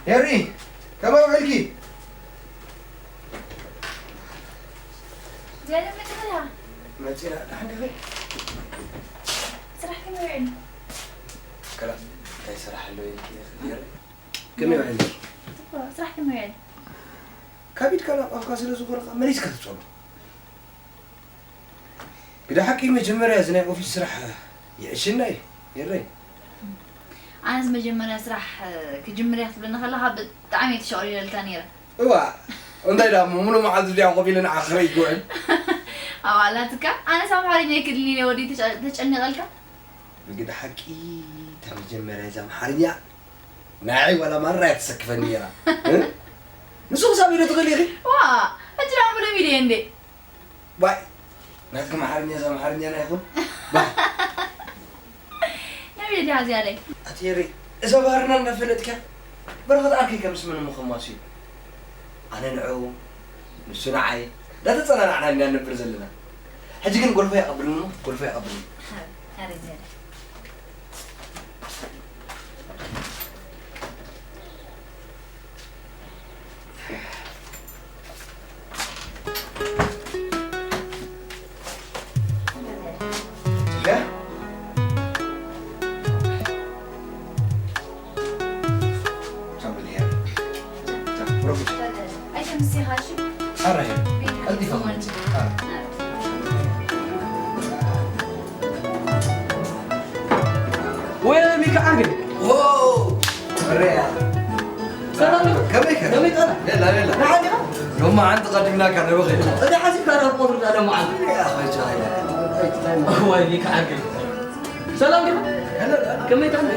ሄሪ፣ ከመይ ውዒልኪ? ዝያዳ መፂና መፂና፣ ደሓን ዲኺ? ስራሕ ከመይ ውዒሉ? ከላ፣ እንታይ ስራሕ ኣሎ ኢልኪ ኢኺ ሄሪ? ከመይ ውዒልኪ? እኮ ስራሕ ከመይ ውዒሉ? ካብ ኢድካ ናብ ኣፍካ ስለ ዝኾነ ኸዓ መሊስካ ትፀልኦ። ግደ ሓቂ መጀመርያ እዚ ናይ ኦፊስ ስራሕ ይዕሽና እዩ፣ የረይ። ኣነስ መጀመርያ ስራሕ ክጅምር እያ ክትብለኒ ከለኻ ብጣዕሚ እየ ተሸቑሊለልካ ነይረ። እዋ፣ እንታይ ደኣ እሞ ሙሉእ መዓልቲ እዚኣ ኮፍ ኢለ ንዓኺ ክርኢ ክውዕል? ኣዋላትካ ኣነስ ኣምሓርኛ ኣይክእልን ኢለ ወዲ ተጨ- ተጨኒቐልካ። ብግደ ሓቂ እታ መጀመርያ እዛ ኣምሓርኛ ንዓይ ዋላ ማራ እያ ተሰክፈኒ ነይራ። እ? ንሱ ክሳብ ኢሉ ትኽእል ኢኺ? ዋ፣ ሕጂ ደኣ ሙሉእ ሚልዮን እንዴ? ባይ ናትኩም ኣምሓርኛ እዛ ኣምሓርኛ ናይኹም ባይ ነብየ ድያ ዝያደይ? ኣቲ ሄሪ እዛ ባህርና እናፈለጥክያ በረኸት ዓርከይ ከም ስምን ምኸማሱ እዩ። ኣነ ንዕኡ ንሱ ንዓይ እንዳተጸናናዕና ኢና ንነብር ዘለና። ሕጂ ግን ጎልፎ ይቐብልኒ እሞ ጎልፎ ይቐብልኒ። ወይ ሚካ ዓርገ ርያ ሰላም ዲኻ? ከመይ ከ ከመይ ጠና? ሌላ ሌላ ደሓን ዲኻ? ሎማ ሓንቲ ቀዲምናካ ነበኸ እዳ ሓሲብካ ዳ ቆድር ዳ ደሞ ዓርገ ወይ ሚካ ዓርገ ሰላም ዲኻ? ከመይ ጠና?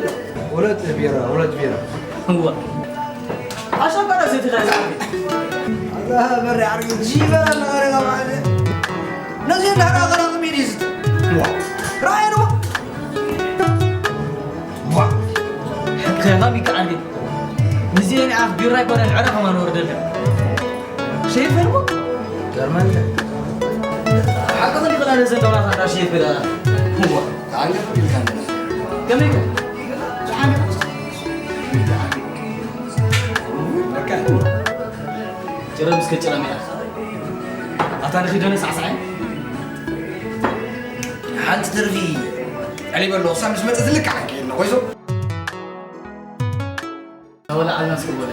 ሁለት ቢራ ሁለት ቢራ እዋ ኣሻባራ ዘቲ ኸዛ በሪ ዓርገ ዚበላ እናቐረጋ ማለት ነዚ እንዳራ ቀራቕሚ ዲዝት ዋ ራእየ ነው ከማም ይከዓል ንዚኤን ኣፍ ቢራ ይኮነን ዕረ ከማን ወርደልካ ሸይፈን ሞ ገርመን ሓቂ ኸሊቕላ ነዘን ደውላት ኣዳ ሸይፈን ተዓንገፍ ኢልካ እንደና ከመይ ጭረ ምስ ከጭረ ሚያ ኣታ ንኺደነ ሳዕሳዕ ሓንቲ ትርፊ ዕሊበ ኣለኹ ክሳብ ምስ መፀ ትልክዕ ኣንኪ ኣለኹ ይዞ ተወላዓልና ስክቦለ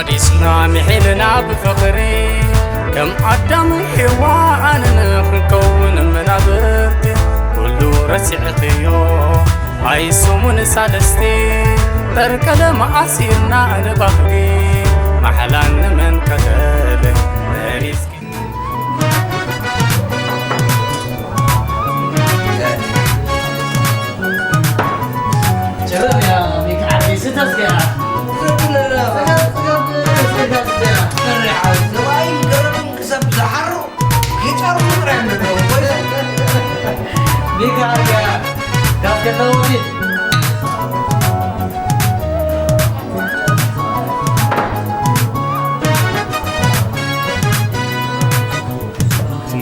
ዲስና ምሒልና ብፍቕሪ ከም ኣዳም ሄዋን ንኽንከውን መናብርቲ ኩሉ ረሲዕኽዮ ኣይ ሰሙን ሳልስቲ ጠርቀለም ኣሲርና ንባህጊ ማሕላን ንመን ከተል መሪጽኪ ጭርር ያ ሚካ ዓርከይ ስተት ገይራ ሰብኣይ ገረብን ክሰብ ዝሓሩ ይጨርሙ ጥራይ ኣለዉ ሚካ ዓርከያ ካብ ከተወፊ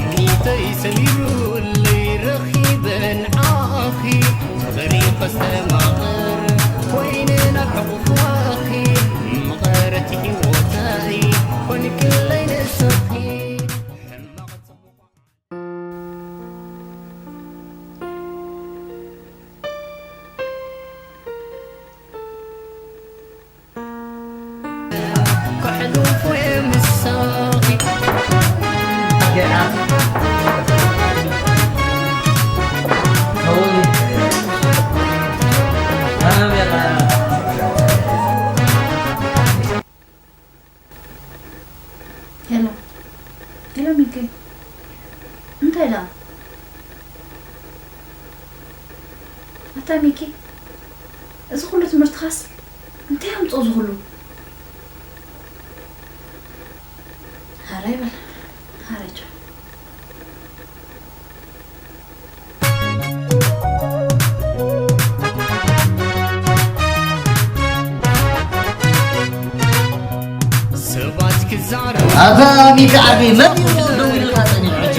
ሚተይ ሰሚሩለይ ረኺበ ንዓኺ ፍቕሪ ከስተማቕር ኮይነ ናብ ሕቑፍዋኺ መቐረት ህይወተይ ኮንክለይ ንስኺ ሕማቕ ጽቡቕ ሄሎ ሄሎ ሚኪ እንታይ ደኣ ኣታ ሚኪ እዚ ኩሉ ትምህርትኻስ እንታይ ኣምፅኦ እዚ ኩሉ ሃረይ በል ሃረይ ቻው ሚኪ ዓርቢ መን እዩ ደዊሉልካ ጸኒሑ ሕጂ?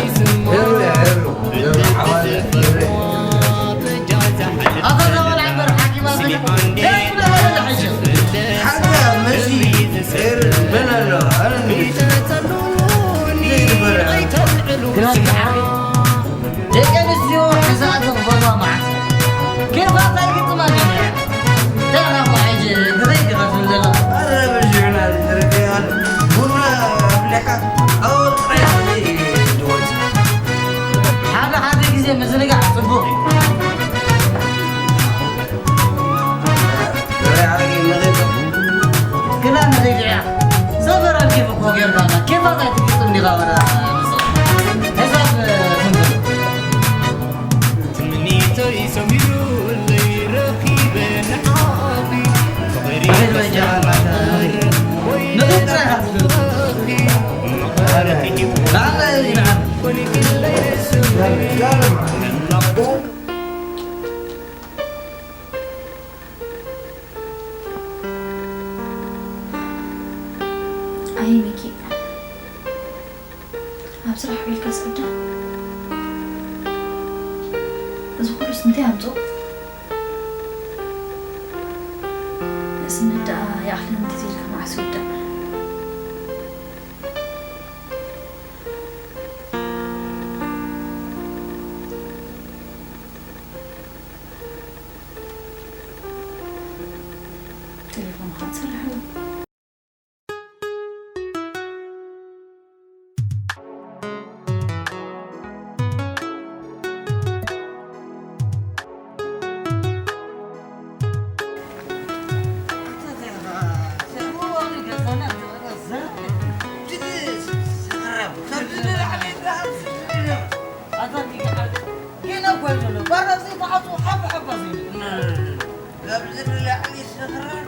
ኣታ ዘበን ዓበር ሓኪማ ስለ ደስ ብለካ ሕጂ። ሓንታ መሲ ኤር መን ኣሎ? ኣነ እንዴ? ዘይግበር። ግራ ሚኪ ዓርቢ። ደቂ ኣንስትዮ ሕዛኣተን ክፈትዋ መዓት። ኬፋት ኣይግጥማን እዩ። እንታይ ኢኻ እሞ ሕጂ ንኸይድ ኢኻ ትብል ዘለኻ? ኣረ በዚሑና ዝርገያል። ቡና ኣፍሊሓ ኣብኡ ጥራይ እዩ ዝወጽእ። ሓደ ሓደ ግዜ ምዝንጋዕ ጽቡቕ እዩ። ግና ንኸይድ እያ። ሰፈር ኣልኪፍ እኮ ጌርካና። ኬፋት ኣይትግጥም ዲኻ ወላ ንስኻ? ሕሳብ ትንብል። ትምኒተይ ሰሚሩለይ ረኺበ ንዓኺ ፍቕሪ ኣቤት በጃ ተሰማዕካ። ንኽትረሃ ትብል። መቐረት እዩ። ንዓና እዩ ንዓና። ኮኒክለይ ስምዒት ኣየ ሚኪ፣ ኣብ ስራሕ ውዒልካስ ቅዳም እዚ ኩሉስ እንታይ ኣምጽኦ? ንእስነት ደኣ ይኣኽለኒ እንተዘይልካ መዓስ ይውዳእ? ቴሌፎንኻ ትሰርሕ ኣሎ። ኣታ ሚኪ ዓርቢ፣ ጌና እኮ እዩ ዘሎ። ባራ ዘይተዓጽዎ ሓባ ሓባ ዘይብሉ። ካብዚ ንላዕሊ ሰኽራን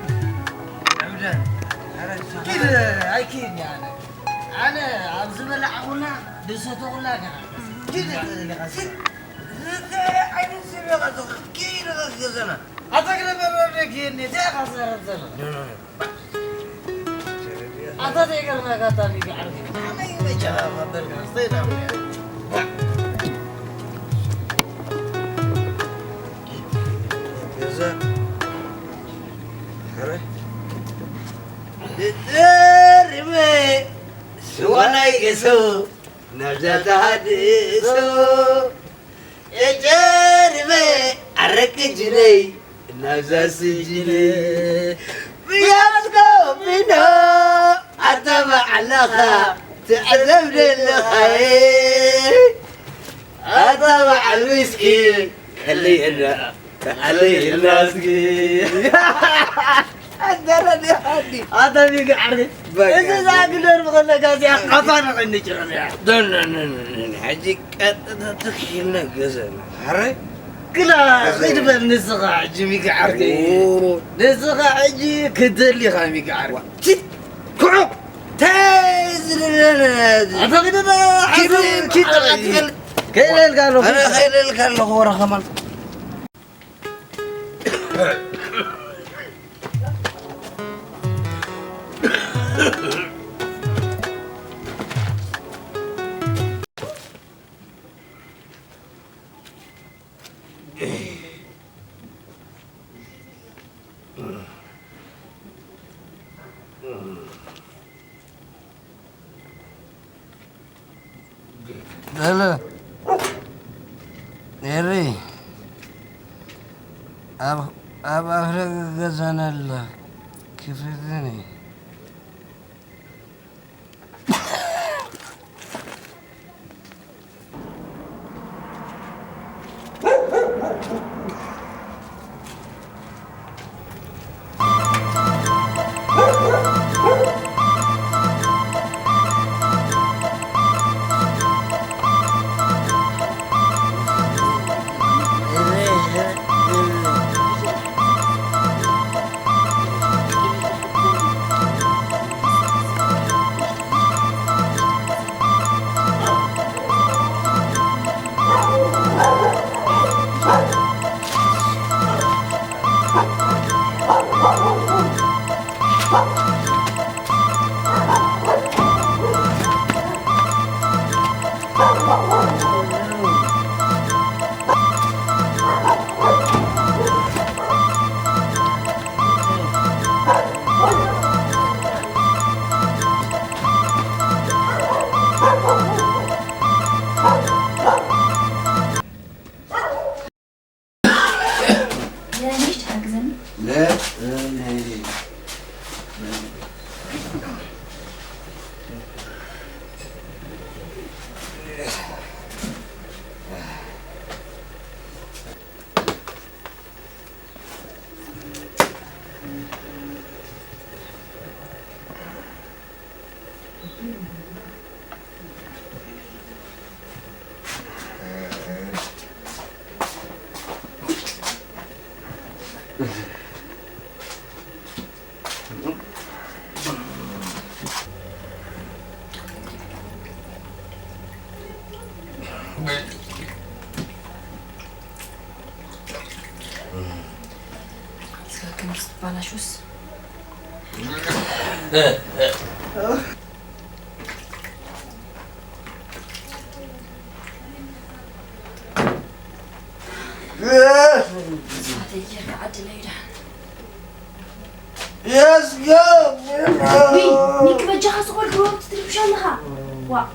ዕብዳን። ኧረ ሰኽራን። ኪድ፣ ኣይኪድን እየ ኣነ። ኣነ ኣብ ዝበላዕኹላ፣ ዝሰተኹላ ገና። ኪድ፣ ኪድ፣ ኪድ። እንታይ ዓይነት ሰብ ኢኻ? ኪድ፣ ኪድ፣ ገዛና። ኣታ ግደ በረዶ ኪድኒ፣ እንታይ ኢኻ ትዛረብ ዘለኻ? ኣታ ዘይገርመካ ኣታ ሚኪ ዓርቢ። ከመይ መጃኻ በልካ፣ ዘይዳምያ። ገዛ። ኧረ። ተሪመ ስዋ ናይ ገሶ ናብዛ ተሃድሶ። ጨጨሪመ ኣረቂ ጅነይ ናብዛ ስጅነ። ብያስኮ ቢኖ ኣታ ባዕልኻ ትዕዘብ ዘለኻየ። ኣታ በዓል ዊስኪ ከለየና። ኣለይ ኢልና እስኪ። ኣንተ ረዲ ሓዲ። ኣታ ሚኪ ዓርቢ። በቃ። እዚ ዛግደር ብኸለካ እዚኣ ቃፋ ነቐኒ ጭረም እያ። ዶኖኖኖ፣ ሕጂ ቀጥታ ትኪልና ገዛና። ኣረ? ግላ፣ ኸይድ በል ንስኻ ሕጂ ሚኪ ዓርከይ። ኦ። ንስኻ ሕጂ ክትደሊ ኢኻ ሚኪ ዓርከይ። ዋ፣ ቺ፣ ኩዑ። ታይ ዝደለና? ኣታ ኺድ በል፣ ኪዱ፣ ሓሰብ ኪድ ዓርከይ። በል። ከይደልካ ኣለኹ። ኣረ፣ ከይደልካ ኣለኹ፣ ወረ ኸማን። ሄሎ ኤሪ፣ ኣብ ኣብ ኣፍደገ ገዛና ኣላ፣ ክፈትኒ። ሓግዘኒ። ስጋ ከም ዝተባላሹስ። ዊይ፣ ኒክ በጃኻ ስቕ በል፣ ግሮብ ትትርብሽ ኣለኻ። ዋእ።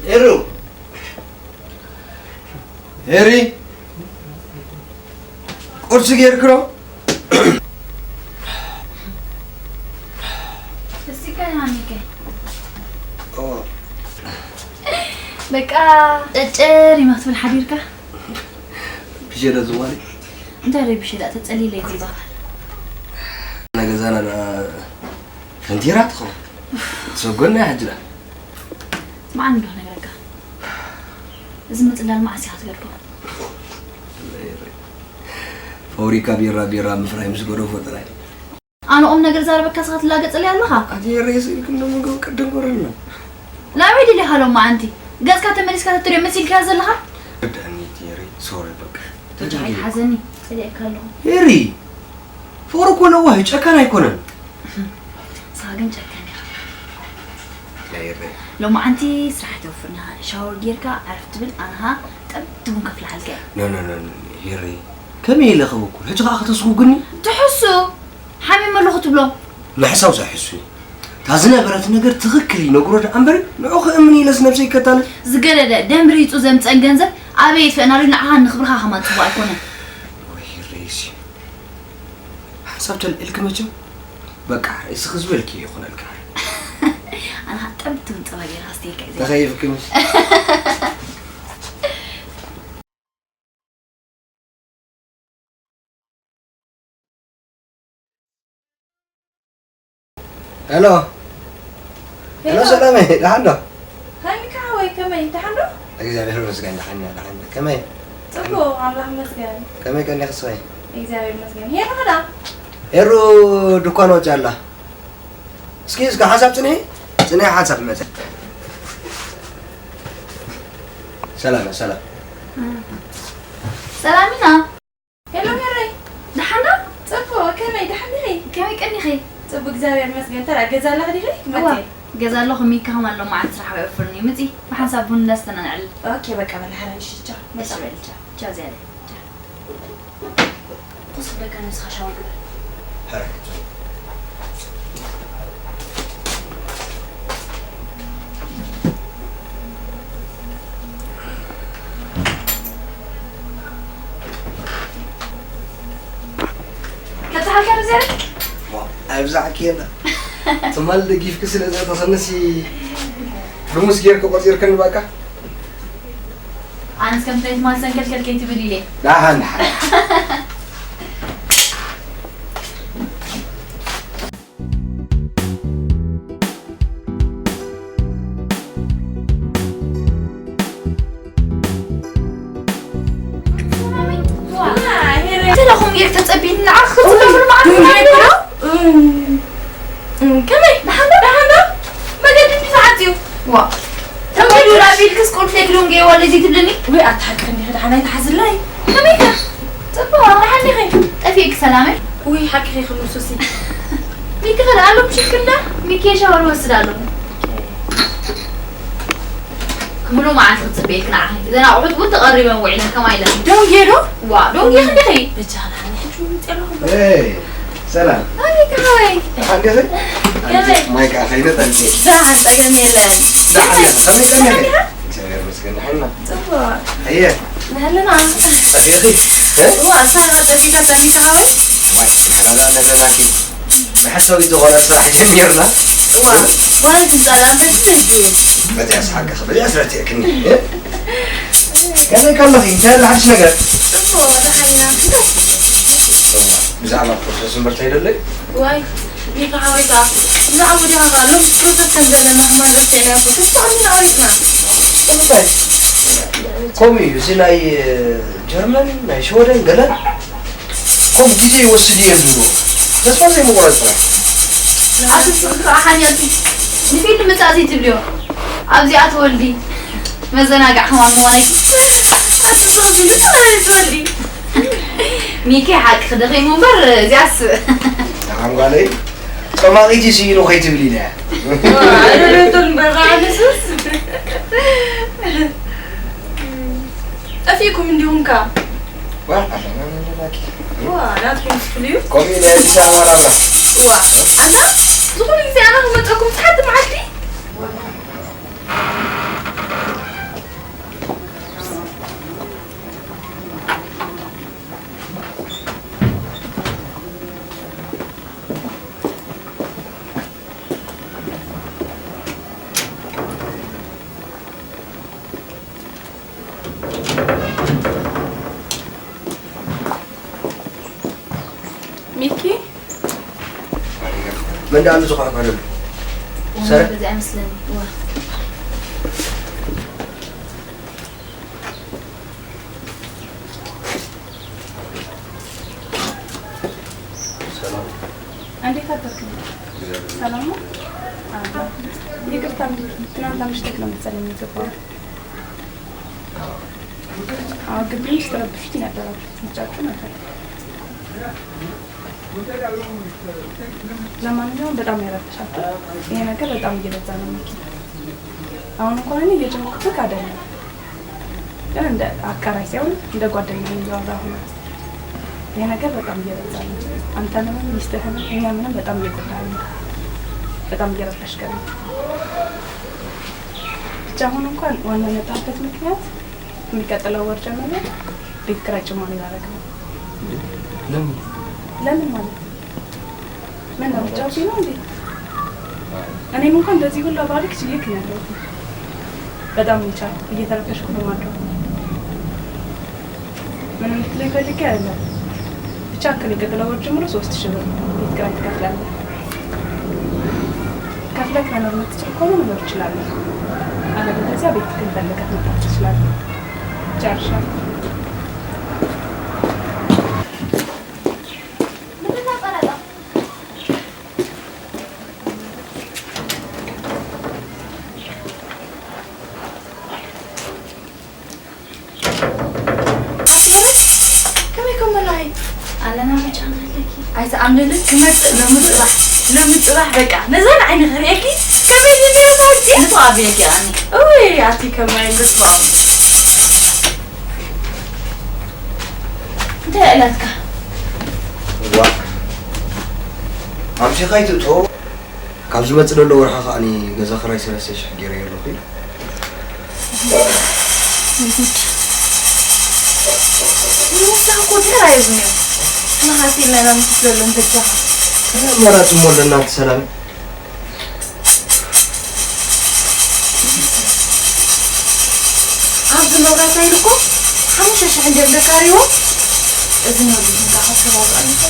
ኤሩ፣ ኤሪ፣ ቁርሲ ጌርክሮ? እስከ ሃኒከ። ኦ። በቃ ጨጨር ይማ ክትብል ሓዲርካ። ብሸዳ ዝዋሪ። እንታይ ደ ብሸዳ ተጸሊለ ዚባ። ነገዛና ዳ ፈንቲራ ትኸውን። ሰጎና ሕጅራ። ስማዕ እንዶ ነገረካ። እዚ ምጽላል መዓስ ኢኻ ትገድፎ? ፋብሪካ ቢራ ቢራ ምፍራይ ምስ ገደፎ ጥራይ። ኣነ ቁም ነገር ዛረበካ ስኻ ትላገጸለይ ኣለኻ? ኣቲ የረይ ስኢልኩም ዶ ምግብ ቅድም ጎረና? ናበይ ደሊኻ ሎማዓንቲ? ገጽካ ተመሊስካ ተትሪኦ መሲልካዮ ዘለኻ? ወዳኒ እቲ የረይ፣ ሶሪ በቃ። ተጃሂ። ኣይትሓዘኒ፣ ጸሊኤካ ኣለኹ። የሪ፣ ፍቕሪ እኮ ለዋህ እዩ፣ ጨካን ኣይኮነን። ንስኻ ግን ጨካን ኢኻ። ናይ የረይ። ሎማዓንቲ ስራሕ ተወፍርና፣ ሻወር ጌርካ ዓርፍ ትብል፣ ኣንሃ ጠብ ትቡን ከፍልሓልካ እየ። ኖ፣ ኖ፣ ኖ፣ ኖ፣ የረይ። ከመይ ኢለ ክበኩር? ሕጂ ኸኣ ከተስጉግኒ? ትሕሱ! ሓሚመ ኣለኹ ትብሎ። ምሕሳው ዘይሕሱ እዩ። እታ ዝነበረት ነገር ትኽክል ይነግሮ ደኣ እምበር፣ ንዑ ክእምን ኢለስ ነብሰይ ይከታለ። ዝገደደ ደም ርሂጹ ዘምጸን ገንዘብ ኣበይ የጥፍአናሉ? ንዓኻ ንኽብርኻ ከማን ጽቡቕ ኣይኮነን። ወይ ርእሲ። ሓንሳብ ተልዒልኪ መቸም። በቃ፣ እስኺ ዝበልኪ ይኹነልኪ። ኣነ ኸኣ ጠምጥም ጸባ ጌርካ ኣስተየካ እዩ። ተኸይፍኪ ምስ ሄሎ። ሄሎ፣ ሄሎ። ሰላመይ፣ ደሓን ዶ? ሃኒካ ሓወይ፣ ከመይ፣ ደሓን ዶ? እግዚኣብሔር ይመስገን፣ ደሓን እየ፣ ደሓን እየ። ከመይ? ጽቡቕ፣ ኣምላኽ ይመስገን። ከመይ ቀኒኺ እስኺ? እግዚኣብሔር ይመስገን። ሄሎ፣ ኸዳ? ሄሩ ድኳን ወጺኣ ኣላ። እስኪ፣ እስኪ ሓንሳብ ጽንሒ፣ ጽንሒ ሓንሳብ መጸ። ሰላም፣ ሰላም። ሰላም ኢና። ሄሎ ሄረይ። ደሓን ዶ? ጽቡቕ፣ ከመይ፣ ደሓን ዲኺ? ከመይ ቀኒኺ? ጽቡቕ፣ እግዚኣብሔር ይመስገን። እንተ ደኣ ገዛ ኣለኺ ዲኺ? እዋ፣ ክመጽእ እየ። ገዛ ኣለኹ፣ ሚካ ኸማን ሎማዓንቲ ስራሕ ኣይወፍርን እዩ። ምጺ፣ ብሓንሳብ ቡን እንዳስተናንዕል። ኦኬ፣ በቃ፣ በል፣ ሓራይ፣ እሺ፣ ቻው። እሺ፣ መጻ። በል፣ ቻው። ቻው፣ ዝያዳ። ቻው። ቁስ ክብለካ፣ ነብስኻ ሻወር ግበር። ሓራይ፣ ቻው። ከብዝሓልካ ዶ ዘረግ? ዋ፣ ኣይብዛሕኪ የለ። ትማል ደጊፍኪ ስለ ዘእተኸንሲ፣ ልሙስ ጌርኪ ቆጺርክኒ ባቃ። ኣነስ ከምቲ ናይቲ ማል ሰንከልከል ከይትብል ኢለ። ደሓን፣ ደሓን። ሰላም፣ ዋ። ሰላም፣ ሄረ። እንተ ደኣ ከምኡ ጌርኪ ተጸቢኒ ንዓኺ ክትነብሪ መዓት ዶ ማለት እዩ? እም፣ እም፣ ከመይ? ደሓን ዶ? ደሓን ዶ? መገዲ እንዲ ተዓጽዩ? ዋ። ተንኮል ይውላ ቢልክስ ቁልፊ ክድንገይዋ ለዚ ትብልኒ? ወይ ኣታ ሓቂ እንዲኺ ደሓን ኣይትሓዝላይ። ከመይ ከ? ጽቡቕ፣ ደሓን ዲኺ? ጠፊእኪ ሰላመይ? ውይ፣ ሓቂኺ ኢኺ ሱሲ። ሚኪ ከ ኣሎ ምሽክልና? ሚኪ ሻወር ይወስድ ኣሎ። ሙሉ መዓልቲ ክጽበየኪ ንዓኺ። እዘን ኣቑሑት እውን ተቐሪበን ውዒለን ከማይ ኢለን። ደንጌ ዶ? ዋ፣ ደንጌ ክንዲኺ? በጃ፣ ንዓኒ ሕጂ እውን ምጽእ ኣለኹ። ኤይ፣ ሰላም። ኣይ፣ ከመይ? ደሓን ዲኺ? ከመይ? ማይ ከኣ ከይደ ጠልቂ። ደሓን፣ ጸገም የለን። ደሓን፣ ከመይ፣ ከመይ? ሰላም ዲኻ? እግዚኣብሔር ይመስገን፣ ደሓን ኢና። ጽቡቕ። ኣየ። ንሃለና። ጠፊእኺ? እ? ዋ፣ ሳራ ጠፊእካ፣ ጠፊእካ ሃወይ? ኣይ፣ ንሃላ ነተናኪ። መሕሰዊ ዝኾነ ስራሕ ጀሚርና። ዋ፣ ዋላ ግን ጻላ፣ እንታይ ትፈልጥ? በዚኣ ስሓቅኺ፣ በዚኣ ስረትዕክኒ። እ? ከመይ ከለኺ? እንታይ ኣሎ ሓድሽ ነገር? ጽቡቕ፣ ደሓን ኢና። ብዛዕባ ፕሮሰስ እምበር እንታይ ደለይ? ዋይ፣ ኒካ ሓወይታ፣ ብዛዕባ ወዲኻ ኸኣ ሎምስ ፕሮሰስ ከም ዘለና ከማን ረሲዕናዮ እኮ። ተስፋ ኣሚና ኣሪፍና። እንታይ? ከምኡ እዩ። እዚ ናይ ጀርመን፣ ናይ ሽወደን ገለ ከምኡ ግዜ ይወስድ እየ ዝብሉ። ተስፋ ዘይምቑራጽ ጥራሕ። ኣቲ ስልኪ ከዓ ሓንያልቲ ንፊልም ምጻእ ዘይትብልዮ። ኣብዚኣ ትወልዲ። መዘናግዒ ከማን ምዃነይ። ኣቲ ስልኪ ልክዕ ትወልዲ። ሚኪ ሓቂ ክደኺሙ እምበር እዚኣስ። ንዓም ጓለይ ጸማቒቲ ስኢኑ ከይትብል ኢለ እያ። ኣይደለቶን እምበር ከዓ ንሱስ። ጠፊእኩም እንዲኹም ከ? ዋ፣ ኣለና ንላኪ። ዋ፣ ናትኩም ትፍልዩ? ከምኡ ኢለ ኣዲስ ኣበባ ናብራ። ዋ፣ ኣታ ዝኾነ ግዜ ኣነ ክመፀኩም ትሓቲ መዓልቲ? ሚኪ? መን ደኣ ኣሎ ዝኹሕኳሕ ዘሎ? ሰረ? በዚ ኣይመስለኒ። እዋ። ሰላም። እንዴት አደርክ? እግዚአብሔር ሰላም ነው? አዎ። ይቅርታ፣ ትናንት አምሽተክ ነው መሰለኝ የገባው። አዎ። አዎ፣ ግቢ ውስጥ ረብሹት ነበራችሁ፣ ትጫጩ ነበር። ለማንኛውም በጣም ያረብሻችሁ። ይሄ ነገር በጣም እየበዛ ነው ሚኪ። አሁን እንኳን እኔ እየጨነኩብህ አይደለም፣ ግን እንደ አከራይ ሳይሆን እንደ ጓደኛ ነው እያወራሁ ነው። ይሄ ነገር በጣም እየበዛ ነው። አንተንም ሚስትህንም እኛንም በጣም እየጎዳህ ነው። በጣም እየረበሽከን ነው። ብቻ አሁን እንኳን ዋና የመጣሁበት ምክንያት ከሚቀጥለው ወር ጀምሮ ቤት ኪራይ ጭማሪ ላደርግ ነው። ለምን? ለምን ማለት? ምን ነው? ጫውቲ ነው እንዴ? እኔም እንኳን እንደዚህ ሁላ ባልክ ችዬክ ነው ያለሁት። በጣም ነው የቻልኩት። እየተረበሽኩ ነው የማድረው። ምንም ልትለኝ ፈልጌ አይደለም። ብቻ ከሚቀጥለው ወር ጀምሮ ሶስት ሺህ ብር ቤት ኪራይ ትከፍላለህ። ከፍለክ መኖር የምትችል ከሆነ መኖር ትችላለህ። አለበለዚያ ቤትክን ፈልገህ መውጣት ትችላለህ። ጨርሻለሁ። ከመይ ከም መላኺ? ኣለና፣ መጫ ኣለኪ። ኣይትኣምንኒ፣ ክመጽእ ሎሚ ጽባሕ፣ ሎሚ ጽባሕ በቃ ነዘን ዓይኒ ክርእየኪ ከመይ ዝኒኦ ታውቂ? ንፉዕ ኣቢለኪ ኣኒ። እውይ፣ ኣቲ ከማይ ንፉዕ። እንታይ ኣላትካ? ዋ፣ ኣምሲኻ ኣይትእቶ። ካብ ዝመጽእ ዘሎ ወርሒ ከኣ ገዛ ክራይ ሰለስተ ሽሕ ገይረዮ ኣለኹ ኢሉ። ወይ ጉድ። ንምሳኹ እኮ ተራ እዩ ዝኒኦ። ንሓንቲ ኢልና ኢና ንሕስበሎም በጃኻ። እንታይ ኣማራጺ እሞ ኣለና ኣንቲ ሰላም? ኣብዚ መብራት ኣይልኮ ሓሙሽተ ሽሕ እንድዮም ደካሪዎ። እዚ ነው ብዙ ጋር ከሰባብ አንተ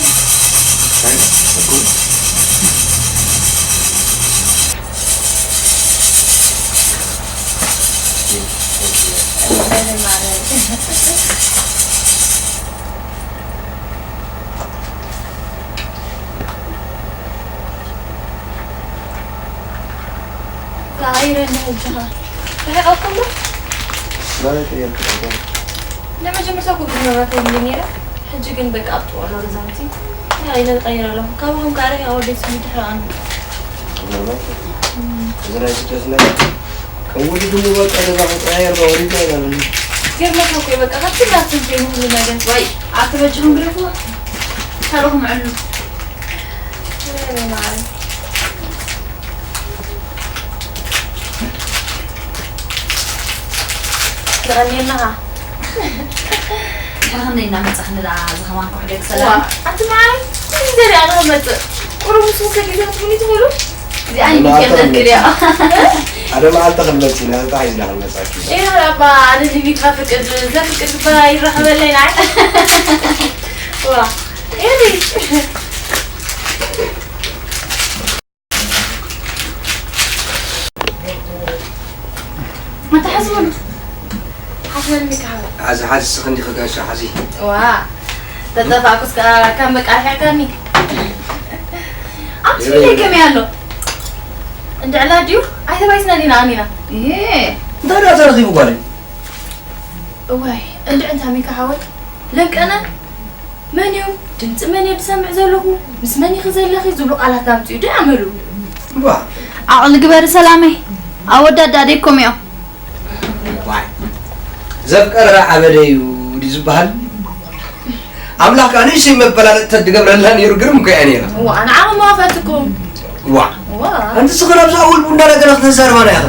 ዛይረ ነጃ ርሕቐኩም ዶ? ማለት እየ ንመጀመርታ እኮ ግን መብራት የብለይ ነይረ። ሕጂ ግን በቃ ኣብጥቑ ኣሎ ገዛውቲ። ኢለ ዝቐይር ኣለኹ። ካባኹም ከዓ ርሒቐ ወደይ ስሙ ድሕሪ ኣኑ። እዚ ናይ ስደት ነገር ከም ወዲ ድሙ በቃ ገዛ ክቀያየር ዶ ወሪዳ ይላል። ገርመካ እኮ እዩ በቃ ካብቲ ናትን ኮይኑ ኩሉ ነገር። ዋይ ኣተበጅኹም ግደፍዎ። ካልኹም ዕሉ። የቐንየልና። ድሕሪ ክንደይ እናመጻኽኒ ደኣ ዝኸማን ኮሕደግ ሰላም? ኣንቲ መዓረይ፣ እዚ ዘሪኣ ንኽመጽእ ቁሩብ ምስ ወሰድ ግዜ ክትብሉ ትኽእሉ? እዚኣ ንሚካኤል ዘክል እያ። ሓደ መዓልቲ ክንመጽእ ኢና፣ ተታሒዝና ክንመጻኪ ኢና። ኢና እባ፣ ኣነ ንቢካ ፍቅድ፣ ዘፍቅድ እባ ይራኸበለይ ንዓይ። ዋ፣ ኤሪ። ኣታ ሓዝበሉ። ሓዝበልኒ ከሓወይ። ሓዚ፣ ሓዚ፣ ስኽ እንዲኺ ጋሻ፣ ሓዚ። ዋ፣ ተጠፋእኩስ ከኣ ካብ መቃርሕዕካኒ። ኣምስልለይ ከመይ ኣሎ? እንድዕላ ድዩ? ኣይተባይስናን ኢና ኣሚና። እየ። እንታይ ደኣ ተረኺቡ ጓለይ? እዋይ፣ እንድዒ እንታ ሚካ ሓወይ፣ ለንቀነ መን እዩ? ድምፂ መን እየ ዝሰምዕ ዘለኹ? ምስ መን ኢኺ ዘለኺ? ዝብሉ ቃላት ኣምፅኡ ደይ ኣመሉ። ዋ። ዓቕሊ ግበሪ ሰላመይ፣ ኣወዳት ደኣ ደይኮም እዮም። ዋይ። ዘፍቀረ ዓበደ እዩ ድዩ ዝበሃል? ኣምላኽ ከኣ ንእሽተይ መፈላለጥተት ዝገብረላ ነይሩ፣ ግርም እኮ እያ ነይራ። እዋ፣ ንዓኹም ምኸፈትኩም። ዋ። ዋ። ኣንቲ ስኺ ናብዚ ኣወል ቡንዳ ነገራት ተዛርባና ኢኻ።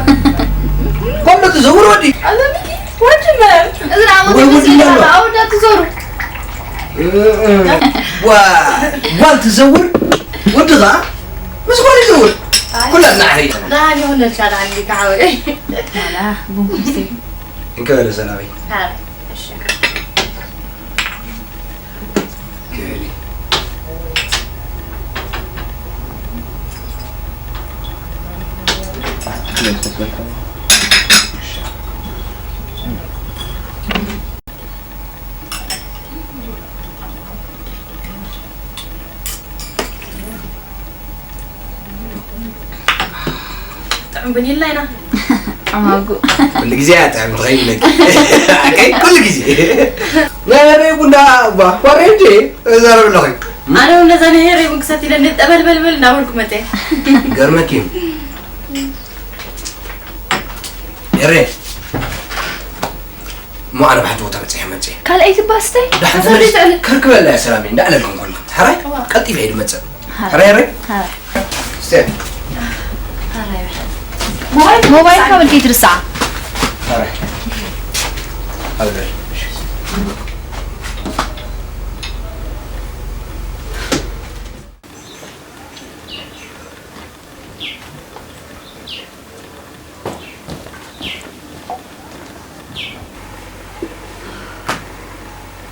ከሎ ትዘውር ወዲ። ኣዛ ሚኪ፣ ወዲ መን? እዚ ደኣ ወይ ወዲ ወዲ እንዳሎ። ኣወዳት ትዘሩ። እ፣ እ። ዋ፣ ጓል ትዘውር፣ ወዲ ኸኣ ምስ ጓል ይዘውር። ኣይ። ኩላትና ዓሪቕና። ደሓን ይኹነልካ፣ ደሓን ዲካ ሓወይ? ኣላ፣ ቡን ኩስቲ። እንከ በለ ሰላመይ። ሓራይ። እሺ። ክእሊ። ጥዑም ቡን ኢልና ኢና። ዓማጉ። ኩሉ ግዜ እያ ጥዕምቲ ከይብለኪ። ኣከይ ኩሉ ግዜ። ናይ በረይ ቡንዳ እባ፣ ዋረ እንጂ እዛረብ ኣለኹ። ኣነ እውን ነዛ ናይ ሄረይ ቡን ክሰቲ ኢለ እንደ ጠበልበልበል እናበልኩ መፀ። ገርመኪ እዩ። ኤሬ፣ እሞ ኣነ ብሓንቲ ቦታ በፂሐ መፅእ። ካልኣይቲ ባስተይ? ዳሕን ከሰሪ ተመልስ ትዕሊ። ከርክበላ እያ ሰላመይ፣ እንዳዕለልኩም ከለኹ። ሕራይ? እዋ። ቀልጢፈ እየ ዝመፅእ። ሕራይ። ሕራይ፣ ሕራይ? ሕራይ። እስተ። ሕራይ። ሞባይል፣ ሞባይል ካብ እልከይ ትርስዓ። ሕራይ። ኣብ ልዕሊ።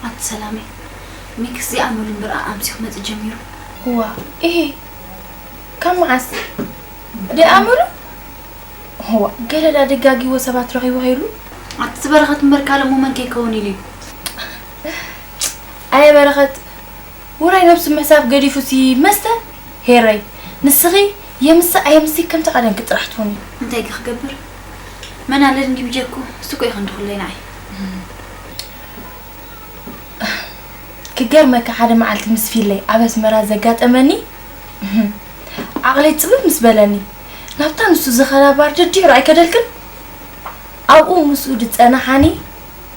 ኣንቲ ሰላመይ፣ ሚክስ እዚኣ መሉ እምበር ኣምሲ ክመጽእ ጀሚሩ። እዋ፣ እሄ፣ ካብ መዓስ? ደኣ መሉ? እዋ፣ ገለ ዳ ደጋጊዎ ሰባት ረኺቡ ከይሉ? ኣቲ በረኸት እምበር ካልእ እሞ መን ከይከውን ኢሉ እዩ? ኣየ በረኸት፣ ውራይ ነብሱ ምሕሳብ ገዲፉሲ መስተ? ሄረይ፣ ንስኺ የምስእ ኣየምስይ ከም ተቓደንኪ ጥራሕ ትኹኒ። እንታይ ከ ክገብር? መን ኣለኒ ብጀኩ? ንሱ እኮ እዩ ክንዲ ኩለይ ንዓይ። ክገርመካ ሓደ መዓልቲ ምስ ፊለይ ኣብ ኣስመራ ዘጋጠመኒ፣ ዓቕለይ ጽብብ ምስ በለኒ፣ ናብታ ንሱ ዝኸዳ ባር ደድሕሩ ኣይከደልክን? ኣብኡ ምስኡ ዝጸናሓኒ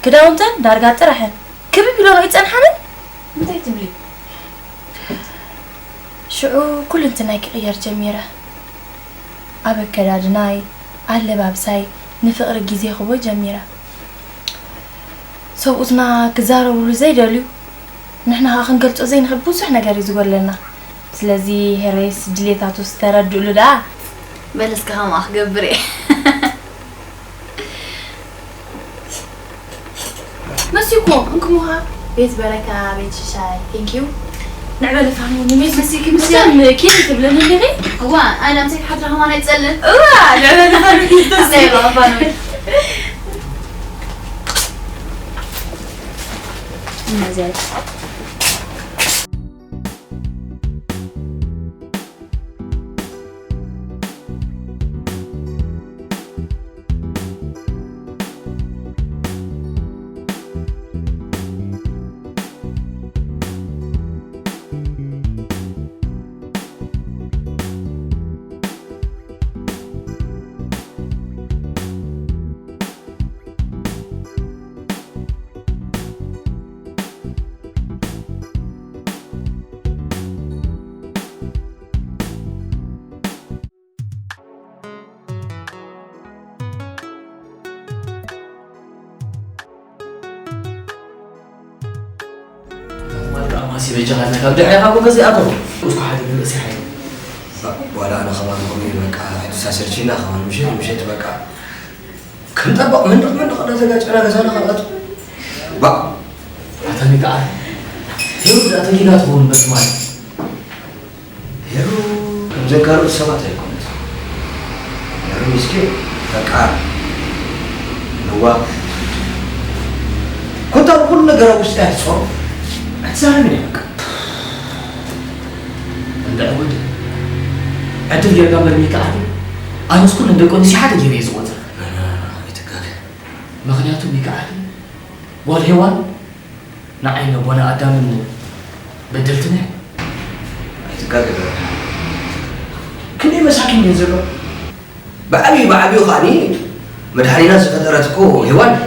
ክዳውንተን ዳርጋ ጥረሐን ክብብ ኢሎን ኣይጸንሓንን? እንታይ ትብሊ? ሽዑ ኩልንትናይ ክቕየር ጀሚረ። ኣብ ኣከዳድናይ፣ ኣለባብሳይ፣ ንፍቕሪ ግዜ ክቦ ጀሚረ። ሰብኡትና ክዛረብሉ ዘይደልዩ፣ ንሕና ኸኣ ክንገልጾ ዘይንኽእል ብዙሕ ነገር እዩ ዝጎድለና። ስለዚ ሄሬስ ድሌታቱስ ተረድእሉ ደኣ። በል እስከ ከምኣ ክገብር እየ። መሲኩም እንክሙኻ ቤት በረካ ቤት ሽሻይ thank you ንዕበለ ፋኑ ንቤት መሲኪ ምስያን ኪን ትብለኒ እንዲኺ እዋ ኣነ ኣምሰይ ሓድራ ከማን ኣይጸልን እዋ ንዕበለ ፋኑ ይስተስይ ባፋኑ ማልካ ኣማሲ በጃኻ ካብ ድሕሪኻ እኮ ገዛ ኣቶ እስኩ ሓደ ንርእሲ ሓይሉ ዋላ ኣነ ከማን ኮሚ በቃ ሕጂ ሳሰልችና ከማን ምሸት ምሸት በቃ ክንጠበቕ መንደቕ መንደቕ እንዳተጋጨና ገዛና ካልኣቱ ባ ኣታ ሚካኣል ይሁዳ ተጊጋ ትኸውን በስማል ሄሩ ከምዘን ካልኦት ሰባት ኣይኮነት። ሄሩ ሚስኪን፣ ፈቃር፣ ለዋህ፣ ኮታ ኩሉ ነገር ኣብ ውሽጢ ኣይትጾሮ ኣይትዛረብን እያ በቃ። እንድዒ ወዲ ዕድል ጌርካ እምበር ሚካኣል ኣነስ ኩለን ደቂ ኣንስትዮ ሓደ ገይረ እየ ዝቖጽራ። ኣይትጋገ። ምኽንያቱ ሚካኣል ጓል ሄዋን ንዓይን ኣቦና ኣዳምን በደልትና እዮም። ኣይትጋገ በረዳ። ክንደይ መሳኪን ድየን ዘሎ? ብዓብዩ ብዓብዩ ከዓኒ መድሓኒና ዝፈጠረት እኮ ሄዋን ድያ።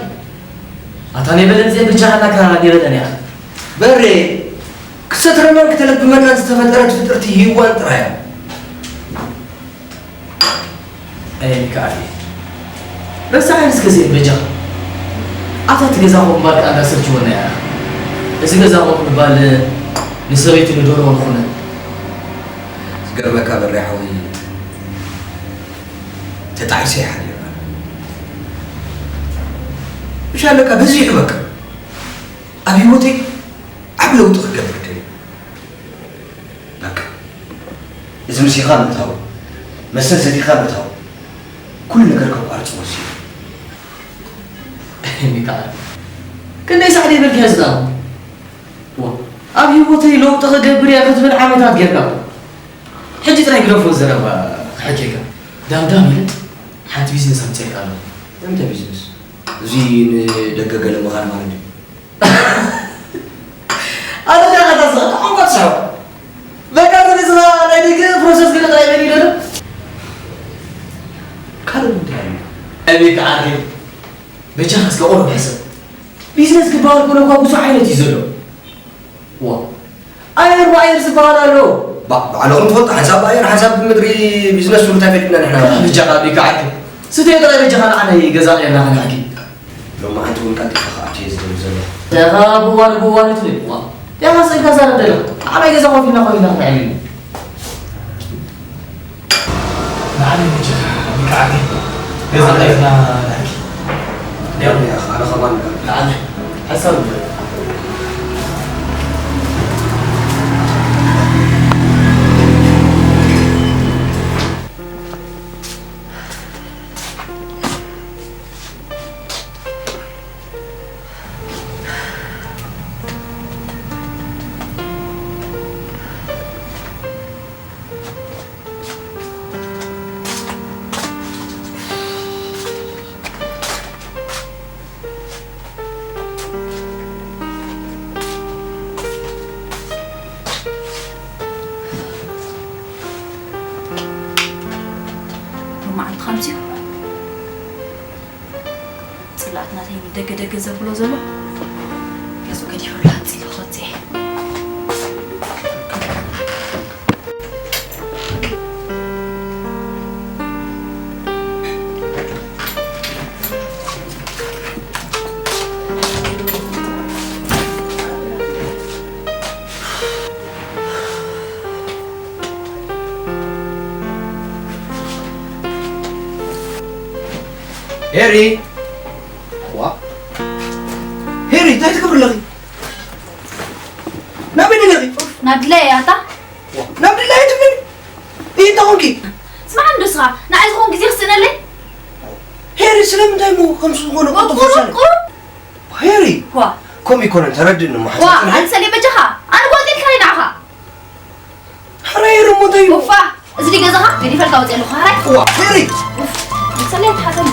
ኣታ ናይ በደል እዚኣ ብጃኻ ናካ ናይ በደል እያ። በሬ ክሰትረናን ክተለብመናን ዝተፈጠረት ፍጥርቲ ሂዋን ጥራይ እያ። ኣየ ሚካኣል ረሳዕን እስከ ዜን በጃኻ ኣታ እቲ ገዛ ኮ እምባልካ ኣንዳ ሰርጅወና እያ እዚ ገዛ ኮ ምባል ንሰበይቲ ንደርሆ ንኹነ ዝገርመካ በርያ ሓወይ ተጣዒሰ ይሓዲርና ምሽ ኣለካ በዚሑ በቃ ኣብ ህይወተይ ዓብ ለውጢ ክገብር ደልየ በቃ እዚ ምሲኻ ምእታው መስተ ሰቲኻ ምእታው ኩሉ ነገር ከቋርጽ ወሲኑ። ሚካኣል ክንደይ ሳዕ ደይበልካዮ ዝዛረብ ኣብ ሂወተይ ለውጢ ክገብር እየ ክትብል ዓመታት ጌርካ እኮ ሕጂ ጥራይ ግደፎ ዘረባ ክሕኬካ ዳምዳም ኢለ ሓንቲ ቢዝነስ ኣምፅኤልካ ኣለኹ። እንታይ ቢዝነስ? እዚ ንደገ ገለ ምኻድ ማለት ድዩ? ኣነ ዳኻ ታስኻ ተቆምቆ ትስሕቕ በቃ ዝብዝኻ ናይ ደገ ፕሮሰስ ገለ ጥራይ በል ይደሎ ካልእ እንታይ ኣሎ? ኣቤት ዓርኪ በጃኻ እስከ ቁሩብ ሕሰብ ቢዝነስ ክበሃል ከሎ እኳ ብዙሕ ዓይነት እዩ ዘሎ ዋ ኣየር ብኣየር ዝበሃል ኣሎ ባዕልኹም ትፈልጡ ሓንሳብ ብኣየር ሓንሳብ ብምድሪ ቢዝነስ ትብሉ እንታይ ፈሊጥና ንሕና በጃኻ ኣቤት ዓርኪ ስተዮ ጥራይ በጃኻ ንዓናይ ገዛ ቀይርና ከነሕኪ ሎማዓንቲ እውን ቀልጢፈ ክኣቱ እየ ዝደሊ ዘለኹ። ደኻ ብእዋኑ ብእዋኑ ትብል እዋ ደኻ ስእልካ ዛረብ ደለኻ ዓባይ ገዛ ኮፍ ኢልና ኮፍ ኢልና ክነዕልል ኢና። ንዓለይ በጃኻ ሚካዓለይ ገዛ ቀይርና ንሕኪ። ደው ኢኻ ኣነ ኸማን ንዓለይ ሓሳብ ንበል። ሎማዓንቲ ከምዚ እዩ። ጽላኣት ናተይ ደገ ደገ ዘብሎ ዘሎ ገጹ ገዲፉ ላጽ ኢሉ ክወጽእ እየ። ሄሪ ዋ ሄሪ እንታይ ትገብሪ ኣለኺ? ናበይ ደለኺ? ኡፍ፣ ናብ ድላየ እያ እታ። ናብ ድላየ ትብልኒ? እንታይ ኮንኪ? ስማዕ እንዶ እስኻ፣ ንዓይ ዝኸውን ግዜ ክስእነለይ? ሄሪ፣ ስለምንታይ እሞ ከምዚ ዝኾነ ቁጡፍ ቁሩብ፣ ውሳነ? ቁሩብ። ሄሪ፣ ዋ። ከምኡ ኣይኮነን፣ ተረድእኒ እሞ ዋ፣ ሓንሳብ ጽንሒ። ኣንሰሌ በጃኻ፣ ኣነ ጓል ኢልካ ንዓኻ። ሕራይ ርሙተይ። ኡፋ፣ እዚ ድዩ ገዛኻ? ገዲፈልካ ወፂአ ኣለኹ፣ ሕራይ። ዋ፣ ሄሪ። ኡፍ፣ ሰለይ ተሓተኒ።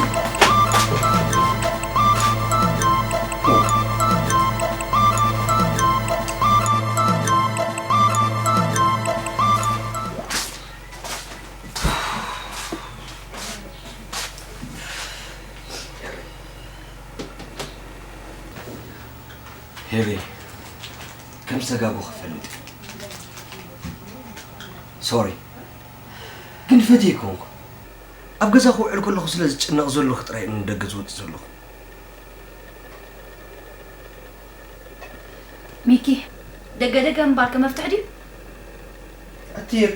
ሄሪ፣ ከም ዝተጋጎ ክፈልጥ። ሶሪ። ግን ፈትየ ኣይኮንኩ። ኣብ ገዛ ክውዕል ከለኹ ስለ ዝጭነቕ ዘለኹ ጥራይ እየ ንደገ ዝወጽእ ዘለኹ። ሚኪ፣ ደገ ደገ ምባል ከ መፍትሒ ድዩ? ኣቲ ሄሪ፣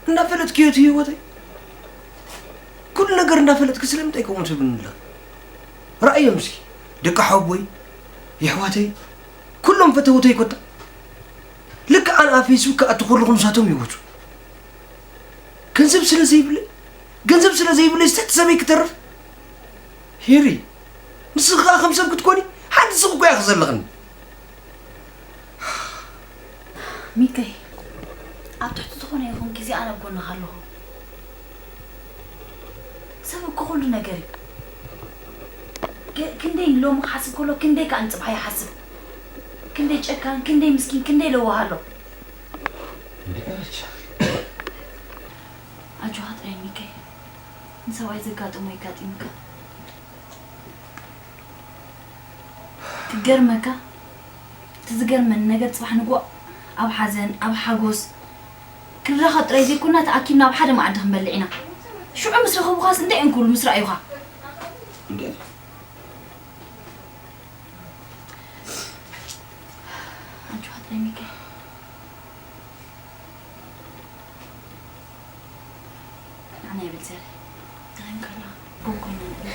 እንዳፈለጥክዮ እቲ ህይወተይ። ኩሉ ነገር እንዳፈለጥኪ ስለምንታይ ከምኡ ትብልኒ ኣለኺ? ረኣዮም እስኪ፣ ደቂ ሓወቦይ፣ የሕዋተይ፣ ኩሎም ፈተውተይ ኮታ። ልክዕ ኣነ ኣብ ፌስቡክ ክኣቱ ከለኹ ንሳቶም ይወጹ። ገንዘብ ስለ ዘይብለይ፣ ገንዘብ ስለ ዘይብለይ ዝተቲ ሰበይ ክተርፍ። ሄሪ፣ ንስኺ ከኣ ከም ሰብ ክትኮኒ፣ ሓንቲ ስኺ እኮ ኢኺ ዘለኽኒ። ሚከይ፣ ኣብ ትሕቲ ዝኾነ ይኹን ግዜ ኣነ ኣብ ጎንኻ ኣለኹ። ሰብ እኮ ኩሉ ነገር እዩ። ገ-፣ ክንደይ ንሎሚ ክሓስብ ከሎ፣ ክንደይ ከኣ ንጽባሕ ይሓስብ። ክንደይ ጨካን፣ ክንደይ ምስኪን፣ ክንደይ ለዋህ ኣሎ። ኣጆኻ ጥራይ ሚከይ፣ ንሰብኣይ ዘጋጥሞ የጋጢሙካ። ክገርመካ፣ እቲ ዝገርመኒ ነገር፣ ጽባሕ ንግሆ ኣብ ሓዘን፣ ኣብ ሓጎስ ክንራኸብ ጥራይ ዘይኮንና፣ ተኣኪብና ኣብ ሓደ መኣዲ ክንበልዕ ኢና። ሽዑ ምስ ረኸቡኻስ እንታይ እዮም ክብሉ ምስ ረኣዩኻ? እንዴ? ኣጆኻ ጥራይ ሚካኤል። ንዓና ይብል ዘረ። እንታይ እንከላ? ጎን ኮይና ንዕዮ።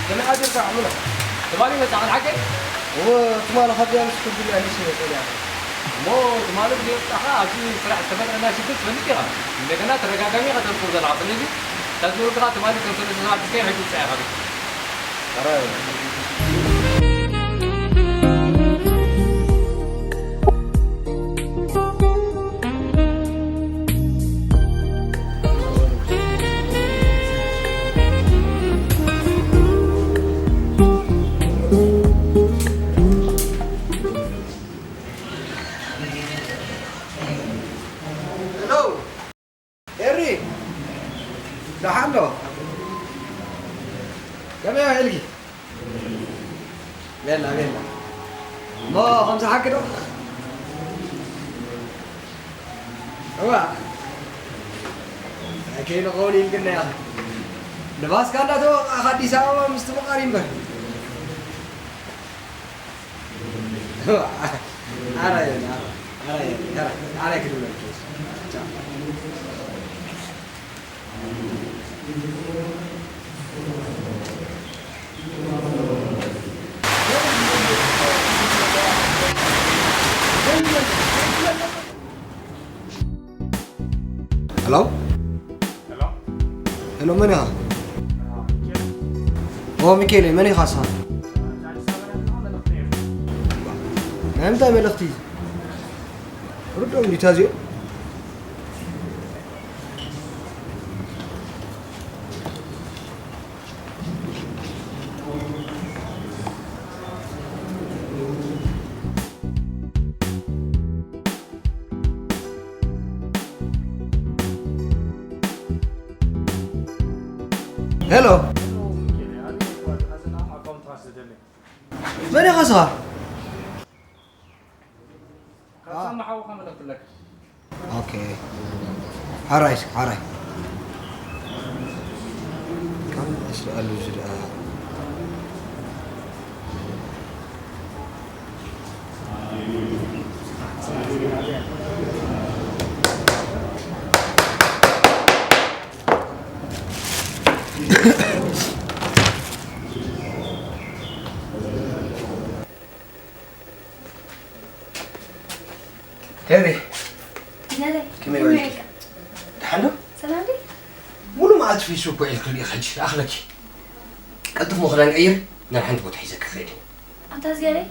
ከመይ ሓዲርካ ዓምና? ትማሊ መጻኻ ሓቀይ? እወ፣ ትማሊ ካብዚኣ ምስ ክልቲኣ ሊስ መጸ እያ። እሞ ትማሊ ብዘይወጻኻ ኣብዚ ስራሕ ዝተፈጥረና ሽግር ትፈልጥ ኢኻ። እንደገና ተደጋጋሚ ኢኻ ተዝክር ዘለኻ። ስለዚ፣ ተዝወግኻ ትማሊ ከም ሰለስተ ሰባት ብዝከ ሕጂ ውጻእ ኢኻ። ሄሎ። ኤሪ፣ ደሓን ዶ? ከመይ ውዒልኪ? ቤላ፣ ቤላ። እሞ፣ ከምዚ ሓቂ ዶ? እዋ። ኣይከይንኸውን ኢልክና ኢኻ። ንባስካ እንዳተወቃዕካ ኣዲስ ኣበባ ምስቲ ምቓር ይንበር። ኣረ፣ ኣረ፣ ኣረ፣ ኣረ፣ ኣረ፣ ክድውለልኪ። ቻው። ሄሎ። ሄሎ። ሄሎ፣ መን ኢኻ? ኦ፣ ሚካኤል፣ መን ኢኻ ንስኻ? ናይ ምንታይ መልእኽቲ? ርድኦም እንዲታ እዚኦም? ሄሎ፣ መን ኢኻ ንስኻ? ኦኬ፣ ሓራይ፣ ሓራይ። ካብ ኣስልኣሉ ዝድኣ ሄሪ፣ ከመይ ውዒልኪ? ደሓን ዶ? ሰላም ድዩ? ሙሉ መዓልቲ ፌስቡክ ውዒልክሉ ኢኺ ሕጂ፣ ኣኽለኪ። ቀልጥፍ ሞ ክዳን ቀይሪ፣ ናብ ሓንቲ ቦታ ሒዘኪ ክኸይድ እየ። ኣንታ ዝያደይ፣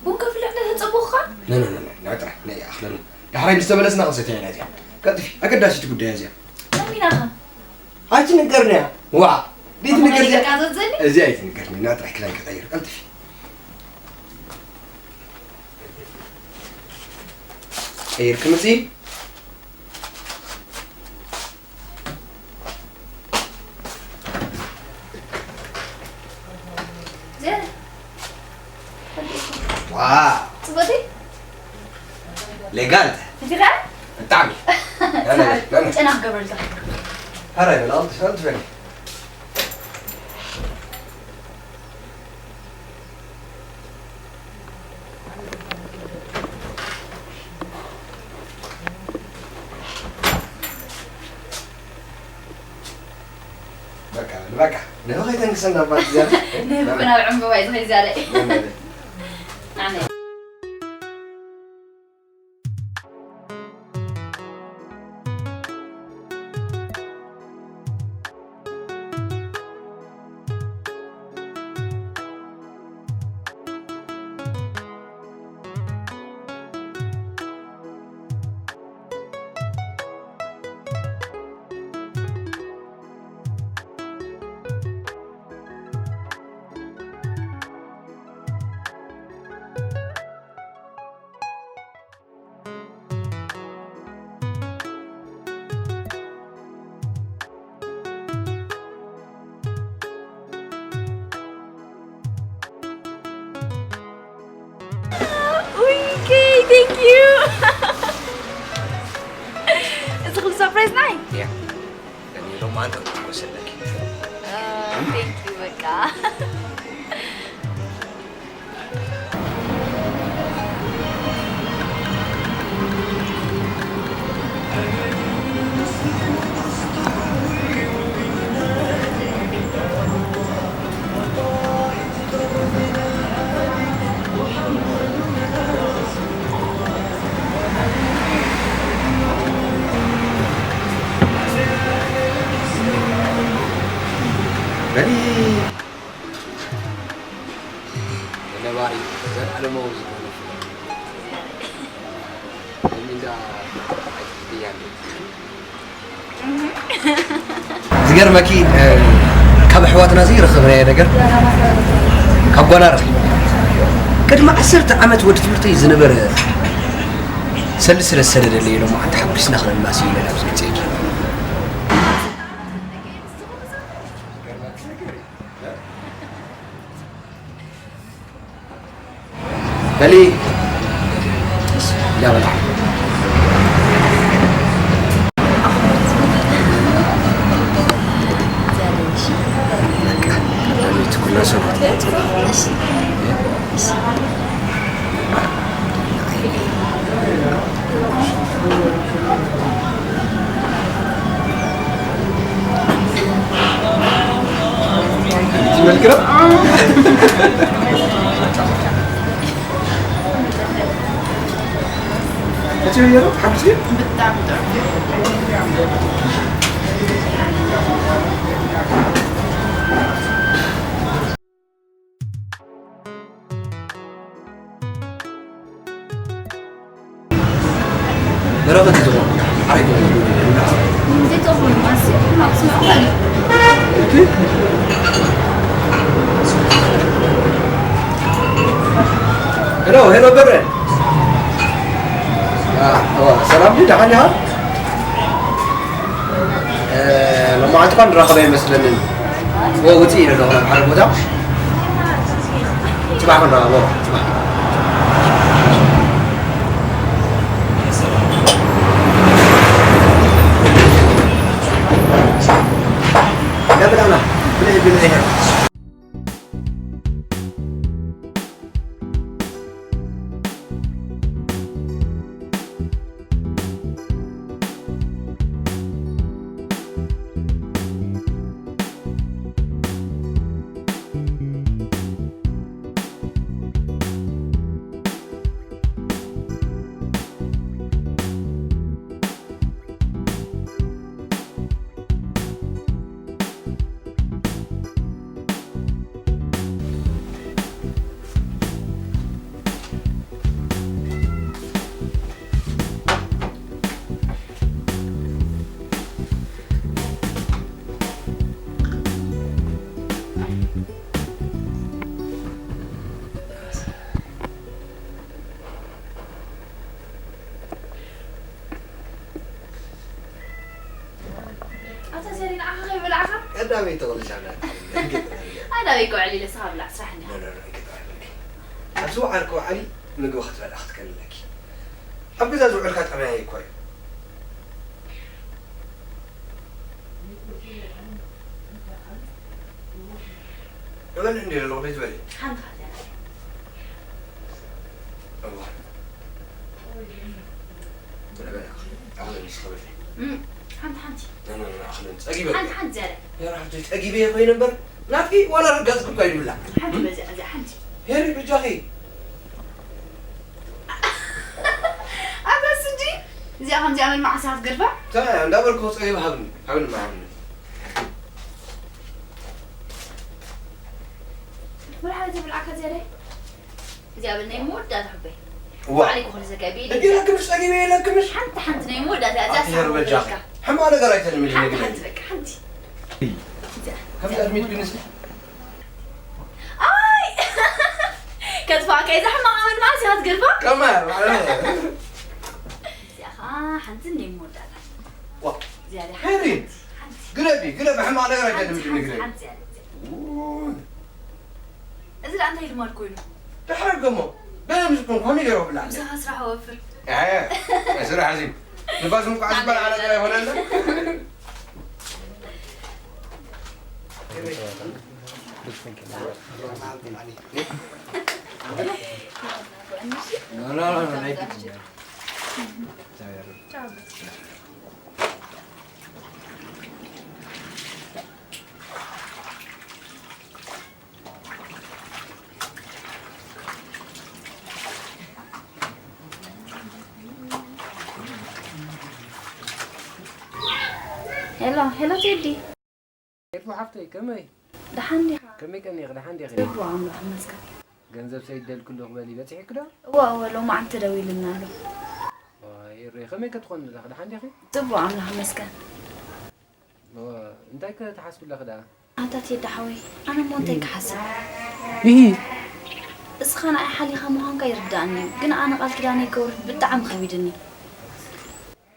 ቡን ከፍልሕ ዶ ተጸበኹኻ? ነ፣ ነ፣ ነ፣ ነ፣ ንዕጥራ፣ ነይ፣ ኣኽለኒ። ዳሕራይ ምስ ተመለስና ክንሰትያ ኢና እዚኣ። ቀልጥፊ፣ ኣገዳሲት ጉዳይ እዚኣ። ከመይ ኢኻ? ኣይትንገርንያ። ዋዕ! ዘይትንገር እዚኣ። ደቃ ዘዘኒ? እዚኣ ኣይትንገርኒ። ንዕጥራ ክዳን ክቐይር። ቀልጥፊ። ቀይር ክምጽእ። ዋው! ጽቡቕቲ? ሌጋንት። እቲ ኸ? ብጣዕሚ። ጨና ክገብረልካ። ኧረ በል፣ ኣውጥሽ፣ ኣውጥሽ በል። በቃ በል፣ በቃ። ንህቢ ከይተንክሰና እባ ዝያዳ። ንህቢ እኮ ናብ ዕምበባ እዩ ዝኸይድ ዝያዳ። በል፣ በል። ኣነ። ኡይ፣ ኬይ፣ thank you። እዚ ኹሉ ሰርፕራይዝ ናይ? እያ። እኔ ሮማን ነው ወሰደክ። አ፣ thank you፣ በቃ። በሊ። ነባሪ ዘላለማዊ ዝኾነ ፍቕሪ። በሚንዳ ኣይትፍትያን። ዝገርመኪ፣ እ፣ ካብ ኣሕዋትና ዘይረኸብናዮ ነገር፣ ካብ ጓና ረኺበ። ቅድሚ ዓሰርተ ዓመት ወዲ ትምህርተይ ዝነበረ ሰልዲ ስለ ዝሰደደለይ ኢሎም፣ ኣንታ ሓጒስና ክነማሲ ኢለ ናብዚ መፅኤኪ። በሊ። እንዳበላ። በቃ፣ ቀዳሚት ኩላ ሰብ። ትመልክረው? እቲ ወየሮ ሓብሲ? ብጣዕሚ ጥዑም። በረኸት እዩ ዝኾን። ሓራይ ትኾን። ሄሎ፣ ሄሎ፣ በረ። አ፣ ኦ፣ ሰላም ድዩ? ደሓን ኢኻ? እ፣ ሎማዓንቲ እኳ ንራኸብ ኣይመስለንን። ዎ ውፅእ ኢለ ኣለኹ ናብ ሓደ ቦታ። ፅባሕ ክንረኸቦ፣ ፅባሕ። لا، بالأمانة. بالأمانة. ኣታ ዘሪ፣ ንዓኻ ከይበላዕካ? ቀዳመይ ተቕልሻ ብላ። ኣዳበይ እኮ ዕሊለ፣ ንስኻ ብላዕ፣ ስራሕ እንዲኻ። ኖ፣ ኖ፣ ኖ፣ ይቅርታ ይበልኪ። ኣብ ዝወዓልክዎ ዓሊ ምግቢ ክትበልዓ ክትከልለኪ። ኣብ ገዛ ዝውዕልካ ጠባያይ እኮ እዩ። እበል እንዲ ዘለኹ ቤት በሊ። ሓንቲ ካልእ እዋ። በለ፣ በለ፣ ኣኽለን እስኸ በለ። እም፣ ሓንቲ፣ ሓንቲ። ኖ፣ ኖ፣ ኖ፣ ኣኽለን ጸጊበ። ሓንቲ፣ ሓንቲ ዝያዳ። ሄሪ፣ ሓንቲ ጸጊበ እየ ኮይነ እምበር፣ ናትኪ ዋላ ርጋጽ እኳ ይብላ። ሓንቲ በዚኣ፣ እዚኣ ሓንቲ። ሄሪ፣ ብጃኺ። ኣታ ስጂ፣ እዚኣ ከምዚኣ መን መዓስ እያ ክትገድፋ? እንታይ እያ እንዳበልኩ ጸጊበ፣ ሃብኒ፣ ሃብኒ፣ ሃብኒ። ወላ ሓንቲ ትብልዓካ ዝያዳ። እዚኣ በል ናይ መወዳእታ ሕበይ። እዋ። ባዕለይ ክኹን ዘጋቢ እንዴ፣ ኢለ። ለክምሽ ጸጊበ፣ ለክምሽ። ሓንቲ ሓንቲ ናይ መወዳእታ እዚኣ ኣቲ ሳብ ሄር በጃኺ። በልካ። ሕማቕ ነገር ኣይተልምዲ ሓንቲ ንግዲ። ሓንቲ በቃ ሓንቲ። እዚኣ። ከምዚ ኣድሚት ግን እስኪ። ኣይ! ከጥፋእካ እዛ ሕማቕ ኣመል መዓስ እያ ክትገድፋ? ከማይ፣ ማለት። እዚኣ ኸዓ ሓንቲ ናይ መወዳእታ። ዋ። እዚኣ ደኣ ሄሪ። ሓንቲ፣ ሓንቲ። ግለቢ፣ ግለቢ፣ ሕማቕ ነገር ኣይተልምዲ ሓንቲ፣ ንግዲ። ሓንቲ፣ ሓንቲ እዚኣ። ው። እዚ ደኣ እንታይ ልማድ ኮይኑ? ድሕሪ ገሞ፣ ገለ ምስ ኮን ኮሚደረ ብላ። ምሳኻ ስራሕ ወፍር። ኣየ፣ ስራሕ እዚ። ንፋስ እንኳዕ ዝበልዓ ነገር ኣይኮነን። ኖ፣ ኖ፣ ኖ፣ ኖ፣ ናይ ግድ። ሄሎ፣ ሄሎ ቴዲ። ኤርፎ ሓፍተይ፣ ከመይ? ደሓን ዲኻ? ከመይ ቀኒኺ? ደሓን ዲኺ? ጽቡቕ፣ ኣምላኽ ይመስገን። ገንዘብ ሰይደልክሉ ክበሊ በጺሕኪ ዶ? እወ፣ እወ፣ ሎማዓንቲ ተደዊሉልና ኣሎ። ዋይ፣ ኤረይ፣ ከመይ ከ ትኾኒ ኣለኺ? ደሓን ዲኺ? ጽቡቕ፣ ኣምላኽ ይመስገን። እወ፣ እንታይ ከ ትሓስቢ ኣለኺ ደኣ? ኣታ ቴዲ ሓወይ፣ ኣነ እሞ እንታይ ክሓስብ? እሂ። እስኻ ንዓይ ሓሊኻ ምዃንካ ይርድኣኒ እዩ፣ ግን ኣነ ቃል ኪዳነይ ከውርድ ብጣዕሚ ከቢድኒ።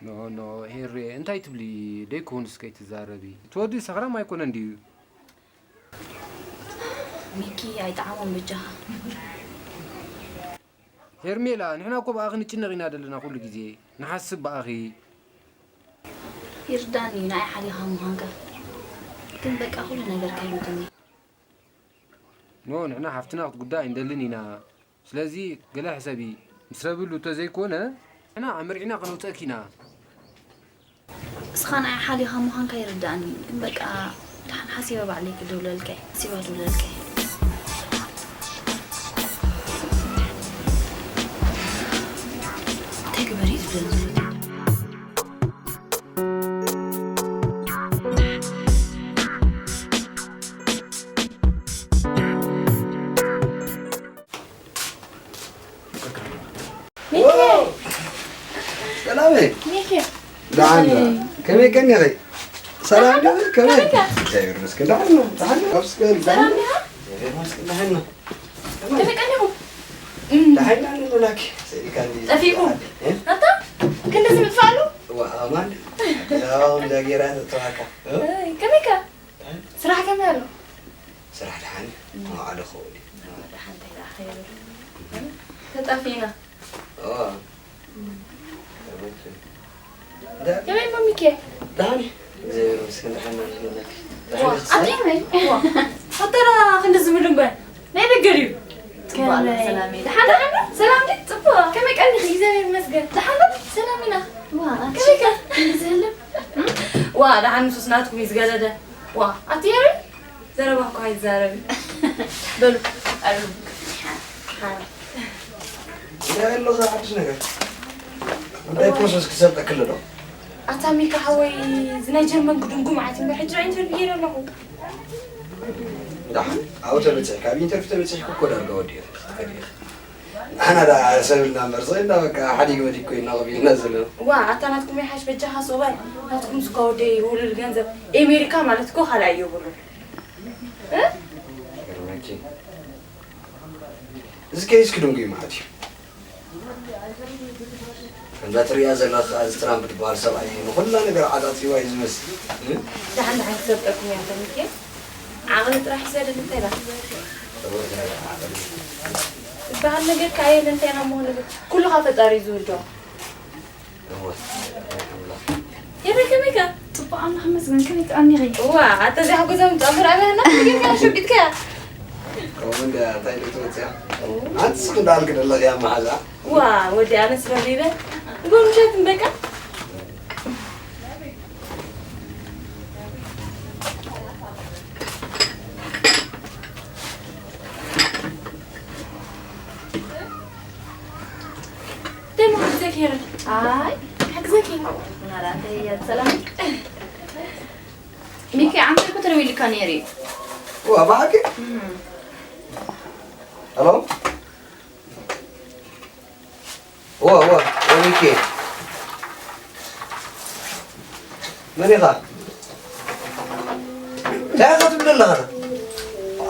ኖ፣ ኖ፣ ሄሬ፣ እንታይ ትብሊ? ደይኮንስ ከይትዛረቢ። እቲ ወዲ ሰኽራም ኣይኮነን ድዩ? ሚኪ፣ ኣይጠዓሞን በጃኻ። ሄርሜላ፣ ንሕና እኮ ብኣኺ ንጭነቕ ኢና ዘለና ኩሉ ግዜ። ንሓስብ ብኣኺ። ይርዳኒ እዩ፣ ንዓይ ሓሊኻ ምዃንካ። ግን በቃ ኩሉ ነገር ከቢድኒ። ኖ፣ ንሕና ሓፍትና ክትጉዳእ ኣይንደልን ኢና። ስለዚ ገለ ሕሰቢ። ምስ ረብሉ እንተዘይኮነ፣ ንሕና ኣመርዒና ከነውፀእኪ ኢና። እስኻ ንዓይ ሓሊኻ ምዃንካ ይርድኣኒ፣ ግን በቃ ደሓን ሓሲበ ባዕለይ ክድውለልካ እየ። ሓሲበ ክድውለልካ እየ። እንታይ ግበር እዩ ዝብለኒ ዘሎ? ሚኪ! ዋው! ሰላመይ! ሚኪ! ደሓን ዶ? ከመይ ቀኒኺ? ሰላም ዶ? ከመይ? ከመይ ከ? እግዚኣብሔር ይመስገን፣ ደሓን ነው፣ ደሓን ነው። ይመስገን፣ ሰላም ደሓን ነው። ዲኻ? እግዚኣብሔር ይመስገን፣ ደሓን ነው። ከመይ ቀኒኹም? እም። ደሓን ኢና ንብለኪ። ስኢልካ እንዲ ጠፊእኩም? እ? ኣታ? ክንደዚ ምጥፋእሉ? ዋ፣ ኣማን። ያው እንዳ ጌራ ተተዋካ። እ? ኣይ፣ ከመይ ከ? ስራሕ ከመይ ኣሎ? ደሓን እንታይ ደኣ ኸይሩ? ተጣፊእና። ኦ። ከመይ እሞ ሚኬ? ደሓን እዩ። እግዚኣብሔር ይመስገን፣ ደሓን ኢና። ዋ፣ ኣቲ፣ ዋ። ፈጠራ ክንዲ ዝብል እምበር፣ ናይ ደገ ድዩ? ጽቡቕ ኣላ ከመይ? ሰላመይ። ደሓን፣ ደሓን፣ ሰላም ድዩ? ጽቡቕ። ከመይ ቀኒኺ? እግዚኣብሔር ይመስገን። ደሓን ዶ? ሰላም ኢና። ዋ፣ ኣቲ። ከመይ ከ? ክንዲ ዝህልም? ዋ፣ ደሓን ንሱስ ናትኩም እዩ ዝገደደ። ዋ፣ ኣቲ የሪ? ዘረባ እኮ ኣይዛረብን። በሉ፣ ቀርቡ። ሓ- እንታይ ኣሎ እዛ ሓድሽ ነገር? እንታይ ፕሮሰስ ክሰልጠክል ዶ? ኣታ ሚካ ሓወይ፣ እዚ ናይ ጀርመን ግድንጉ መዓት እምበር፣ ሕጂ ኢንተርቪው ገይረ ኣለኹ። ዳ፣ ኣብኡ ተበጺሕካ፣ ኣብ ኢንተርቪው ተበጺሕኩ እኮ ዳርጋ ወዲኡ። ንሕና ዳ ሰብ ኢልና እምበር፣ ስቕ ኢልና በቃ ሓዲግ መዲግ ኮይንና ኮፍ ኢልና ዘለና። ዋ፣ ኣታ ናትኩም ይሓሽ በጃኻ ስቕ በል። ናትኩም ስኳ ወደይ ውሉድ ገንዘብ ኤሜሪካ ማለት እኮ ካልኣይ የብሉን። እ? ይገርመኪ። እዚ ኬስ ክድንጉ እዩ ማለት እዩ። ከምዛ ትሪኣ ዘለኻ እዚ ትራምፕ ዝበሃል ሰብኣይ ንኹላ ነገር ዓጻጺዋ እዩ ዝመስል። እ? ደሓን ደሓን ክሰብጠኩም እያ ተሚኬ። ዓቕሊ ጥራሕ ይሰደድ እንታይ ኢላ? ዝበሃል ነገር ከኣ የለ እንታይ ኢና እሞ ንብል። ኩሉ ካብ ፈጣሪ እዩ ዝውልዶ። እወ፣ ኣምላኽ። የበይ ከመይ ከ? ጽቡቕ ኣምላኽ ይመስገን፣ ከመይ ትቐኒኺ? እዋ፣ ኣታ እዚኣ ገዛ ምጻእ እምበር ኣበይ ኣላ? ጌርካ ሸቂጥካያ? ከምኡ እንደ እንታይ ኢሉ ትወጽያ? እው። ኣንቺ ስኽ እንዳልክ ደለኽያ መሓዛ። ዋ፣ ወዲ ኣነስ ረቢበ። ጎምሸት እምበቃ። ደሞ ሓግዘኪ ሄረን። ኣይ፣ ሓግዘኪ። ናራ፣ እንታይ እያ ሰላም? ሚኪ፣ ዓንተይ እኮ ተደዊልካ ነይሩ እዩ። ዋ፣ ብሓቂ? እም። ሄሎ? ዋ፣ ዋ፣ ዋ፣ ሚኪ። መን ኢኻ? እንታይ ኢኻ ትብል ኣለኻ?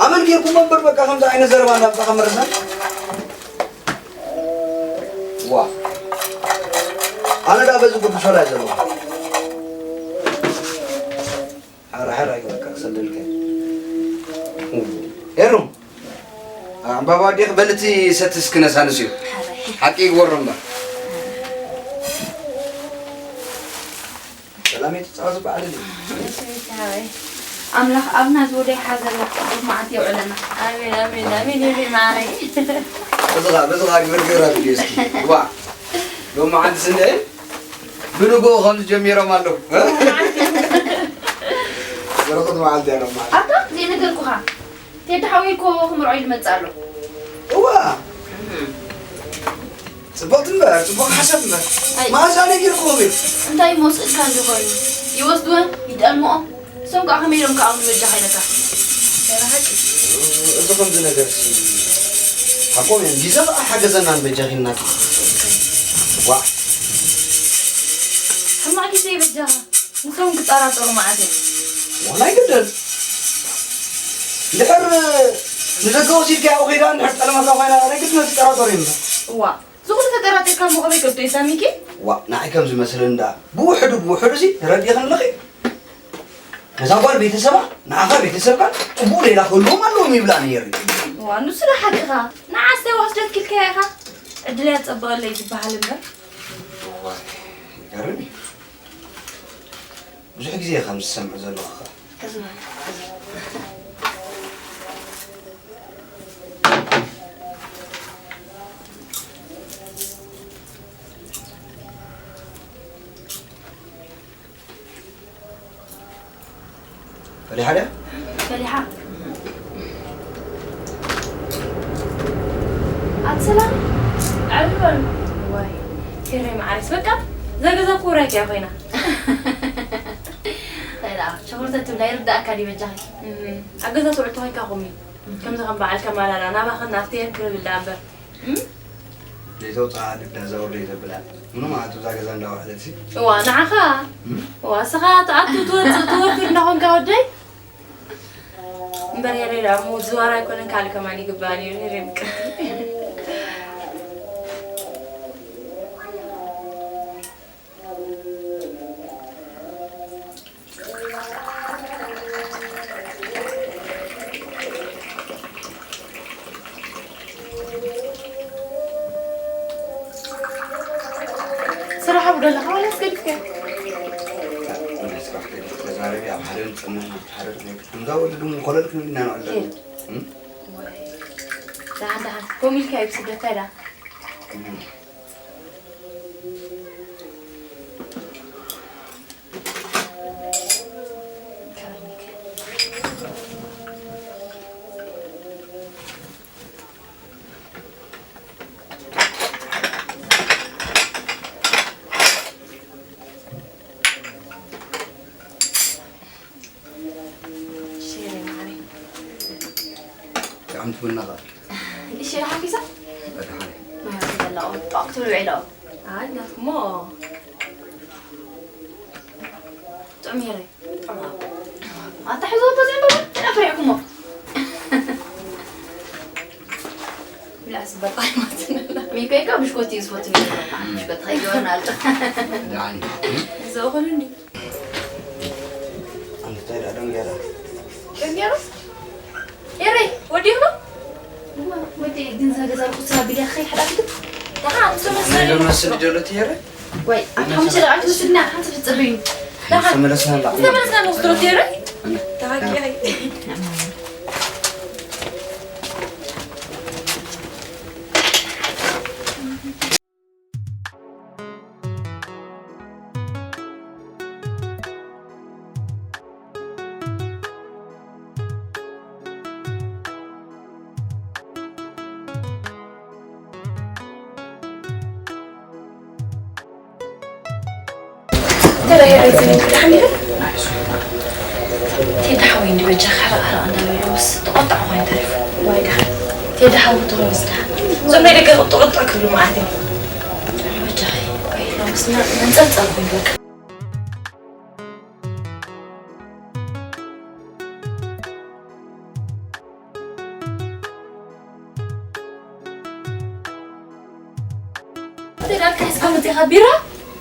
ኣመል ጌርኩሞ እምበር በቃ ከምዚ ዓይነት ዘረባ እንዳምጻኻ መረሳ። ዋ። ኣነ ደኣ በዚ ጉዱ ሾላ እየ ዘለኹ። ሓራ ሓራ ይግበካ ክሰደልካ። ኤሩ። ዕምባባ ኣዴኺ በልቲ ሰቲ እስኪ ነሳንስ እዩ። ሓቂ ይግበሮ እምበር። ሰላም እየ ትጻወት በዓል እዩ። ኣምላኽ ኣብና ዝወደ ይሓዘና፣ ጽቡቕ መዓልቲ የውዕለና። ኣሜን፣ ኣሜን፣ ኣሜን፣ የኔ ማረይ። በዝኻ፣ በዝኻ ግበር፣ ግበር ኣብ ድዮ እስኪ። ዋ፣ ሎም መዓልቲ ስንደ ብንግኡ ከም ዝጀሚሮም ኣለዉ። በረኸት መዓልቲ እያ ሎም መዓልቲ። ኣታ፣ ዘይነገርኩኻ። ቴዲ ሓወይ እኮ ክምርዖ ኢሉ መጽእ ኣሎ። እዋ። እህ። ጽቡቕ ትንበር፣ ጽቡቕ ሓሳብ እምበር። ኣይ። መኣዛ ነጊርክዎ ግን። እንታይ እሞ ስእልካ እንዲ ኮይኑ? ይወስድወን፣ ይጠልምኦ። እሶም ከኣ ከመይ ኢሎም ከኣ ንበጃኻ ኢለካ? ናይ ብሓቂ። እዚ ከምዚ ነገርሲ ሓቆም እዮም። ግዜ ከኣ ሓገዘና ንበጃኺ ኢልናኪ። ዋእ። ሕማቕ ግዜ ይበጃኻ። ንሶም ክጠራጠሩ መዓት እዮም። ዋላ ኣይግድን። እንድሕር ንደገ ወሲድካያ ከይዳ እንድሕር ጠለመካ ኮይና ናይ ግድን ክጠራጠሩ እዮም። እዋ፣ እዚ ኩሉ ተጠራጢርካ እሞ ከመይ ክእቶ እዩ ሳሚኪ? ዋ፣ ንዓይ ከም ዝመስለኒ ደኣ ብውሕዱ ብውሕዱ ሲ ተረዲእኽኒ ኣለኺ። ነዛ ጓል ቤተሰባ ንዓኻ ቤተሰብካ ጽቡቕ ሌላ ክህልዎም ኣለዎም ይብላ ነይሩ። እዋ፣ ንሱ ዶ ሓቅኻ? ንዓስ ተዋስደት ክልካያ ኢኻ? ዕድል ያጸበቐለይ ዝበሃል እምበር። እዋ፣ ይገርም እዩ። ብዙሕ ግዜ ከም ዝሰምዕ ዘለኹ ኸ? ፈሊሓ ድያ? ፈሊሓ። ኣቲ ሰላም፣ ዕርፊ በሉ። ዋይ፣ ፊሬ መዓረይስ፣ በቃ፣ እዛ ገዛ እኮ ውራይ እያ ኮይና። እንታይ ደኣ፣ ሸኾርተት ትብላ ይርድኣካ ድዩ በጃኺ? እም፣ ኣብ ገዛ ትውዕል ተኾይንካ ኹሚ። ከምዚ ከም በዓል ከማላላ፣ ናባኽን ናብተይን ክብል ደኣ እምበር። እም? ዘይተውፅኣ ድዳ ዘውርደይ ዘብላ። ምኑ ማለት እዛ ገዛ እንዳውዓለትሲ? እዋ፣ ንዓኻ? እም? እዋ፣ እስኻ ትኣቱ ትወፅእ ትወፍር እንዳኾንካ ወደይ? እምበር ሄሬ ደኣ እሞ ዝዋር ኣይኮነን ካልእ ከማን ይግባእ ነይሩ ሄሬ ምቅርቲ። ንሕና ክትሓረድ ናይ ግድን። እዛ ወለዱ ምን ኮለል ክንብል ኢና ንዕለና። ኬድ። እም? ወይ። ደሓን፣ ደሓን። ከምኡ ኢልካ እዩ ብስደት፣ እንታይ ደኣ? እም። ሸሪ ማሪ። ጥዕምቲ ቡና ኸኣ? እሺ፣ ሓፊሳ? በደሓነ። ማይ ኣፍልጠላ፣ ጣቕ ትብሉ ውዒላ። ኣይ፣ ናትኩሞ። ጥዑም የረ። ኣታ ሕዝዎ ተዘንበ፣ ጥዕና ፈሪሕኩሞ። ብላዕስ በጣም ማትና። ሚኮ እኮ ብሽኮት እዩ ዝፈቱ ነይሩ። ብሽኮት ከይገበርና ኣሎ። ዳኒ። ዘእኹል እንዲ። እንታይ ደኣ ደንገራ? ደንገራ? ኤረይ፣ ወዲኹ? እዋ፣ ወዲ ግን እዛ ገዛ ርኩስ ኣቢላ ከይሓላፍኩ። ደሓ፣ ምስ ናይ ተመስገን። ዶ መስል ደሎ ትየረ? ወይ፣ ኣብ ሓሙሽተ ደቂቃ ትወስድና፣ ሓንቲ ክትጽበዩ። ደሓ። ተመለስና እንዳ። ተመለስና ንወስዶ ትየረ? ኣነ። ደሓ፣ ኣነ። ኪያይ። ተረጋጊ፣ ደሓን ዲኺ? ቴዲ ሓወይ እንዲ በጃኻ ርኣ ርኣ እንዳበለ ምስ ተቖጣዕ ኮይኑ ተሪፉ። ዋይ ደሓን። ቴዲ ሓዊ ትኾንስ ደሓን። እዞም ናይ ደገ ጥቕጥቕ ክብሉ መዓት እዮም። በጃኺ፣ ቆይ፣ ሎምስ መ-፣ መንጸርጸር ኮይኑ በቃ። እንተ ዳልካ ሒዝካ መጺኻ ቢራ?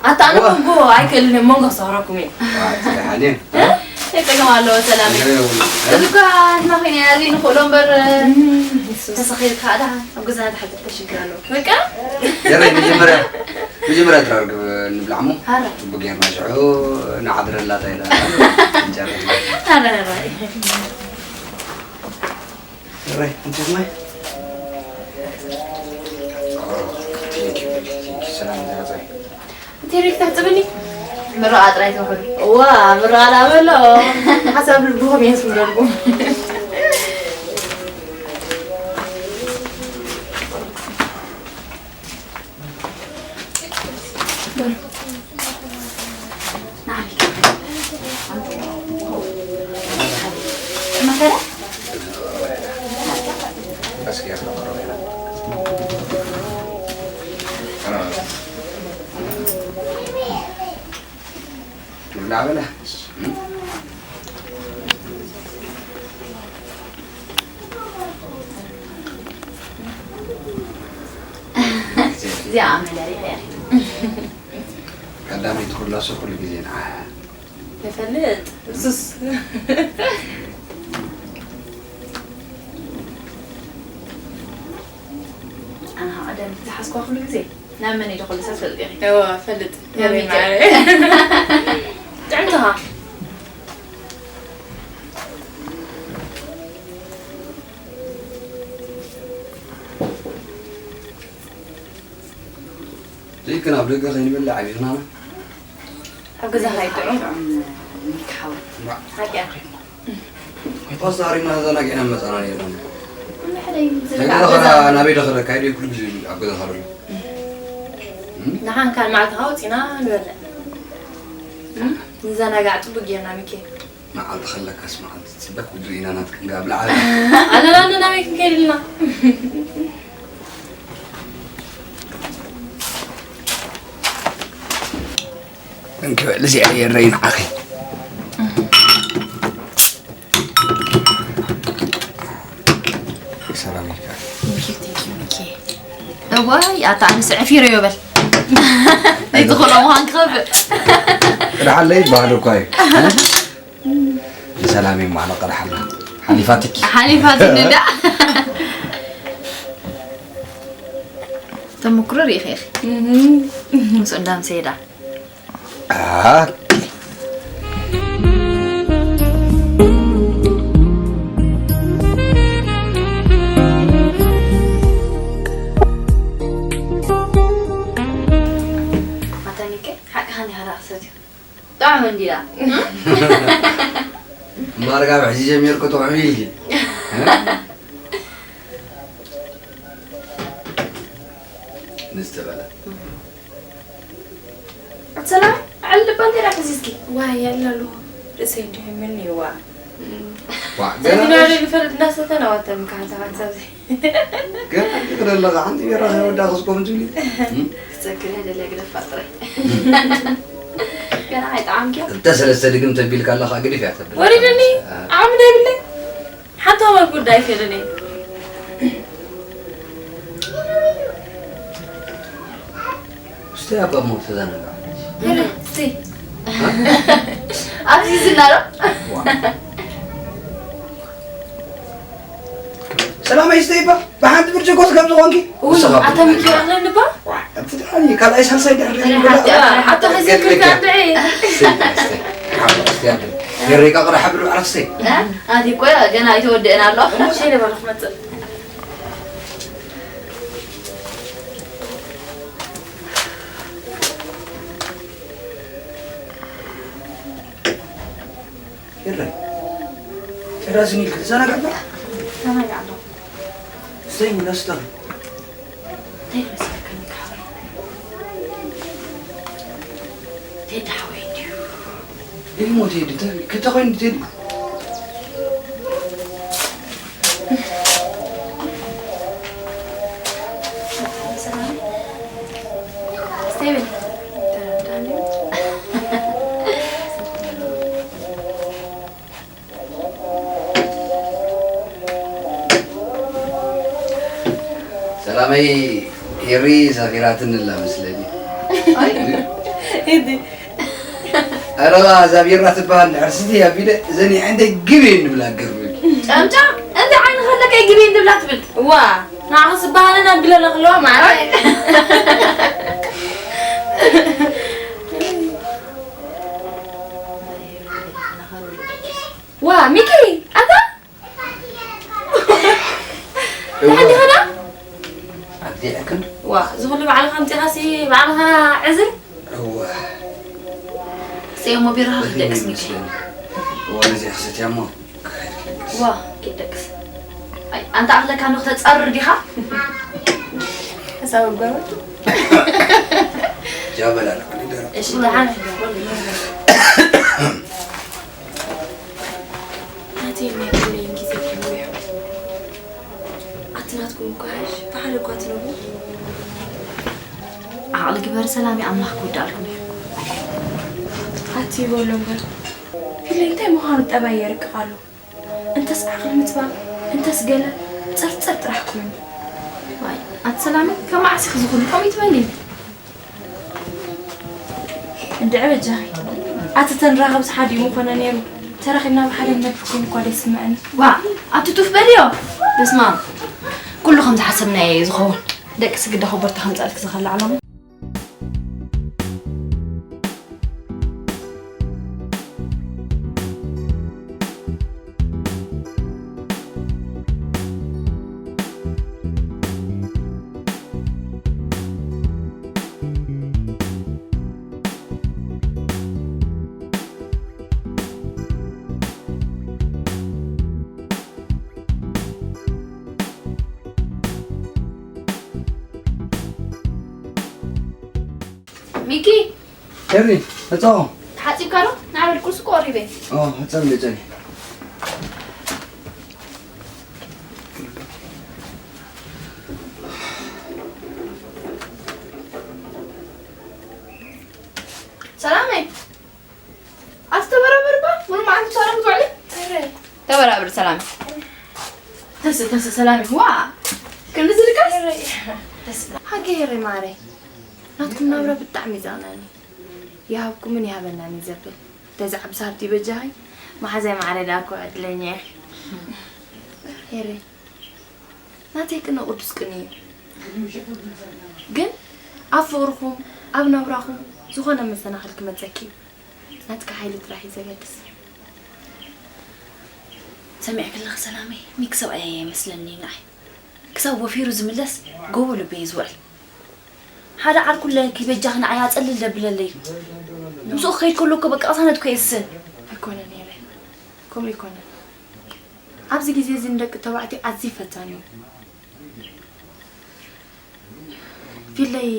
ኣታ ኣነ ዋ። መንጎ ኣይክእልን እየ፣ መንጎ ክሰኽረኩም እየ። ዋ፣ እቲ ደሓን እየ። እ? እንታይ ጸገም ኣለዎ፣ ሰላም እየ። እንታይ የብሉን። እዚ እኳ ንሕና ኮይና እያ፣ እዚ ንኽእሎ እምበር፣ እም፣ የሱስ። ተሰኺርካ ደሓን ኣብ ገዛና ተሓተት ተሽግር ኣለዎ። በቃ? የረይ፣ መጀመርያ፣ መጀመርያ ድራር ግብ ንብላዕ እሞ፣ ሃራ። ጽቡቅ ጌርና ሽዑ ንዓድረላ እንታይ ኢላ? እንጀራ። ሃራ፣ ሃራ። ራይ፣ እንትን ማይ። ኦ፣ ቴንክ ዩ፣ ቴንክ ዩ። ሰላም ይዛዛይ። እንታይ ሪክ ተሕጽብኒ? ምርቓ ጥራይ ትውሕዱ። እዋ፣ ምርቓ ላበሎ። ሓሳብ ልብኹም የስምረልኩም። ንብላ በላ። እዚኣ መለሪያ እያ። ቀዳመይቲ ኩላሱ ኩሉ ግዜ ንዓ። ይፈልጥ፣ እሱስ። ኣነ ቀዳመይቲ ዝሓዝኳ ኩሉ ግዜ ናብ መን ኢለ ኩሉ ሰብ ፈልጥ እየ። እወ፣ ፈልጥ። ናብ ሚካኤል። ጥዕምቲ ኸኣ። ዘይከን ኣብ ደገ ከይንበልዕ ዓቢኽናና። ኣብ ገዛ ከይጥዑም። ዋ። ሓቂ ኣኺ። ፓስታ ኣሪግና ተዘናጊዕና መጻና ነይርና። እንድሕረይ ናይ ገዛ ዝርጋዕ ኸዳ ገዛ። ናበይ ደኸደ? ካይደ ኩሉ ግዜ ኣብ ገዛ ኸዳ። እም? ንሓን ካል መዓልቲ ኸወጺና ንበልዕ። እም? ንዘናጋዕ ጽቡቅ ጌርና ሚኪ። መዓልቲ ከለካስ መዓልቲ ጽበክ ብድኡ ኢና ናትክን ጋር ብልዓል። ኣለና ኣለና ናበይ ክንከይድ ኣለና? እንክበል እዚኣ የረይ ንዓኺ። ሰላም ኢልካ። Thank you, thank you, ሚኪ። እዋይ፣ ኣታ ኣነስ ዕፊረዮ በል። ኣይትኽእሎ ምዃን ክኸፍእ። ቅድሓለይ ይበሃል እኳ እዩ። ንሰላም እዩ ማዕለ ቅድሓልና። ሓሊፋትኪ። ሓሊፋትኒ እንዳ። ተመኩሮ ርኢኺ ኢኺ። እህ። ምስ እንዳም ሰይዳ። ኣሃ። ሕዚ ጀሚርኩ ጥዑም ኢልኪ። ንዝተበለ። ሰላም፣ ዕል ልባ እንታይ ደኣ ፈሲስኪ? ዋይ፣ ያላሉ ርእሰይ እንዲሁ ምን ይዋ። ዋ፣ ገና ዘቢና ነሽ? ዘይንፈልጥ እናሰተና ዋተን ካንሳ፣ ካንሳ ዘይ። ገና እንዲሁ ክደለኻ፣ ሓንቲ ቢራ ከይወዳእኩ እስኮ ትብሊ። እም? ክሰክር እየ፣ ደልየ ግደፋ ጥራይ። ገና ኣይጠዓምክዮ? ክልተ ሰለስተ ድግም ተቢልካ ኣለኻ፣ ግድፍ እያ ተብል። ወሪድኒ፣ አ። ዓቕሚ ዶ የብለይ? ሓንቲ ወር ጉዳይ ከደኒ። እስቲ ኣባ ሞት ተዘናጋ። የለ፣ እስቲ። እ? ኣብዚ ዝናሮ? ዋ። ሰላም፣ እስቲ እባ ብሓንቲ ብርጭቆ ስጋብ ዝኾንኪ። እውን ንስኻ ኣታ ብርጭቆ። ምኪ ኣኽለኒ እባ? ዋ፣ እቲ ደሓን እዩ። ካልኣይ ሳልሳይ ድሕሪ ኣይ፣ ዘይብላ። ሓቂ፣ ሓቂ፣ ሓቂ፣ ገለ ሒዘልካ ገለ። እንድዒ። እስቲ፣ እስቲ። ሓቂ፣ እስቲ፣ ኣቢ። የረይ፣ ቃቕራ ሓብሪ ባዕላ እስቲ። እ? ኣቲ እኮ ገና ኣይተወደእን ኣሎ። እሞ ሸይለ በሉ ክመጽእ። ይረይ። ጭራስ ኒል ክትዘናጋዕ? ተዘናጋዕ ኣለኹ። እሰይ፣ ሙለስታ። እንታይ ይመስለካ ንካባይ? ቴዲ ሓወይ እንድዩ። እሞ ቴዲ፣ እንታይ፣ ክተ ኮይኑ ቴዲ? ሰላም። እስታይ በል። ሰላመይ፣ ሄሪ ሰፊራትኒ ኣላ መስለኒ። ኣይ፣ ሄዲ። ኣረ፣ እዛ ቢራ ትበሃል እንድሕር ስትይ ኣቢለ፣ እዘን የዕንተይ ግብ እየን ዝብላ፣ ገርምኪ። ጨምጫም፣ እንታይ ዓይኒ ከለካ እዩ ግብ እየን ዝብላ ትብል? ዋ፣ ንዓኽስ በሃለን ኣቢለን ክህልዋ ማዕረ። ዋ፣ ሚኪ፣ ኣታ? እዋ። ደሓን ዲኻ ዶ? ኣብዚኣ ክንዲ? ዋ፣ እዚ ኩሉ ባዕልኻ ኣምጺኻሲ ባዕልኻ ዕዝል? እዋ። ሰይ እሞ ቢራኻ በዚ ክትደቅስ ሚኪ። ይመስለኒ። እዋ፣ ነዚኣ ክሰትያ እሞ። ዋ፣ ኪድ ደቅስ። ኣይ፣ ኣንታ ኣኽለካ ዶ ክተጻርር ዲኻ? ሕሳብ ኣጓበል። ጃበላ፣ ንደረቕ። እሺ፣ ደሓን። ናተይ ናይ ኩለይን ግዜ ተመሪሑ። ኣቲ ናትኩም እኮ ሓሽ፣ ብሓደ እኳ ትነብሩ። ዓቕሊ ግበር ሰላሚ፣ ኣምላኽ ክውድኣልኩም እዩ። ኣቲ ይበሎ እምበር፣ ፊለይ እንታይ ምዃኑ ጠባይ የርቅቕ ኣሎ። እንተስ ዓቕሊ ምጽባብ፣ እንተስ ገለ፣ ጸርጸር ጥራሕ ኮይኑ። ዋይ፣ ኣቲ ሰላሚ፣ ከም መዓስ ኢኺ ዝኹሉ ከምኡ ትበሊ? እንድዒ በጃኺ። ኣቲ ተንራኸብስ ሓዲኡ ምኾነ ነይሩ። ተራኺብና ብሓደ ንነብር ኮይኑ እኳ ደይስምዐኒ። ዋ፣ ኣቲ ቱፍ በልዮ። በስመ ኣብ። ኩሉ ከም ዝሓሰብናዮ እዩ ዝኸውን። ደቂ ስግደ ኮበርታ ከምጻልክ ዝኸላ ዓለሙ። ሚኪ! ሄሪ፣ መጻኹ። ተሓጺብካ ዶ? ንዓ በል፣ ቁርሲ እኮ ቀሪበ። ኦ፣ ሕጸብ እንደ ጸኒ። ሰላመይ! ኣቲ ተበራበሪ እባ፣ ሙሉ መዓልቲ ብሰላም ትውዕሊ? እረ። ተበራበሪ ሰላም። ተስ-፣ ተስ-፣ ሰላም። ዋ! ክንዲ ዝልቀስ? እረ። ተስ-፣ ሃገይ እረ ማረይ። ናትኩም ናብራ ብጣዕሚ ይዘቕነኒ። ይሃብኩምን ይሃበናን እዩ ዘብል። ተዛዕብስ ሃብቲ በጃኺ። መሓዛይ ማዕረ ደኣ እኮ ዕድለኛ እየ። ሄረ። ናተይ ቅነ ቅዱስ ቅነ እዩ። ግን ኣብ ፍቕርኹም፣ ኣብ ናብራኹም ዝኾነ መሰናኽል ክመጸኪ እዩ። ናትካ ሓይሊ ጥራሕ እዩ ዘገድስ። ሰሚዕኪ ኣለኺ ሰላመይ፣ ሚኪ ሰብኣይ ኣይመስለኒ እዩ ንዓይ። ክሳብ ወፊሩ ዝምለስ ጎቦ ልቢ እዩ ዝውዕል። ሓደ ዓርኩ ኣለኪ በጃኺ ንዓይ ኣጸልል ደብለለይ። ምስኡ ክኸይድ ከሎ እኮ በቃ ቅሳነት እኮ የስን። ኣይኮነን ሄረ፣ ከምኡ ኣይኮነን። ኣብዚ ግዜ እዚ ንደቂ ተባዕትዮ ኣዝዩ ፈታኒ እዩ። ፊለይ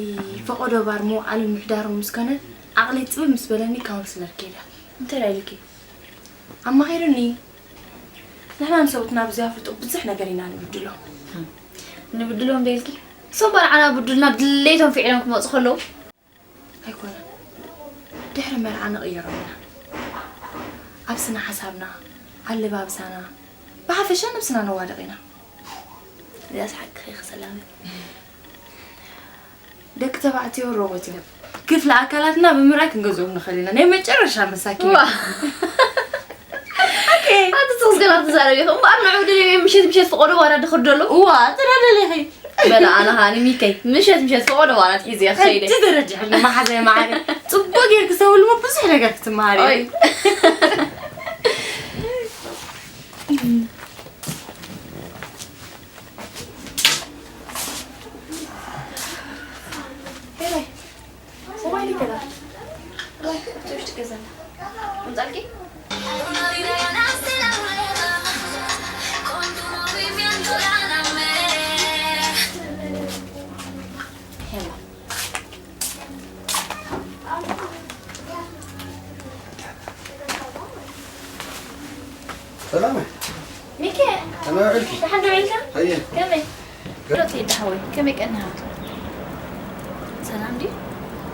ፈቐዶ ባር ምውዓልን ምሕዳርን ምስ ኮነ፣ ዓቕለይ ጽብብ ምስ በለኒ ካውንስለር ከይደ። እንታይ ኢልኪ? ኣማኺሩኒ። ንሕና ንሰብኡትና ብዘይኣፍልጦ ብዙሕ ነገር ኢና ንብድሎም። ንብድሎም ዶ ኢልኪ? እሶም ባርዓና ብዱልና ድሌቶም ፍዒሎም ክመጹ ከለዉ። ኣይኮነን። ድሕሪ መርዓ ንቕይሮም ኢና። ኣብ ስነ ሓሳብና፣ ኣለባብሳና፣ ብሓፈሻ ነብስና ነዋድቕ ኢና። እዚኣስ ሓቅኺ ኢኺ ሰላመይ። ደቂ ተባዕትዮ ሮቦት እዮም። ክፍሊ ኣካላትና ብምርኣይ ክንገዝኦም ንኽእል ኢና። ናይ መጨረሻ መሳኪን። ዋ። ኦኬ። ኣቲ ጽቕስ ገና ክትዛረብ ኢኺ። እምበኣር ንዑ ደልየ ምሸት ምሸት ፈቐዶ ዋና ድኽደሎ። እዋ፣ ተዳለለ ኢኺ። በላ ኣነ ኸኣ ንሚከይ ምሸት ምሸት ፈቐዶ ዋና ትሒዘ እየ ክኸይደ። ሕጂ ተረዲሑኒ መሓዛይ መዓረ። ጽቡቕ ጌርኪ ሰብሉ ብዙሕ ነገር ክትመሃሪ ኦይ። ኢኺ። ሄሎ። ሞባይል ይከላል። ወይ፣ እቲ ውሽጢ ገዛ ኣላ። ምምጻልኪ? ሄሎ። ሰላም። ሚኪ። ከመይ ውዒልኪ? ደሓን ዶ ውዒልካ? ሃየ። ከመይ? ዶ ትሄድ ሓወይ? ከመይ ቀኒኻ? ሰላም ድዩ?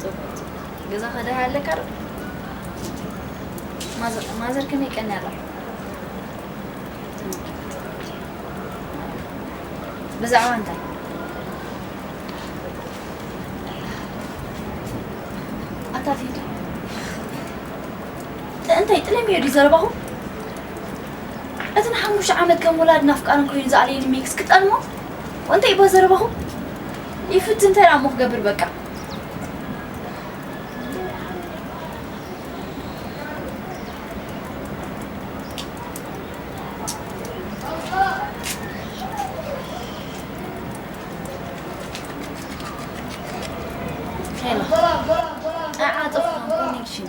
ጽቡቕ፣ ጽቡቕ። ገዛኻ ደሃ ኣለካ ዶ? ማዘር፣ ማዘር ከመይ ቀኒ ኣላ? ብዛዕባ እንታይ? ኣታ ቴዲ፣ እንታይ ጥለምዮ ድዩ ዘረባኹም? እቲ ንሓሙሽተ ዓመት ከም ወላድን ኣፍቃርን ኮይኑ ዝኣለየኒ ሜክስ ክጠልሞ? እንታይ እባ ዘረባኹም? ይፍት እንታይ ደኣ እሞ ክገብር በቃ። ሄሎ። ኣዓ፣ ጠፍኣ ኮኔክሽን።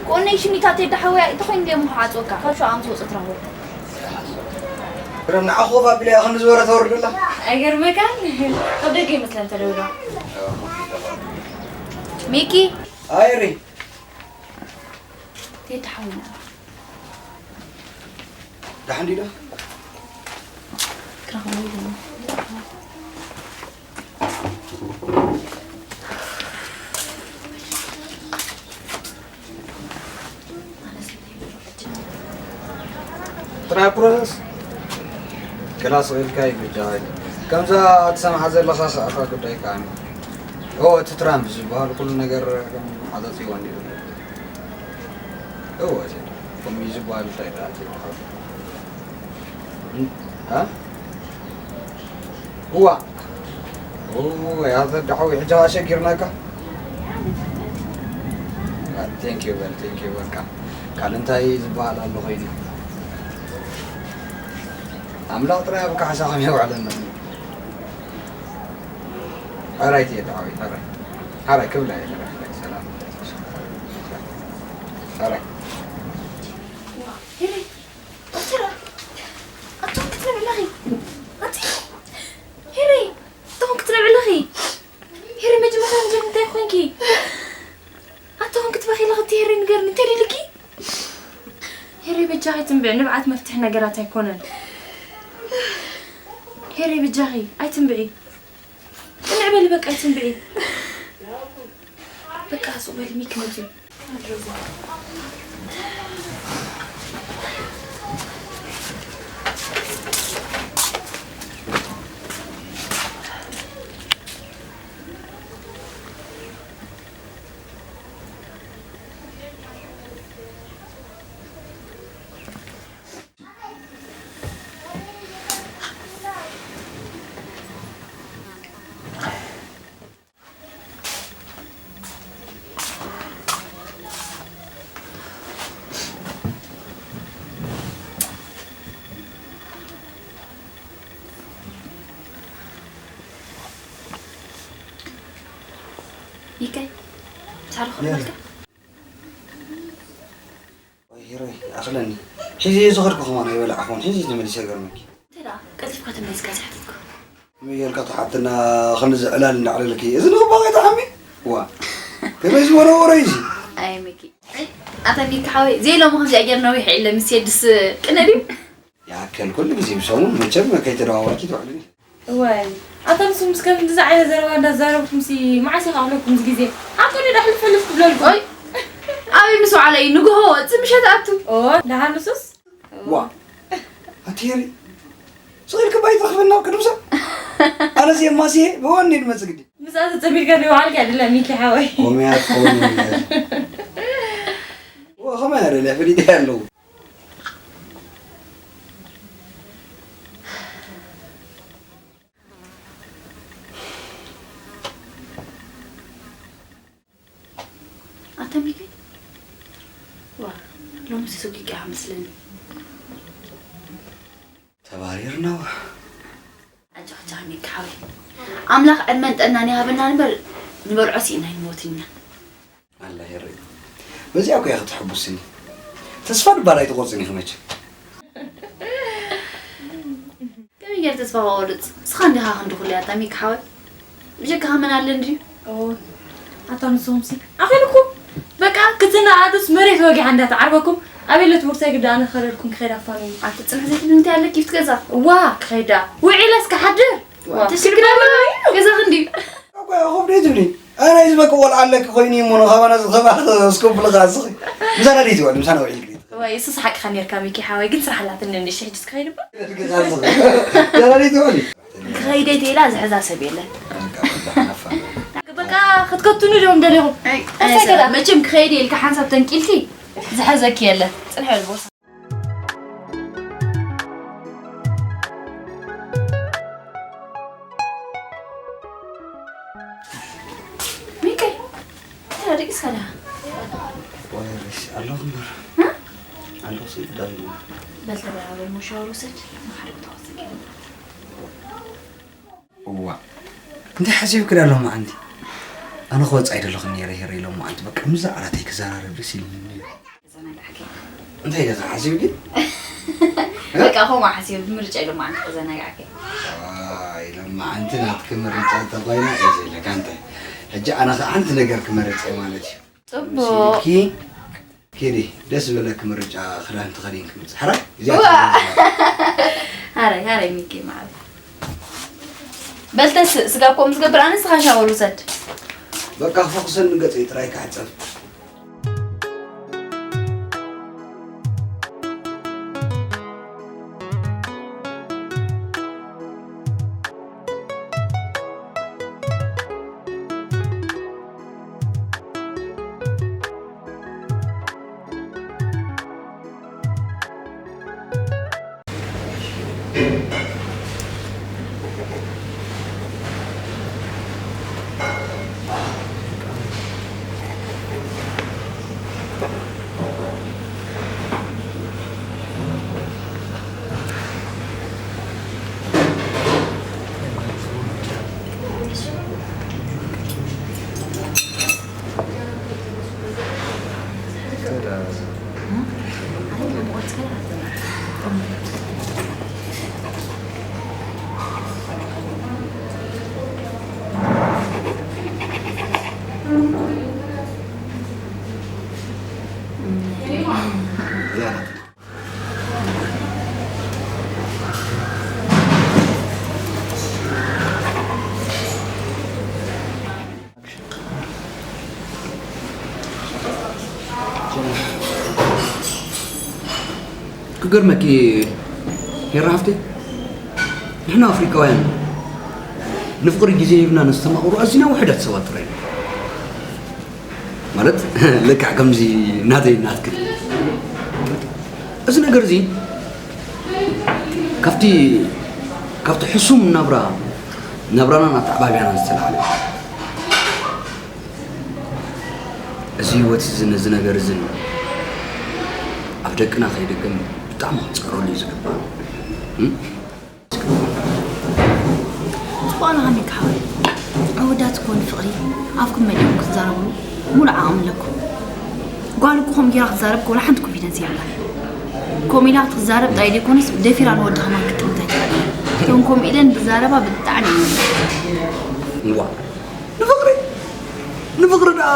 ኮኔክሽን ኢታ ቴዲ ሓወይ፣ እንተኾይኑ ደሞ ክዓጽወካ፣ ካብ ሸውዓተ ኣምስኡ ወጽእ ትረኽቦ። ግርም፣ ንዓኹ ኮፍ ኣቢለ እያ ክንዲ ዝበረ ተወርድ ኣላ። ኣይገርመካን? ካብ ደገ ይመስለን ተደውሎ። ሚኪ። ኣይሪ። ቴዲ ሓወይ፣ ንዓ። ደሓን ድዩ ዶ? ክረኽቦ ኢሉ። ጥራይ ፕሮሰስ ክላስ ኢልካ ይብጃዋይ። ከምዛ ትሰምዓ ዘለኻ ከኣኻ ጉዳይ ከኣ። ኦ፣ እቲ ትራምፕ ዝበሃል ኩሉ ነገር ከም ዓጸጽዎ እንዲዩ። እወ፣ እዚ ከምኡ ዝበሃል እንታይ ደኣ ትብሃል? እ? እ? እዋ። ኦ፣ ያተ ደሓዊ ሕጂ ኣሸጊርናካ። ቴንክ ዩ በል፣ ቴንክ ዩ በል። ካ-፣ ካልእ እንታይ ዝበሃል ኣሎ ኮይኑ? ኣምላኽ ጥራይ ኣብ ካሕሳኹም የውዕለና። ሕራይ ትየ ደሓዊ፣ ሕራይ። ሕራይ ክብላ እየ፣ ሕራይ፣ ሕራይ፣ ሰላም። ሕራይ። ሄሪ፣ ኣቲ ራ-፣ ኣቶም ክትነብዕለኺ። ኣቲ፣ ሄሪ፣ ኣቶም ክትነብዕለኺ። ሄሪ፣ መጀመርታ ንጀም እንታይ ኮንኪ? ኣቶም ክትበኺ ኣለኺ፣ እቲ ሄሪ ንገርኒ፣ እንታይ ደሊኪ? ሄሪ፣ በጃኺ ትንብዒ፣ ንብዓት መፍትሒ ነገራት ኣይኮነን። ሄሪ፣ በጃኺ ኣይትንብዒ። ቅንዕ በሊ በቃ፣ ኣይትንብዒ። በቃ፣ ሱቕ በሊ፣ ሚኪ መጺኡ። ይከይ፣ ሳሩ ያ። ክብለልካ? ወይ ሂሮይ፣ ኣኽለኒ። ሒዘ ዝኸድኩ ከማን ኣይበላዕኹን። ሕጂ ተመሊሰ ገርመኪ። እንታይ ደኣ ቀልጢፍካ ተመሊስካ ዝሓተትኩ? ከመይ ጌርካ ትሓትና? ክንዚ ዕላል እንዳዕለልኪ። እዚ ንኽባኸ ተሓሚ? ዋ። ከመይ ዝበለ ወረ እዩ እዚ? ኣይ ሚኪ። ኣታ ሚኪ ሓወይ፣ ዘይሎሚ ከምዚኣ ጌርና ነዊሕ ኢለ ምስ የድስ ቅነ ድዩ? ይኣከል ኩሉ ግዜ ብሰሙን መቸም ከይተደዋወልኪ ትውዕሊ። እዋይ፣ ኣታ ንስኹም ምስ ከምዚ ዓይነት ዘረባ እንዳዛረብኩምሲ መዓስ ኢኻ ክብለኩም እዚ ግዜ? ኣብ ቅድሚኡ ዶ ሕልፍ ሕልፍ ክብለልኩም? ኦይ፣ ኣበይ ምስ ወዓለ እዩ ንግሆ ወጽእ ምሸት ኣቱ? ኦ፣ ደሓን ንሱስ? ዋ፣ ኣቲ ሄሪ፣ ስቕ ኢልኪ ባይ ትረኽብና ኣብ ቅድሚ ሰብ? ኣነስ የማስየ ብወኒ ድመጽእ ግዲ። ምስኣ ተጸሚድካ ዶ ይውዓልካ? ኣይደለ ሚኪ ሓወይ። ኮመያ ትኸውን እያ። ዋ፣ ከመይ ኣደልያ ፈሊጠያ ኣለዉ። ኣታ ሚኪ፣ ዋ፣ ሎምስ ሱቅ ይቀያ መስለኒ። ተባሪርና ዋ። ኣጆኻ፣ ኣጆኻ ሚኪ ሓወይ። ኣምላኽ ዕድመን ጥዕናን ይሃበና እምበር፣ ንበልዖ ስኢና ኣይንሞትን ኢና። ኣላ የርኢ። በዚኣ እኮ እያ ክትሕጉስኒ። ተስፋ ድባል ኣይትቆርጽን ኢኺ መቸም። ከመይ ጌረ ተስፋ ክቆርጽ? ንስኻ እንዲኻ ክንዲ ኩሉ ኣታ ሚኪ ሓወይ። ብጀካኻ መን ኣለን ድዩ? ኦ፣ ኣታ ንስኹምሲ ኣኺልኩም። በቃ ክትነኣዱስ መሬት ወጊሓ እንዳተዓርበኩም፣ ኣበይ ኣሎ እቲ ሞተርሳይክል ደኣ ኣነ ክኸደልኩም ክኸይድ ኣፋኑ። ኣቲ ጽንሕ ዘይትብሊ እንታይ ኣለኪ ኣብቲ ገዛ? ዋ፣ ክኸይዳ። ውዒለስ ክሓድር። ዋ፣ ተሽክር ኣለዋ። ገዛ ክንዲ። እኮ ያዕቆብ ደይ ትብሊ? ኣነ እዚ በቃ ቆልዓ ኣለኪ ኮይኑ እሞ ንኻባና ዝኸባ እስከብልኻ እስኺ። ምሳና ደይ ትውዕል፣ ምሳና ውዒል ግዲ። ወይ፣ እሱስ ሓቅኻ ኔርካ ሚኪ ሓወይ፣ ግን ስራሕ ኣላትኒ ንእሽተይ፣ ሕጂ እስከ ኸይድ እባ። ምሳና ደይ ትውዕል። ክኸይድ እየ ኢላ ዝሕዛ ሰብ የለን። በቃ፣ በቃ፣ ናፋ። በቃ፣ ክትከቱኒ ዶ ደሊኹም? ኣይ፣ ኣሳይ ኣይ፣ ከዳ። መቸም ክኸይድ እየ ኢልካ ሓንሳብ ተንቂልኪ፣ ዝሕዘኪ የለን። ጽንሒ በል ቦርሳ። ሚኪ፣ እንታይ ደቂስካ ደኣ? ወይ ሪስ፣ ኣለኹ እምበር። እ? ኣለኹ ስል ዳይ። በል ተበራበር፣ ሞ ሻወር ውሰድ። ሓደ ቦታ ወሰድ። እዋ። እንታይ ሓሲብክ ዳ ሎማዓንቲ? ኣነ ክወጽእ ኣይደለኹን ነይረ ሄረ ሎማዓንቲ። በቃ፣ ምስዛ ዓራተይ ክዘራረብ ደስ ኢሉኒ ነይሩ። ተዘናጋዕከ። እንታይ ኢኻ ሓሲብኪ? በቃ፣ ከምኡ ሓሲብ፣ ብምርጫ ኢሎም ኣንተ ተዘናጋዕከ። ኣይ፣ ሎማዓንቲ ናትኪ ምርጫ እንተኾይና፣ እየ ዘለካ እንታይ? ሕጂ ኣነ ኸዓ ሓንቲ ነገር ክመርጽ እየ ማለት እዩ። ጽቡቕ። ምስ ኢልኪ፣ ኪዲ፣ ደስ ዝበለኪ ምርጫ ክዳን ተኸዲንኪ ምጽእ። ሕራይ? እዚኣ ዋ! ትመርጽ። ሃረይ፣ ሃረይ ሚኪ መዓል። በልተስ ስጋ እኮ ምስ ገብር ኣነ ንስኻ ሻወር ውሰድ። በቃ፣ ክፈኹሰኒ ገጸይ ጥራይ ክሕጸብ። ክገርመኪ ሄራ ሃፍተይ፣ ንሕና ኣፍሪቃውያን ንፍቕሪ ግዜ ሂብና ነስተማቕሮ ኣዚና ውሑዳት ሰባት ጥራይ ኢና። ማለት ልክዕ ከምዚ ናተይ ናትክን። እዚ ነገር እዚ ካብቲ፣ ካብቲ ሕሱም ናብራ፣ ናብራናን ኣተዓባብያናን ዝተላዕለ። እዚ ህይወት እዚ ነዚ ነገር እዚ ኣብ ደቅና ከይደግም ብጣዕሚ ክንጸረሉ እዩ ዝግባእ። እም? ጽቡቕ ኣለኻ ሚኪ ሓወይ። ኣወዳት እኮ ንፍቕሪ ኣፍኩም መሊኦም ክትዛረብሉ ሙሉእ ዓቕሚ ኣለኩም። ጓል እኮ ከምኡ ጌራ ክትዛረብ እኮ ወላ ሓንቲ ኮንፊደንስ የብላን። ከምኡ ኢላ ክትዛረብ ጥራይ ዘይኮነስ ደፊራ ንወዲ ከማን ክትጥምታ ኣይትኽእልን። እቶም ከምኡ ኢለን ዝዛረባ ብጣዕሚ እዮም። እዋ ንፍቕሪ ንፍቕሪ ደኣ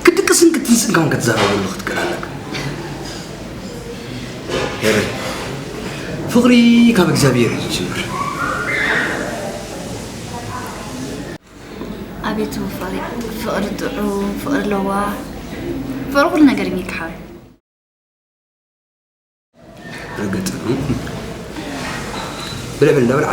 ክትድቅስን ክትንስን ከም ክትዛረበሉ ክትክእል ኣለካ። ሄረ ፍቕሪ ካብ እግዚኣብሔር እዩ ዝጅምር። ኣቤት ፍቕሪ፣ ፍቕሪ ጥዑም፣ ፍቕሪ ለዋህ፣ ፍቕሪ ኩሉ ነገር እዩ ሚኪ ሓወይ። ርግጥ ብልዕ ብልዕ እንዳበልዓ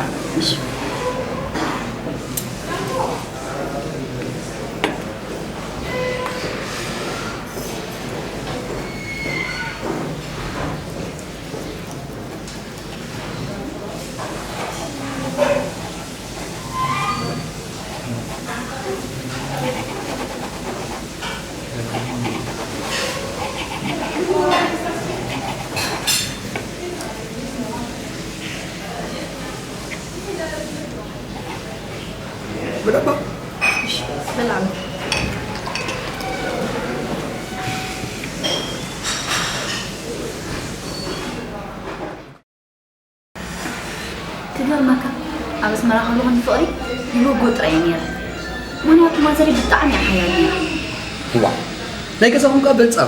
ክገርመካ ኣብ ኣስመራ ከለኹ ንፍቕሪ ይበጎ ጥራይ እየ ነይረ። ምኽንያቱ ማዘረይ ብጣዕሚ እያ ሓያል ነይራ። እዋ ናይ ገዛኹም ከኣ በልጻ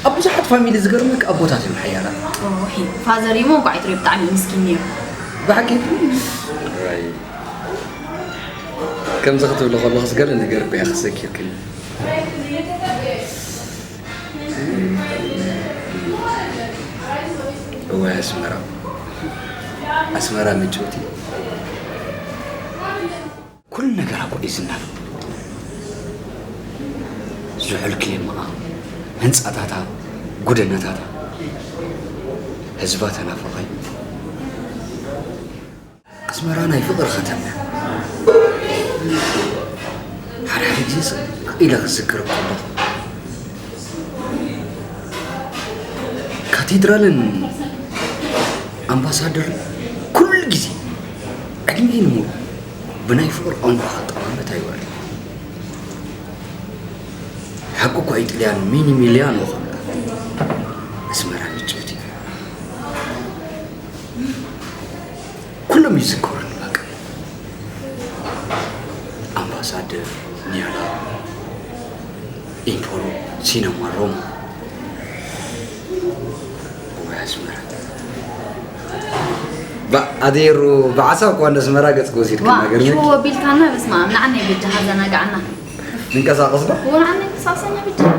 ኣብ ብዙሓት ፋሚሊ ዝገርመካ ኣቦታት እዮም ሓያላት። ኦሂ ፋዘር እሞ እንኳዕ ኣይትሪኦ ብጣዕሚ እዩ ምስኪን ነይሩ። ብሓቂ ከምዚ ክትብሊ ከለኹስ ገለ ነገር እኮ እያ ክሰኪርክኒ። እዋይ ኣስመራ ኣስመራ ምጭውቲ ኩሉ ነገራ ኮዲስና ዝሑል ክሌማኣ ህንፃታታ ጎደናታታ ህዝባ ተናፈቐ። ኣስመራ ናይ ፍቕሪ ከተማ እያ። ሓደ ሓደ ግዜ ስቕ ኢለ ክዝክር ከለኹ ካቴድራልን ኣምባሳደርን ኩሉ ግዜ ዕድመይ ንሙሉ ብናይ ፍቕሪ ቋንቋ ክጠማመት ኣይወርድን። ሓቂ እኳ እዩ ጥልያን ሚኒ ሚልያኖ ከምላ ኣስመራ ምጭውቲ ኩሎም ይዝከሩኒ በቃ ኣምባሳደር ኒያላ ኢምፖሮ ሲነማ ሮማ ወይ ኣስመራ ኣደይሩ ብዓሳ እኳ እንደ ኣስመራ ገጽ ክወሲድክና ገርመኪ ሽዎ ቢልካና በስመ ኣብ ንዓናይ በጃኻ ዘናጋዕና ንንቀሳቐስ ዶ እዎ ንዓናይ ንቀሳቐሰና በጃኻ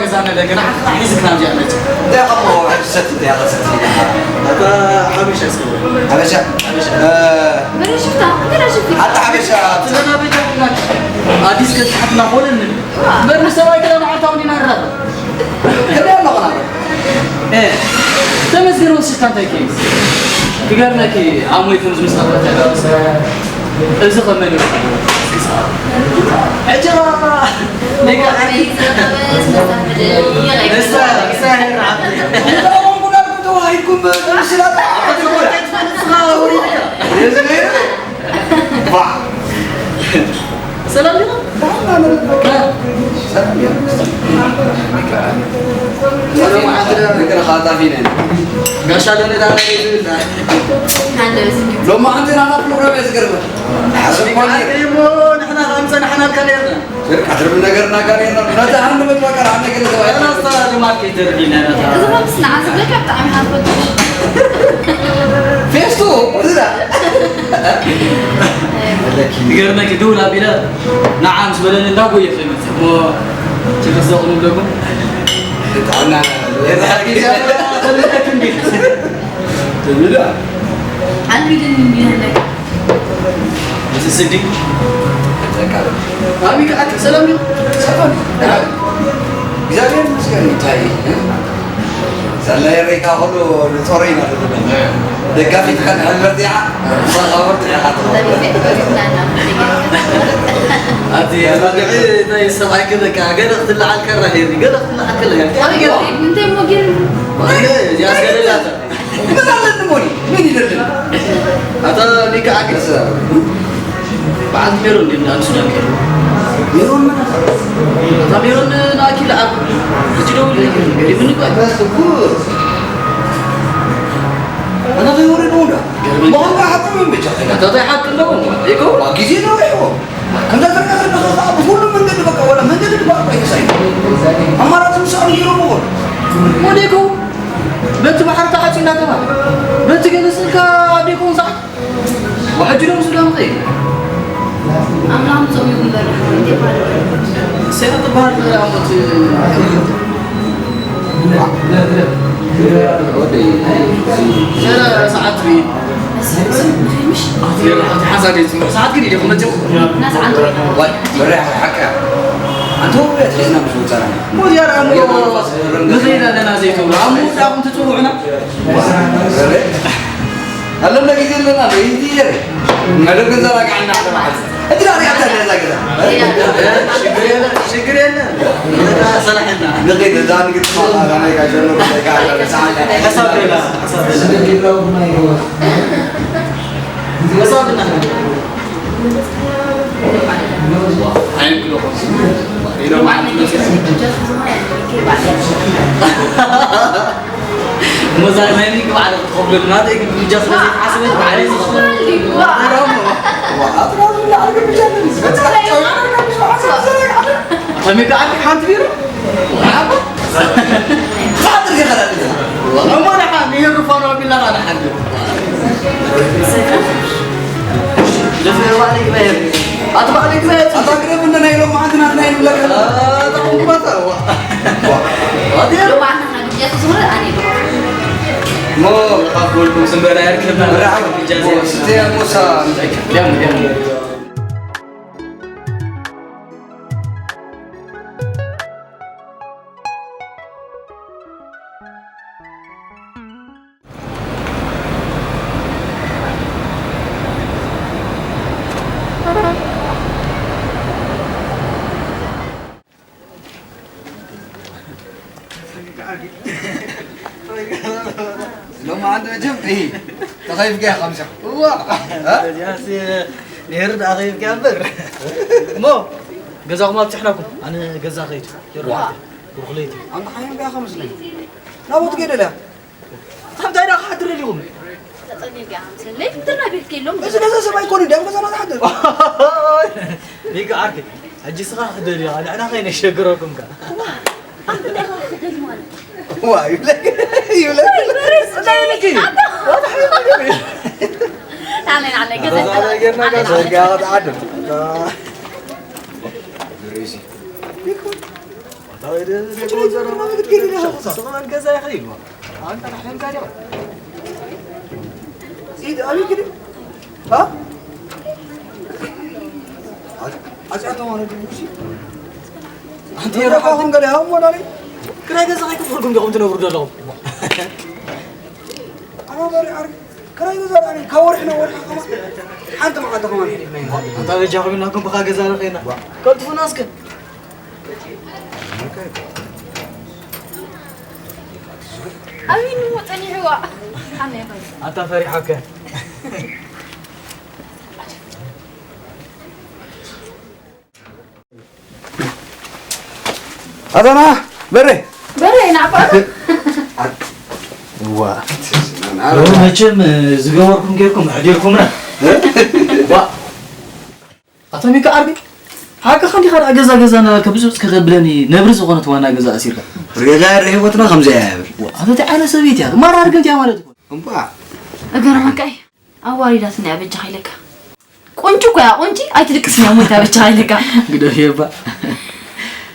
ገዛ ነለ ግን ሓንቲ ሒዝክና እዚኣ ነች። እንታይ ከምኡ ሕጂ ሰቲ እንታይ ያኸ ሰቲ? ኣታ ሓበሻ እስኪ። ሓበሻ? ሓበሻ። እ፣ በረሽፍታ፣ በረሽፍታ። ኣታ ሓበሻ። ስለና በጃ ኩላች። ኣዲስ ከትሓትና ኾነን። በር ምስ ሰብኣይ ገለ መዓልታውን ኢና ንራኸብ። ከመይ ኣለኹ ናበ? እ፣ ተመስገን ወስድካ እንታይ ከይስ? ክገርመኪ፣ ኣሞይ ከም ዝምስኻ ተጋብሰ። እዚ ኸመይ እዩ? ሕጂ ኸኣ ኔጋ ንሳ፣ ንሳ ሄራ። ንሳ ሄራ። ንሳ ሄራ። ሰላም ዲኻ? ሰላም ዲኻ? ሰላም ዲኻ? ሰላም ዲኻ? ጋሻ ለነ ዳና ይዝብል። ሎማዓንቲ ናታ ፕሮግራም እየ ዝገርመ። ሓሰብ ኮነ። ኣዴሞ ንሕና ከም ጸናሕናልካ ነርና። ቀትሪ ምን ነገር እናጋር የለን። ነታ ሃንድ መጥባቃ ራዕነ ገለ ተባሂሉ። ኣናስታ ልማድ ከይተርዲና ነታ። እዚ ኸምስ ንዓ ዝብለካ ብጣዕሚ ሃንፈቱ። ፌስቱ፣ እዚ ዳ። ይገርመኪ፣ ደውል ኣቢለ ንዓ ምስ በለኒ እንዳጎየ ከይመጽእ። እሞ ችግር ዘቑም ብለኩም። ጥዕና። ትብላ። ኣልሚድን እንዲህ ያለ። እዚ ስዲ። ኣቢ ከኣት ሰላም ነው። ሰላም። እግዚኣብሔር ይመስገን። እንታይ? ሰላይ ሬካ ሁሉ ንጾረይ ማለት ነው። ደጋፊት ከን ሕልበት ያ። ሰኻወር ትያሓት። ኣቲ ናይ ሰብኣይ ከበቃ ገለ ክትልዓል ከራ ሄሪ ገለ ክትልዓል ከላ ሄሪ። እንታይ ሞጌል? ያስገደዳታ። ምን ኣለኒ ሞኒ? ምን ይደልን? ኣታ ሊካ ኣግስ በዓል ሜሮን ግን ኣብ ሱዳን ከይዱ። ሜሮን ምን? ኣታ ሜሮን ንኣኪ ለኣብ። ሕጂ ደውል ይብን እኮ። በስ እኮ። ኣና ዘይወረ ነው እንዳ። መሆን ሓቁ ምን ብቻ? ኣታ ታይ ሓቂ ነው? ኢኮ? ግዜ ነው ይሆ። ከምዛ ትርኢና ዘለኻ ከዓ ብኹሉ መንገዲ በቃ፣ ወላ መንገዲ ድባር እኮ ኣይተሳኢኑ። ኣማራፂ ምሳኦም ገይሮም እኮ። ወዲቁ፣ በቲ ባሕሪ ተዓፅዩ እናተባህለ፣ በቲ ገለ ስልካ ኣዴኩም ሰዓት፣ ወሕጂ ዶ ምስ ዳም ኸይድ? ኣምላኽ ምጾም ይኹን በርሕ፣ እንዴ ባለ። ሴና ትበሃል ኣሞት፣ ወደይ፣ ሴና ሰዓት ቢ-፣ ሴና ሓንሳብ ደይ ጽምር ሰዓት ግን ኢደኹም መጽኹም። ናስ ዓንቶ። ዋይ፣ በርሕ ሓቃ። ኣንተ ውያት ሒዝና ምስ ወጻና። ሞት ያር ኣሞ፣ ንኸይድ ኣለና ዘይትብሉ። ኣሞ፣ ዳኹም ትጽውዑና። ኣለና ግዜ ኣለና፣ ለይቲ የረ። መደብ ገዛ ላግዓና ዓለም ዓለም። እቲ ላግዓና ገዛ ገዛ። ሽግር የለን፣ ሽግር የለን። ሰላሕና። ንኸይድ እዛ ንግድ ሰዓት፣ ኣዛ ናይ ጋሸኖ፣ ናይ ጋሸኖ ሰዓት። ሓሳብ ሌላ፣ ሓሳብ ሌላ። ሓሳብ ሌላ። ኣይንክሎ። ኢሎም ዓዲ መዛ ናይ ሚክ ባዕሉ ክትኸፍለሉ ናተይ ግን ብጃ ስለ ዘይተሓስበ ባዕለይ ዝኸፍል። ኣጥራሉ ላዕሊ ብጃ ስለ ዘይተሓስበ። ከመይ ከኣ ሓንቲ ቢሮ? ሓንቲ ቢሮ። እሞ ንሓ-፣ ንሄሩ ፋኖ ኣቢላ ኸኣ ንሓድር። ኣቲ በዓል ግዜ ኣታ ግደፍ እንደ ናይ ሎማዓንቲ ናትና ይብለካ። ኣታ ቁምባታ፣ ዋ። ዋ። ኣቲ ሎማዓንቲ ናትና ግዜ ተዝሆነ ኣነ ሞ ካብ ጎልኩም ስንበራ ያርከብና። ብራዕም። ግጃ ሞ፣ ስተያ ሞሳ። ደም፣ ደም። ሎማዓንቲ መቸም፣ እሂ፣ ተኸይፍካ ኢኻ ምሸ። እዋ። እ? እዚኣስ ነይሩ ደኣ ኸይፍካ እምበር። እሞ፣ ገዛኹም ኣብፂሕናኩም። ኣነ ገዛ ኸይድ። ዋ። ብሩኽ ለይቲ። ኣንታ ሓዮም ዲኻ መስለኒ። ናብኡ ትከይድ ኣለያ። እታ እንታይ ደኣ ክሓድር ደሊኹም? ተጸጊብካ ኢኻ መሰለኒ። ለይቲ እንድርና ቤት ከይሎም እዚ ገዛ ሰብ ኣይኮነን ድዩ ኣብ ገዛና ዝሓድር? ቢጋ ዓርከይ፣ ሕጂ ስኻ ክደልዮ፣ ንሕና ከይነሸግረኩም ከ። ዋ፣ ኣንተ እንታይ ኢኻ ክደሊ ማለት? ዋ፣ ይብለክ፣ ይብለክ። ወይ፣ በሬስ እንታይ ኢልኪ? ኣታ። ናለይ፣ ናለይ፣ ገዛ ገዛ ናለይ፣ ጌርና ናለይ፣ ገዛ ናለይ። ጌርና ትዓድም። በሬሲ። ስቕ በል ገዛ ይኸይድ። ኣንተ ራሕምካ ዲኻ? ኢድ ኣበይ ክድን? ها؟ ኣጽያቶም ኣነ ድምሽ። ኣንቲ የረሓኹም ገለ ሃው ሞላሊ። ክራይ ገዛ ከይከፈልኩም ዲኹም ትነብሩ ዘለኹም? ኣነ በሪ ዓርቢ ክራይ ገዛ ኣነ ካብ ወርሒ ናብ ወርሒ ከማ ሓንቲ መዓልቲ ከማ። ኣንታ በጃኹም ኢልናኩም ብኻ ገዛ ረኺና። ከልጥፉና እስከ። ኣበይ ንሞ ጸኒሕዋ? ሓመይ ኸይዱ። ኣንታ ፈሪሓከ። ኣዛና በሬ። በሬ ናባና። ዋ። ሎሚ መቸም ዝገበርኩም ጌርኩም ኣሕዲርኩምና። ዋ። ኣቶ ሚካ ዓርቢ፣ ሓቅኻ እንዲኻ ደኣ ገዛ ገዛ እናበልካ ብጽብጽ ከብለኒ ነብሪ ዝኾነት ዋና ገዛ ኣሲርካ። ገዛ ርእ ህይወትና ከምዚ እያ ይብል። ኣቶ እንታይ ዓይነት ሰበይቲ እያ? ማራ ርግምቲ እያ ማለት እኮ። እምባ። እገርመካ እዩ። ኣዋሪዳትና እያ በጃኻ ኢለካ። ቁንጪ እኮ እያ፣ ቁንጪ ኣይትድቅስን እያ ሞይታ በጃኻ ኢለካ። ግደፍ እባ።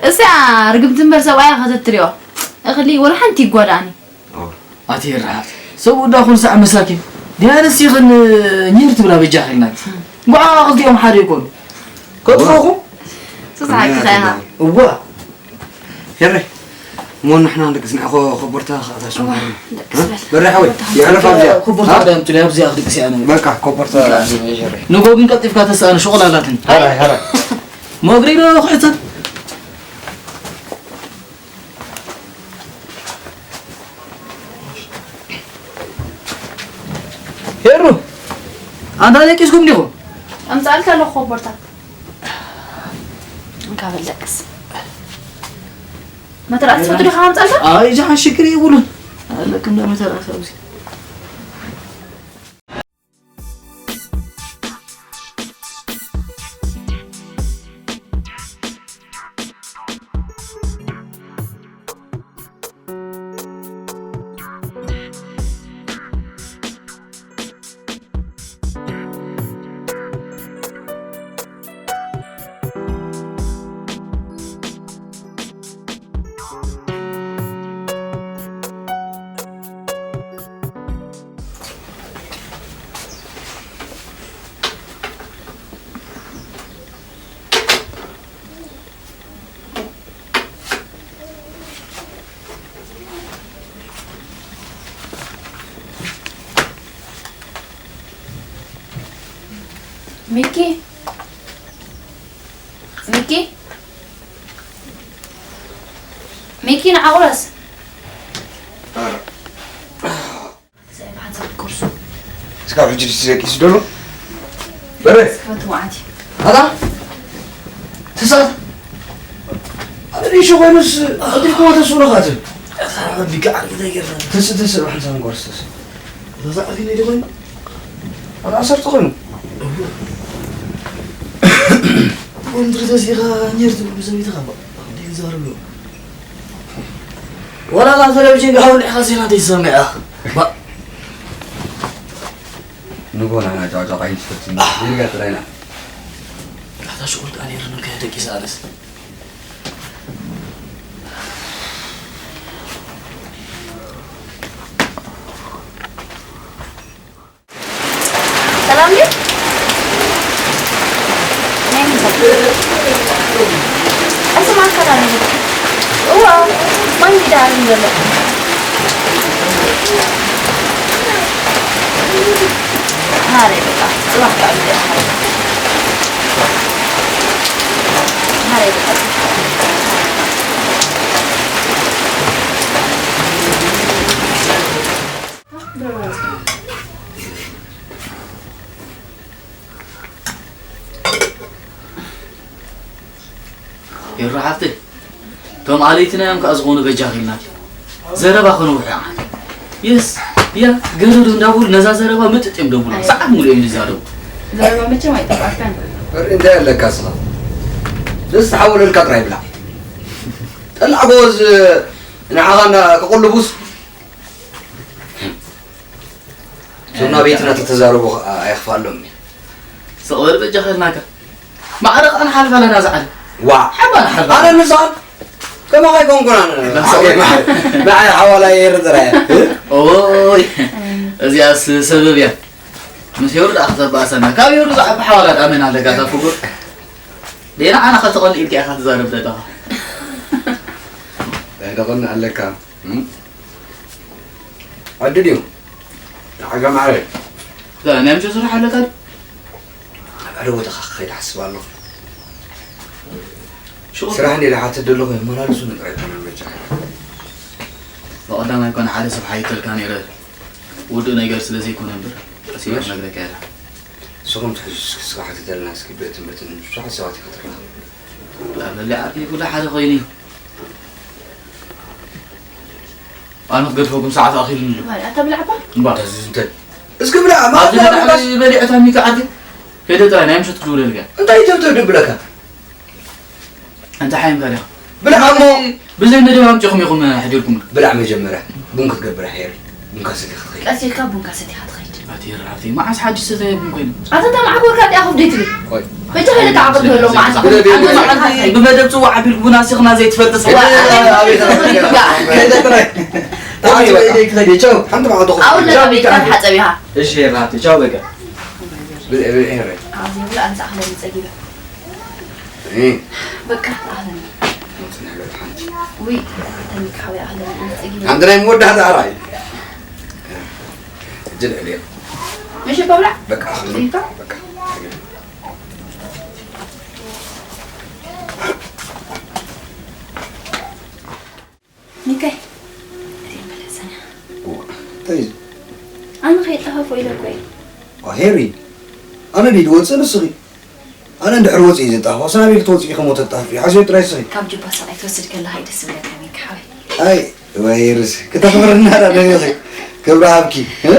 እሳ ርግምቲ እምበር ሰብኣያ ከተትርዮ። እኽሊ ወላ ሓንቲ ይጓዳእኒ። ኣቲ ይርሓት ሰብኡ እንዳ ኩሉ ሳዕ መሳኪን ዲያንስ ይኽን ኝር ትብላ በጃ ኺልናት እንኳዓ ክልቲኦም ሓደ ይኮኑ ከጥፉኹም ስሳሓቂ ኸያ እዋ ሄረ እሞ ንሕና ንደቂ ስንዓ ኮቦርታ ከኣታሽ በረ ሓወይ ይዕረፍ ኣብዚኣ ኮቦርታ ዳምቱ ናይ ኣብዚኣ ክድቅስ እያ በቃ ኮቦርታ ንጎ ግን ቀልጢፍካ ተስኣነ ሸቑል ኣላትኒ ሃራይ ሃራይ ሞግሪ ዶ ክሕተት ሄሩ ኣንታ ደቂስኩም ዲኹም? ኣምጻልካ ኣለኹ ኮቦርታ። እንካ በል ደቅስ። መተርኣስ ትፈቱ ዲኻ ኣምጻልካ? ኣይ ጃሓን ሽግር የብሉን። ኣለክም ዳ መተርኣስ ኣብዚ። ሚኪ ሚኪ ሚኪ ንዓቑረስ። እስካብ ሕጂ ድስቲ ደቂሱ ደሎ በረ ስፈቱ መዓት እዩ ኣታ ተሳት ኣሪሾ ኮይኑስ ኣድሪኮ ተሱሎ ካት ቢቃ ኣርግተ ይገርም ተስ ተስ ራሕን ሰን ቆርስተስ ተዛ ኣርግነ ደበን ኣታ ሰርጥ ኮይኑ ወንድር ተዚኻ ኘርቱ ብዘቢትኻ ዲግዛርሎ ወላ ካብ ቴሌቪዥን ጋር ወዲሕካ ዜና ዘይትሰምዕ ኢኻ ንጎ ናና ጫውጫው ካይንስፈት ይርጋ ጥራይና ኣታ ሽቁል ጣኔር ንከ ደቂ ሰኣለስ ሰላም ድዩ? ናይ ምንታይ? ሕስም ኣከዳድና። እዋ፣ ማይ እንዲዳ ኣሪም ዘሎ። ሃረ በቃ፣ ጽባሕ ከኣ ብደይ። ሃረ በቃ። ሄሮ ሓፍተይ እቶም ኣለይትና እዮም ከዓ ዝኾኑ በጃኺ ኢልናኪ ዘረባ ከነውሑ ኢና የስ ያ ገረዱ እንዳበሉ ነዛ ዘረባ ምጥጥ እዮም ደብሉ ሰዓት ሙሉ እዮም ዝዛረቡ ዘረባ መቸም ኣይጠፋካን እንታይ ኣለካ ስኻ ደስ ተሓወለልካ ጥራይ ብላ ጠላዕ ጎዝ ንዓኻ ከቁልቡስ ዞና ቤትና ተተዛረቡ ኣይኽፋሎም ስቕ በል በጃኻ ኢልናካ ማዕረ ከዓ ንሓልፋ ኣለና ዝዓለ ዋ ሓባ ንሓልፋ ኣነ ንስኻን ተማኻይ ኮንኩና። ንዓይ ሓዋላ የር ጥራይ። ኦይ፣ እዚኣስ ሰበብ እያ። ምስ ሄሩ ደኣ ክተባእሰና። ካብ ሄሩ ዝዓቢ ሓዋላ ደኣ መን ኣለካ፣ እታ ፍጉር? ደይ ንዓና ከተቐንእ ኢልካ ኢኻ ትዛረብ ዘለኻ። እንታይ ደቐንእ ኣለካ? እም? ዓዲ ድዩ? ንዓጋ ማዕረ። እዛ ናይ ምሸት ስራሕ ኣለካ ድዩ? ኣብ ሓደ ቦታ ክኸይድ ሓስብ ኣለኹ። ሽቑ- ስራሕ እንደ ዝሓትት ዘለኹ የመላልሱ ንጥራይ ኣይኮነን በጃ። ብቐዳማይ እኳ ንሓደ ሰብ ሓይተልካ ነይረ። ውዱእ ነገር ስለ ዘይኮነ እምበር፣ ቀስ ኢለ ክነግረካ እየ። ንስኹም ትሕዙ እስኪ ስራሕ ትደልና እስኪ በትን በትን ብዙሓት ሰባት ይፈጥሩና። ኣብ ልዕሊ ዓርኪ ኩሉ ሓደ ኮይኑ እዩ። ኣነ ክገድፈኩም ሰዓት ኣኺሉኒ ኣሎ። ዋይ፣ ኣታ ብላዕ እባ። እምባ። ተዝዝንተ። እስኪ ብላዕ፣ ኣብዚ ማታ ንላዕሊ በሊዐ ታሚካ ዓርኪ። ከይደ ጥራይ ናይ ምሸት ክድውለልካ። እንታይ ተብተብ ድብለካ? ኣንታ ሓይም ታዲያ። ብላዕ እሞ። ብዘይ መደብ ኣምጺኹም ኢኹም ኣሕዲርኩም። ብላዕ መጀመርያ። ቡን ክትገብር ኣሕየሪ። ቡንካ ሰቲኻ ክትኸይድ። ቀስ ኢልካ ቡንካ ሰቲኻ ትኸይድ። ኣቲ ራብቲ፣ መዓስ ሓድሽ ሰተየ ቡን ኮይኑ? ኣታ እታ መዓኮርካ እቲኣ ኮፍ ደይ ትብል? ቆይ። በጃ ከይደ ተዓቕብ ትህሎ መዓስ ግደፍ፣ ቡን ግደፍ፣ ሓንቲ ግደፍ። መዓልቲ ብመደብ ጽዋዕ ኣቢልኩ ቡን ኣሲኽና ዘይትፈልጥ ሰብ። ዋ፣ ኣቤት፣ ኣቤት፣ ኣቤት። ከይደ ጥራይ። ተዓቂበ ኢደይ ክኸይድ እየ። ቻው። ሓንቲ መዓልቲ ኮፍ ኣውለ ቻው፣ ቤትካ ቢታ። ትሓጸብ ኢኻ። እሺ፣ ራብቲ፣ ቻው በቃ። ብልዒ፣ ብልዒ፣ ሄረ። ኣብዚ ብላ ኣንሳ ኣኽለኒ ጸጊበ። እ። በቃ፣ ኣኽለኒ። ሞት ንሕለት ሓንቲ። ውይ፣ ተሚካ ሓወይ ኣኽለኒ፣ ኣነ ጸጊበ። ሓንቲ ናይ መወዳእታ ራእይ። እጅ ልዕል እየ። ምሽ በብላ? በቃ፣ ኣኽለኒ። ሪታ? በቃ። ሚካይ፣ እዚኦም መለሰና። እዋ፣ እንታይ እዩ? ኣነ ከይጠፋፎ ኢለ እኮ እየ። ዋ፣ ሄሪ፣ ኣነ ድዩ ዝወፅእ ንስኺ? ኣነ እንድሕር ወፂእ እዩ ዘጣፋ። ስናበይ ክትወፅኢ ከሞ ተጣፍኢ? ሓስዮ ጥራይ ስኺ። ካብ ጁባ ሰብኣይ ትወስድ ከለኻ እዩ ደስ ዝብለካ ሚካ ሓወይ። ኣይ፣ ወይ ሄሪስ፣ ክተኽብርና ዳ ደሊኺ? ክብሪ ሃብኪ፣ እ?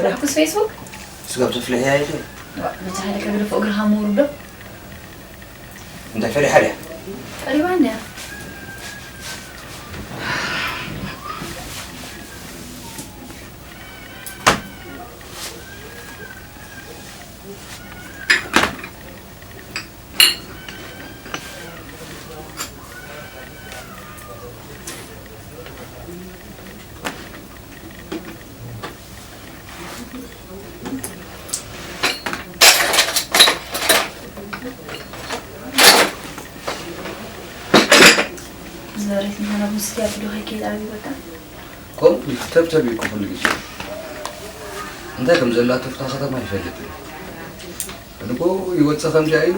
ርሕኩስ ፌስቡክ? ስጋብ ተፍልሕያ ኢለ። ዋ፣ መቻ ሓደ ከግደፎ እግርኻ ምውርዶ? እንታይ ፈሪሓ ድያ? ቀሪባ እንድያ። ዝበሬት እንተና ቡን ስትያ ብዶ ከይከይድ ኣብዩ በቃ። ከምኡ ኢሉ ተብተብ ኢልኩ ኩሉ ግዜ። እንታይ ከም ዘላቶ እታ ከተማ ይፈልጥ እዩ። ኣነ እኮ ይወጽእ ከምዚኣ ኢሉ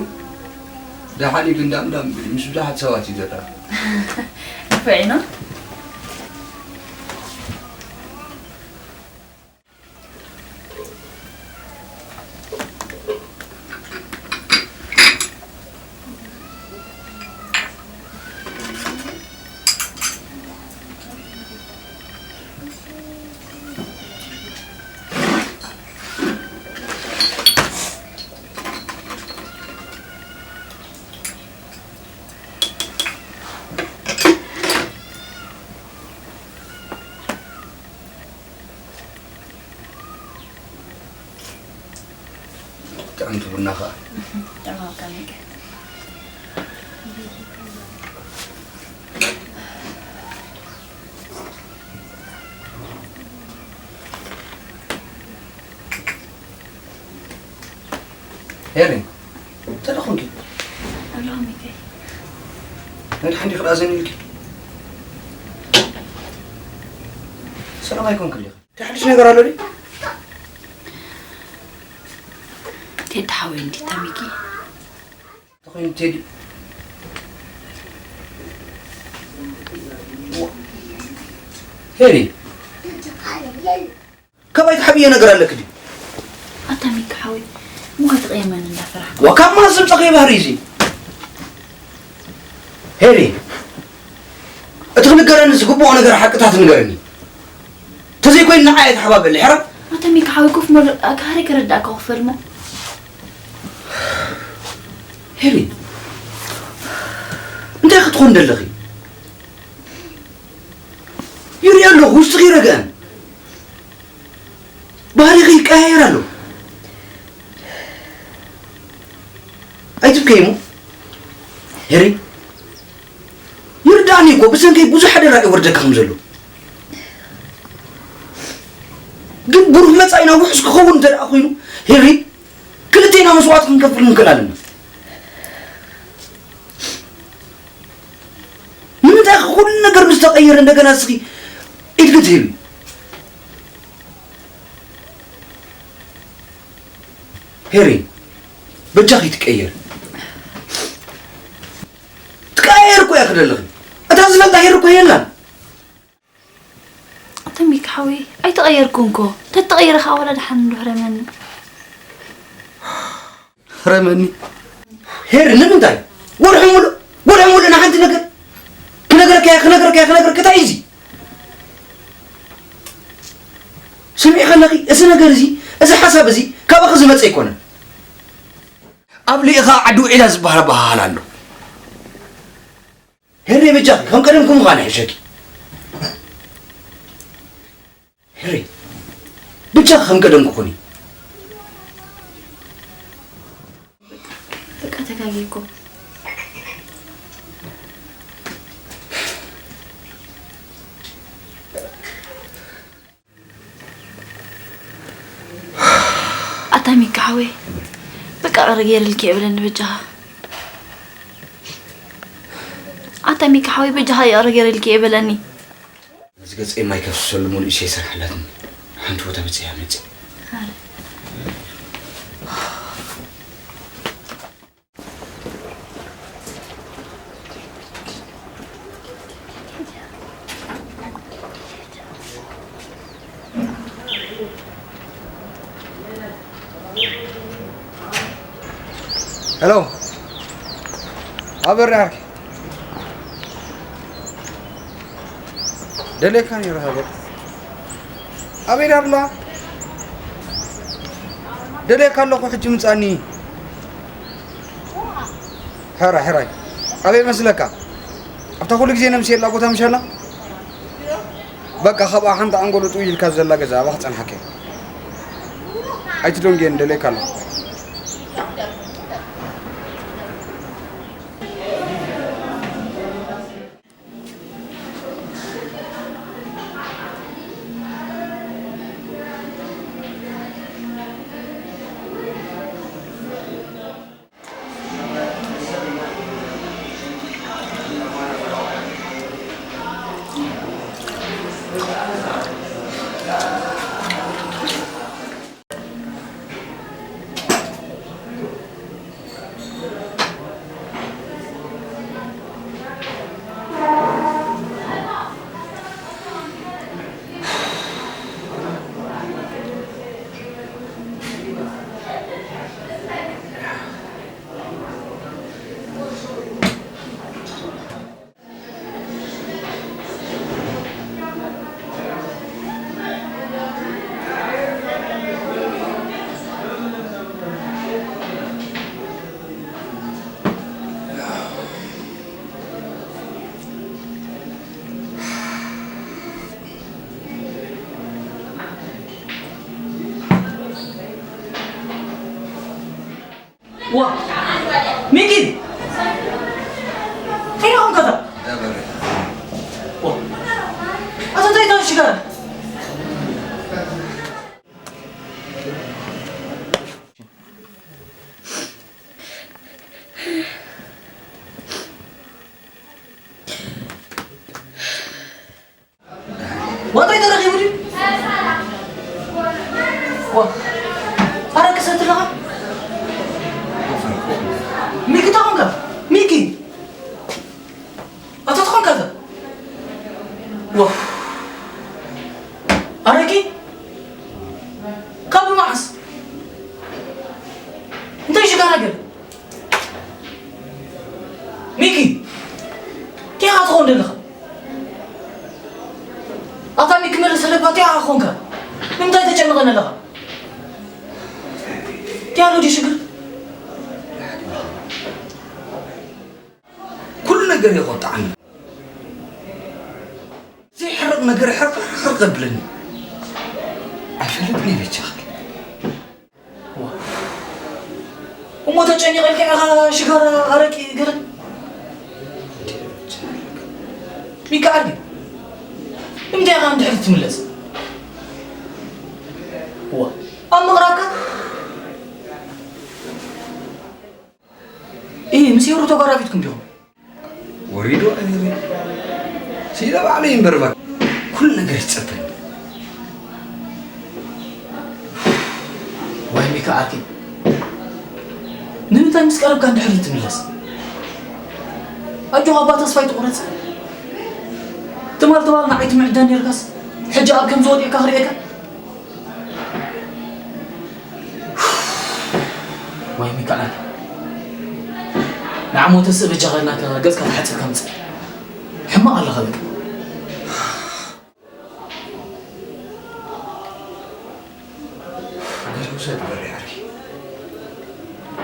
ደሓን ኢሉ እንዳምዳም ምስ ብዙሓት ሰባት እዩ ዝረኣ። ንፉዕ ኢና። ጥዕምቲ ቡና ኸዓ። ጥዕም ኣብ ከመይ ከ? ሄሪ፣ እንታይ ደኣ ኾንኪ? ኣለኹ ሚካኤል። ናይ ደሓን ዲኺ ደኣ ዘን ኢልኪ? ሰላም ኣይኮንክን ዲኺ? እንታይ ሓድሽ ነገር ኣሎ ድዩ? ቴዲ ሓወይ እንዲ ተሚኪ። ተኾይኑ ቴዲ። ሄሪ። ካባይ ትሓብዮ ነገር ኣለኪ ድዩ? ኣታ ሚካ ሓወይ፣ እሞ ከትቕየመኒ እንዳፈራሕኩ። ዋ፣ ካብ ማስ ዝምጻ ከይባህሪ እዚ። ሄሪ፣ እቲ ክንገረኒ ዝግብኦ ነገር ሓቅታት ንገረኒ። ተዘይኮይኑ ንዓይ ኣይተሓባበለይ፣ ሕራይ? ኣታ ሚካ ሓወይ፣ ኮፍ በል፣ ኣካሪ ከረዳእካ ክፈል እሞ። ሄሪ፣ እንታይ ክትኾን ደለኺ? ይርኢ ኣለኹ፣ ውሽጥኺ ረገአን። ባህሪኺ ይቀያየር ኣሎ። ኣይትብከይ እሞ። ሄሪ፣ ይርዳእኒ እኮ፣ ብሰንከይ ብዙሕ ሓደራ ይወርደካ ከም ዘሎ። ግን ብሩህ መጻኢና ውሑስ ክኸውን እንተ ደኣ ኮይኑ፣ ሄሪ፣ ክልቴና መስዋእቲ ክንከፍል ንክእል ኣለና። ንምንታይ ኩሉ ነገር ምስ ተቐየረ እንደገና እስኺ ኢድኪ ትህቢ? ሄሪ፣ በጃኺ ትቀየር። ትቀያየር እኮ እያ ክደለኺ። እታ ዝፈልጣ ሄሪ እኮ የላን። ኣታ ሚካ ሓወይ፣ ኣይተቐየርኩን እኮ። ተተቐይረ ኸኣ ዋላ ደሓን እንዶ ሕረመኒ። ሕረመኒ? ሄሪ፣ ንምንታይ? ወርሒ ሙሉእ፣ ወርሒ ሙሉእ ንሓንቲ ነገር ክነግረካ እየ፣ ክነግረካ እየ፣ ክነግረካ፣ እንታይ እዩ እዚ? ስምዒ ከለኺ፣ እዚ ነገር እዚ፣ እዚ ሓሳብ እዚ ካባኺ ዝመጸ ኣይኮነን። ኣብ ልኢኻ ዓዲ ውዒላ ዝበሃል ኣበሃህላ ኣሎ። ሄሪ፣ በጃኺ፣ ከም ቀደምኪ ምዃን ይሕሸኪ። ሄሪ፣ በጃኺ ከም ቀደምኪ ኩኒ። በቃ ተጋግየ እኮ። ኣታ ሚካ ሓወይ፣ በቃ ይቕረ ገይርልኪ እየ በለኒ በጃኻ። ኣታ ሚካ ሓወይ፣ በጃኻ ይቕረ ገይርልኪ እየ በለኒ። ነዚ ገጸይ ማይ ከፍስሰሉ እሞ ንእሽተይ ስራሕ ኣላትኒ። ሓንቲ ቦታ በጺሐ መጺእ። ሄሎ፣ ኣበራ ዓርኪ። ደልየካ ነይረ ሃገር። ኣበይ ዳርላ? ደልየካ ኣለኹ፣ ሕጂ ምጻኒ። ሕራይ፣ ሕራይ። ኣበይ መስለካ? ኣብታ ኩሉ ግዜ ነምስየላ ቦታ ምሻላ? በቃ፣ ካብኣ ሓንቲ ኣንጎሎ ጥው ኢልካ ዘላ ገዛ፣ ኣብኣ ክጸንሓካ እየ። ኣይትደንግየኒ፣ ደልየካ ኣለኹ። ዋ! ሚኪ! እንታይ ደኣ ኾንካ እዛ? ዋ! ኣታ እንታይ እታ ሽጋራ? ዋጣ ተረኺቡ ድዩ? ዋ፣ ኣረ ክሰት ኣለኻ? ሚኪ እንታይ ኾንካ? ሚኪ! ኣታ እንታይ ኾንካ እዛ? ዋ፣ ኣረቂ? ካብ መዓስ? እንታይ ሽጋራ ገለ? ሚኪ! ኮንካ ንምንታይ ተጨንቐኒ ኣለኻ? ታይ ኣሎ ድዩ ሽግር? ኩሉ ነገር ይቆጣዓኒ። ዘይሕረቕ ነገር ሕርቕ ሕርቕ የብለኒ። ኣይፈልጥን እየ በጃኺ። እሞ ተጨኒቐልካ ኢኻ ሽጋራ ኣረቂ ገለ ሚካ ዓርኪ ንምንታይ ኢኻ እንድሕር ትምለስ? እዋ ኣብ ምቕራብካ እ ምስ ሄሩ ተጓራፊትኩም ዲኹም? ወሪዱ ኣይወሪዱ ስኢለ ባዕሉ ይንበርባ ኩሉ ነገር ይፀበኒ። ዋይ ሚካ ዓርኪ ንምንታይ ምስ ቀረብካ እንድሕር ትምለስ? ኣጆኻ እባ ተስፋ ኣይትቑረፅ። ትማል ትማል ንዓይ ትምዕዳ ነርካስ ሕጂ ኣብ ከምዚ ወዲቕካ ክርእየካ? ዋይ ሚካ ዓርኪ ንዓሞ ተስእ በጃኻ ኢልናካ ገፅካ ተሓፂብካ ምፅእ። ሕማቕ ኣለኻ በቃ። ገለ ውሰድ በሪ ዓርኪ።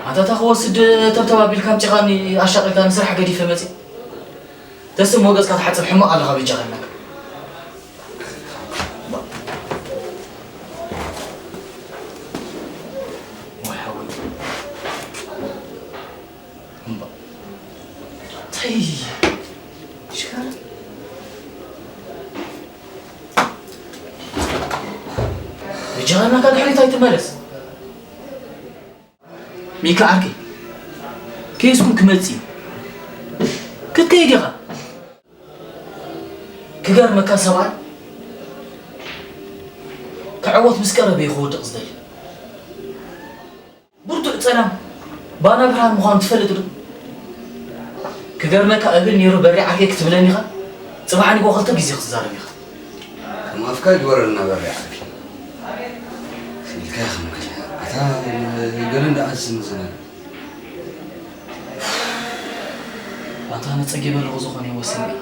ኣታ እታ ክወስድ ተብተብ ኣቢልካ ኣምፂኻኒ ኣሻቒልካኒ ስራሕ ገዲፈ መፂእ። ተስእ እሞ ገፅካ ተሓፀብ ሕማቕ ኣለኻ በጃኻ ኢልናካ። ዋይ ሓወይ እምባ እንታይ ሽጋራ በጃኻ ኢልናካ ድሕሪት ኣይትመለስ። ሚካ ዓርከይ ከየስኩም ክመጽእ እዩ ክትከይድ ኢኻ። ክገርመካ ሰብኣይ ክዕወት ምስ ቀረበ እዩ ክወድቕ ዝደሊ። ብርቱዕ ጸላም ባና ብርሃን ምዃኑ ትፈልጥ ዶ? ክገርመካ እብል ነይሩ በሪ ዓርከይ ክትብለኒ ኢኻ። ጽባሕ ንግሆ ክልተ ግዜ ክትዛረብ ኢኻ። ከም ኣፍካ ይግበረልና በሪ ዓርከይ። ኢልካ ይኽምል ኣታ ገለ እንዳኣ ዝስንዝና ኣታ ነጸጊበ ኣለኹ ዝኾነ ይወስን ኢኻ።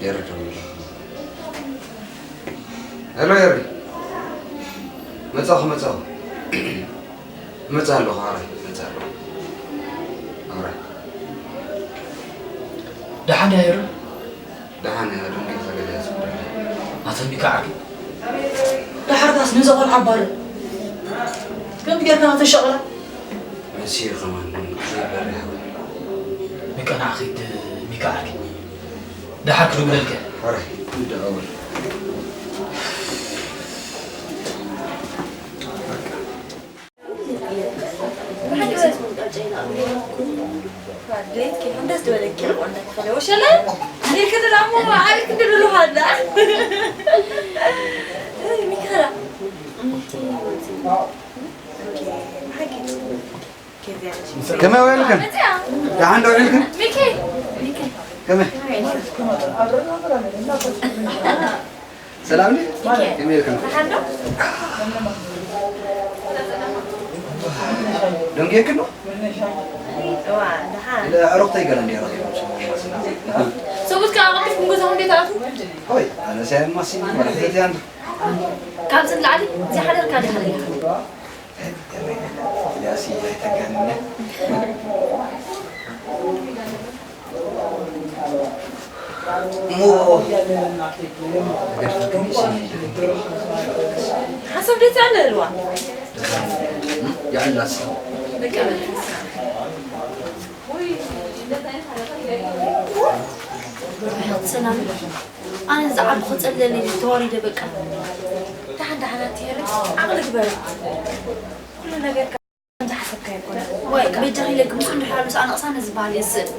ኤሪ ደዊሉ ኣሎ። ሄሎ ኤሪ፣ መጻኹ መጻኹ። እመጽእ ኣለኹ፣ ሕራይ እመጽእ ኣለኹ። ሕራይ። ደሓን ድያ ሄሩ? ደሓን እያ፣ ደንጊኻ ገለ እያ ትጉደላ። ኣተንቢካ ዓርኪ። ደሓርካስ ነዛ ቆልዓ ኣባርር። ከምዚ ጌርካ ከተሻቕላ። መሲዩ ከማን ዘይበርህ። በቃ ንዓ ኺድ ሚካ ዓርኪ። ደሓር ክድውለልካ። ሕራይ፣ ይደዋወል። ደስ ዝበለኪ ቆንጆ ክፈለ ወሸላ ኢልክ ድላሞ ዓሪክ ድልሉ ሃላ ሚካራ ከመይ ውዒልክን? ደሓን ዶ ውዒልክን? ሚኪ፣ ሚኪ። ከመይ? ሰላም ድዩ? ከመይ ኢልክን? ደሓን ዶ? ደንጊየክን ዶ? እዋ፣ ደሓን። ኢለ ኣዕሩኽተይ ገለ እንድየ ረኺቦም ሰብኡት ከኣ ኣቐልጢፍኩም ገዛኹም እንዴት ኣትዉ? ሆይ፣ ኣነ ሳየማሲ ማለት እያ እንዶ። ካብዚ ንላዕሊ ዝሓደርካ ድሓር ኢኻ። ያሲ ኣይተጋንነ። እሞ ገድፈክን ይስኒ ሓሳብ ደት ኣለ ህልዋ ይዕላስ በቃ ሰላም ኣነ ዝዓርኩ ጸለኒ ተዋሪደ በቃ ደሓን ደሓን ኣትሄሪ ዓቕሊ ግበሪ ኩሉ ነገር ከምዚ ሓሰብካ ኣይኮነ ወይ በጃ ኢለ ግምጹ እንድሕር ኣሎ ሰኣን ኣቕሳነ ዝበሃል የስእ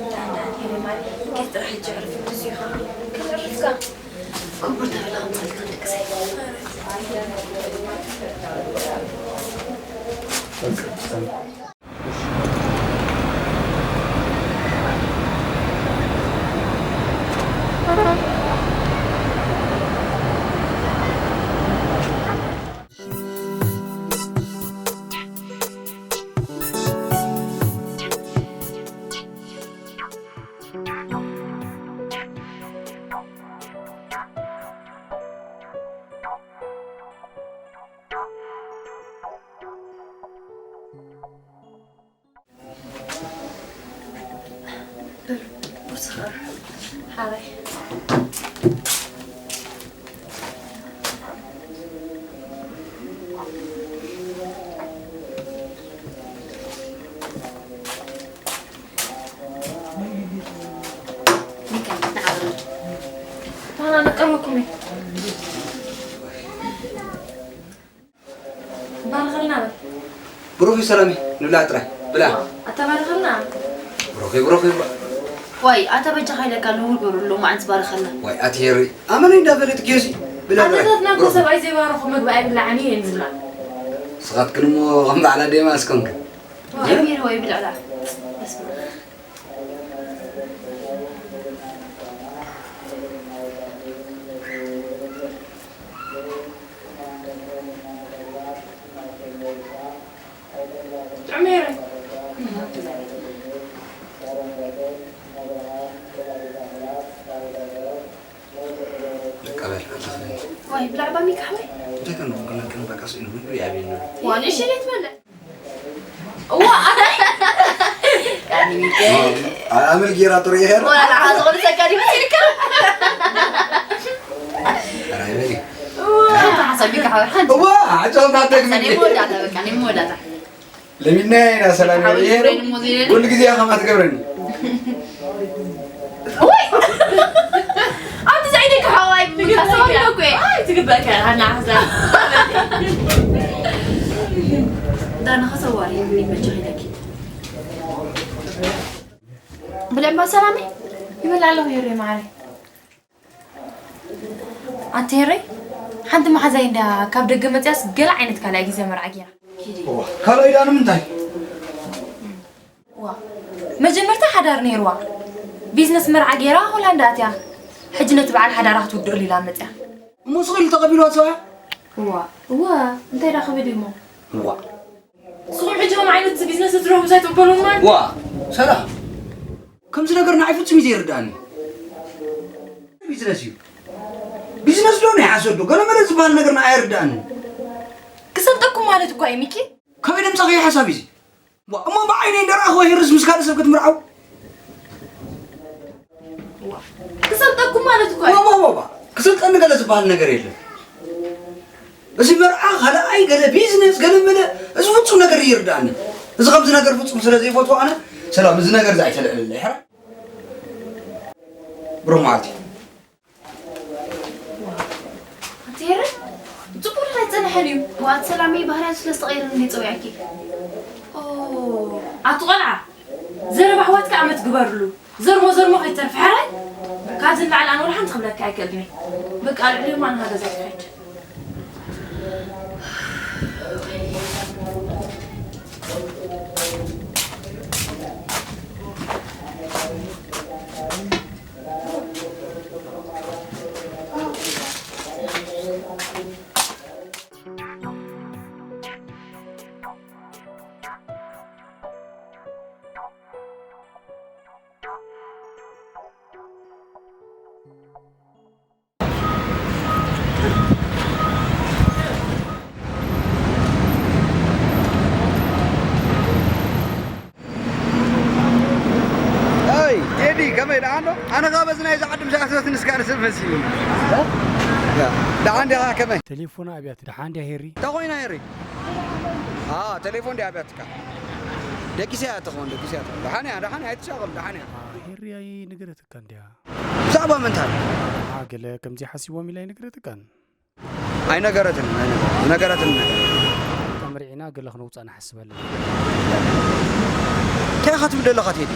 ደሓን ደሓን ሄሪ ማሪ ጌት ጥራሕ ሕጂ ዕርፍ ብዙ ኢኻ ከመርፍካ ክቡር ተበላ ከምጻልካ ደቂ ሰይ ሓበይ። ሚካኤል፣ ንዓ በሉ። ኣታ ንቀርበኩም እዩ። ባርኸልና በል። ብሩኽ እዩ ሰላመይ፣ ንብላዕ ጥራይ። ብላዕ። ኣታ ባርኸልና። ብሩኽ እዩ፣ ብሩኽ እዩ። ዋይ፣ ኣታ በጃኻ ኢለካ ንውር በሉ፣ ሎማዓንቲ ባርኸልና። ዋይ፣ ኣቲ ሄሪ፣ ኣመነይ እንዳበለት ጌሲ። ብላዕ ጥራይ። ኣዴታትና እኮ ብሩኽ። ሰብኣይ ዘይባረኹ ምግቢ ኣይብላዕን እየን ዝብላ። ንስኻትክን እሞ ከም በዓል ኣዴ ማስ ኮንክን። ዋይ፣ ሄሪ ወይ ብልዕላ። በስመ ኣብ። ጥዑም ነይሩ። በቃ በል፣ ኣታ ክበል። ዋይ፣ ብላዕ ባሚካ ሓወይ። እንታይ ከም ክንክን በቃ ስኢኑ ምግቢ ይኣብየኒ። ዋ፣ ንእሽተይ ትበልዕ። እዋ፣ ኣታ። ያኒ ሚካኤል። ኣመል ጌራ ጥሩ ይሄር። ወላ ንዓኻ ዝቕንሰካ ድዩ መሲልካ? ኧረ ኣይበል እዩ። እዋ፣ ሓሳብ ሚካ ሓወይ ሓንቲ። እዋ፣ ዓጨውታ ተግቢ። ሰኔ መወዳእታ በቃ፣ ናይ መወዳእታ። ለሚና ኢና ሰላም ሓወይ ይሄር። ፍሬን እሞ ዘይለኒ። ኩሉ ግዜ ከማ ትገብረኒ። ወይ! ኣብቲ ዘዒደካ ሓዋይ ምንካስ ትግበካ። ኣዋሪ እኮ እየ። ኣይ፣ ትግበካ። ሃና ሓዛ። ዳና ኸሰዋሪ ይመችኽ ኢለኪ። ብልዕባ ሰላመይ ይበል ኣለኹ ሄሬ ማዓረይ። ኣቲ ሄሬ፣ ሓንቲ መሓዛይ እንዳ ካብ ደገ መጽያስ ገለ ዓይነት ካልኣይ ግዜ መርዓ ጌራ። ኪዲ። እዋ፣ ካልኣይ ደኣ ንምንታይ? ዋ፣ መጀመርታ ሓዳር ነይርዋ። ቢዝነስ መርዓ ጌራ ሆላንድ ኣትያ። ሕጂ ነቲ በዓል ሓዳራ ክትውድእሉ ኢላ መጽያ። እሞ ስቕ ኢሉ ተቐቢልዋ ሰብኣያ? እዋ፣ እዋ፣ እንታይ ደኣ ክብል እዩ እሞ? እዋ። ንስኹም ሕጂ ከም ዓይነት ቢዝነስ እትረኽቡ እንታይ ትቕበሉን ማለት? ዋ፣ ሰላም። ከምዚ ነገር ንዓይ ፍጹም እዩ ዘይርድኣኒ። ቢዝነስ እዩ። ቢዝነስ ዶ ናይ ሓሶት ዶ? ገለ መለ ዝበሃል ነገር ንዓይ ኣይርድኣንን። ክሰልጠኩም ማለት እኳ እዩ ሚኪ። ከመይ ደምጻኸዮ ሓሳብ እዩ እዚ? ዋ፣ እሞ ብዓይነይ እንደ ረኣኽዎ ሄርስ ምስ ካልእ ሰብ ክትምርዓው? ዋ፣ ክሰልጠኩም ማለት እኮ እዩ። ዋ፣ ዋ፣ ዋ፣ ዋ። ክሰልጠኒ ገለ ዝበሃል ነገር የለን። እዚ መርዓ፣ ካልኣይ፣ ገለ ቢዝነስ፣ ገለ መለ፣ እዚ ፍጹም ነገር ይርድኣኒ። እዚ ከምዚ ነገር ፍጹም ስለ ዘይፈትዎ ኣነ፣ ሰላም፣ እዚ ነገር እዚ ኣይተልዕልለይ፣ ሕራይ። ብሩኽ መዓልቲ። ኣቲ ሄረ፣ ጽቡቕ ናይ ጸንሐ ድዩ? ዋት ሰላመይ ባህርያቱ ስለ ዝተቐየረ እንዲ ጸዊዐኪ። ኦ፣ ኣቲ ቆልዓ፣ ዘረባ ኣሕዋትካ ኣመት ግበርሉ። ዘርሞ ዘርሞ ከይተርፍ ሕራይ። ካብዚ ንላዕሊ ኣነ ወላ ሓንቲ ክብለካ ኣይክእልን እየ። በቃ ልዕሊ ማን ሃገዛ ይትኸድ። ኣይ ቴዲ፣ ከመይ ደሓን ዶ? ኣነ ኸኣ በዚ ናይዚ ዓዲ ምስ ኣተወት ንስካ ንስብ መሲሉ። እ? ያ፣ ደሓን ዲኻ ከመይ? ቴሌፎና ኣብያት ደሓን ድያ ሄሪ? እንታይ ኮይና ሄሪ? ኣ፣ ቴሌፎን ድያ ኣብያትካ? ደቂሰያ ትኸውን፣ ደቂሰያ ትኸውን። ደሓን እያ፣ ደሓን እያ፣ ኣይትሻቐል፣ ደሓን እያ። ኣ፣ ሄሪ ኣይነገረትካን ድያ? ብዛዕባ ምንታይ? ኣ፣ ገለ ከምዚ ሓሲቦም ኢላ ኣይነገረትካን? ኣይነገረትንን፣ ኣይነገረትንን፣ ዝነገረትኒ ነገር። ተመርዒና ገለ ክነውፅኣ ንሓስብ ኣለና። እንታይ ኢኻ ትብል ዘለኻ ቴዲ?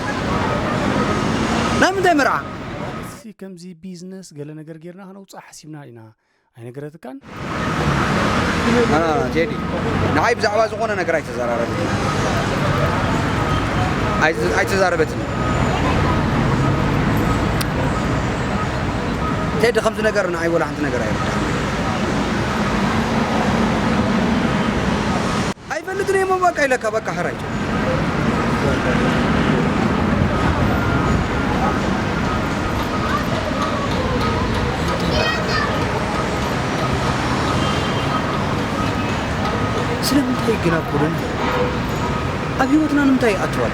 ናይ ምንታይ መርዓ? እዚ ከምዚ ቢዝነስ ገለ ነገር ጌርና ክነውፅኣ ሓሲብና ኢና። ኣይነገረትካን? ና፣ ና፣ ና፣ ቴዲ፣ ንዓይ ብዛዕባ ዝኾነ ነገር ኣይተዘራረበትን። ኣይ-፣ ኣይተዛረበትን። ቴዲ፣ ከምዚ ነገር ንዓይ ወላ ሓንቲ ነገር ኣይርዳእን። ኣይፈልጥን እየ እሞ በቃ ኢለካ፣ በቃ ሕራይ። ስለምንታይ ግን ኣብ ጎደና ኣብ ህይወትና ንምንታይ ይኣትዋል?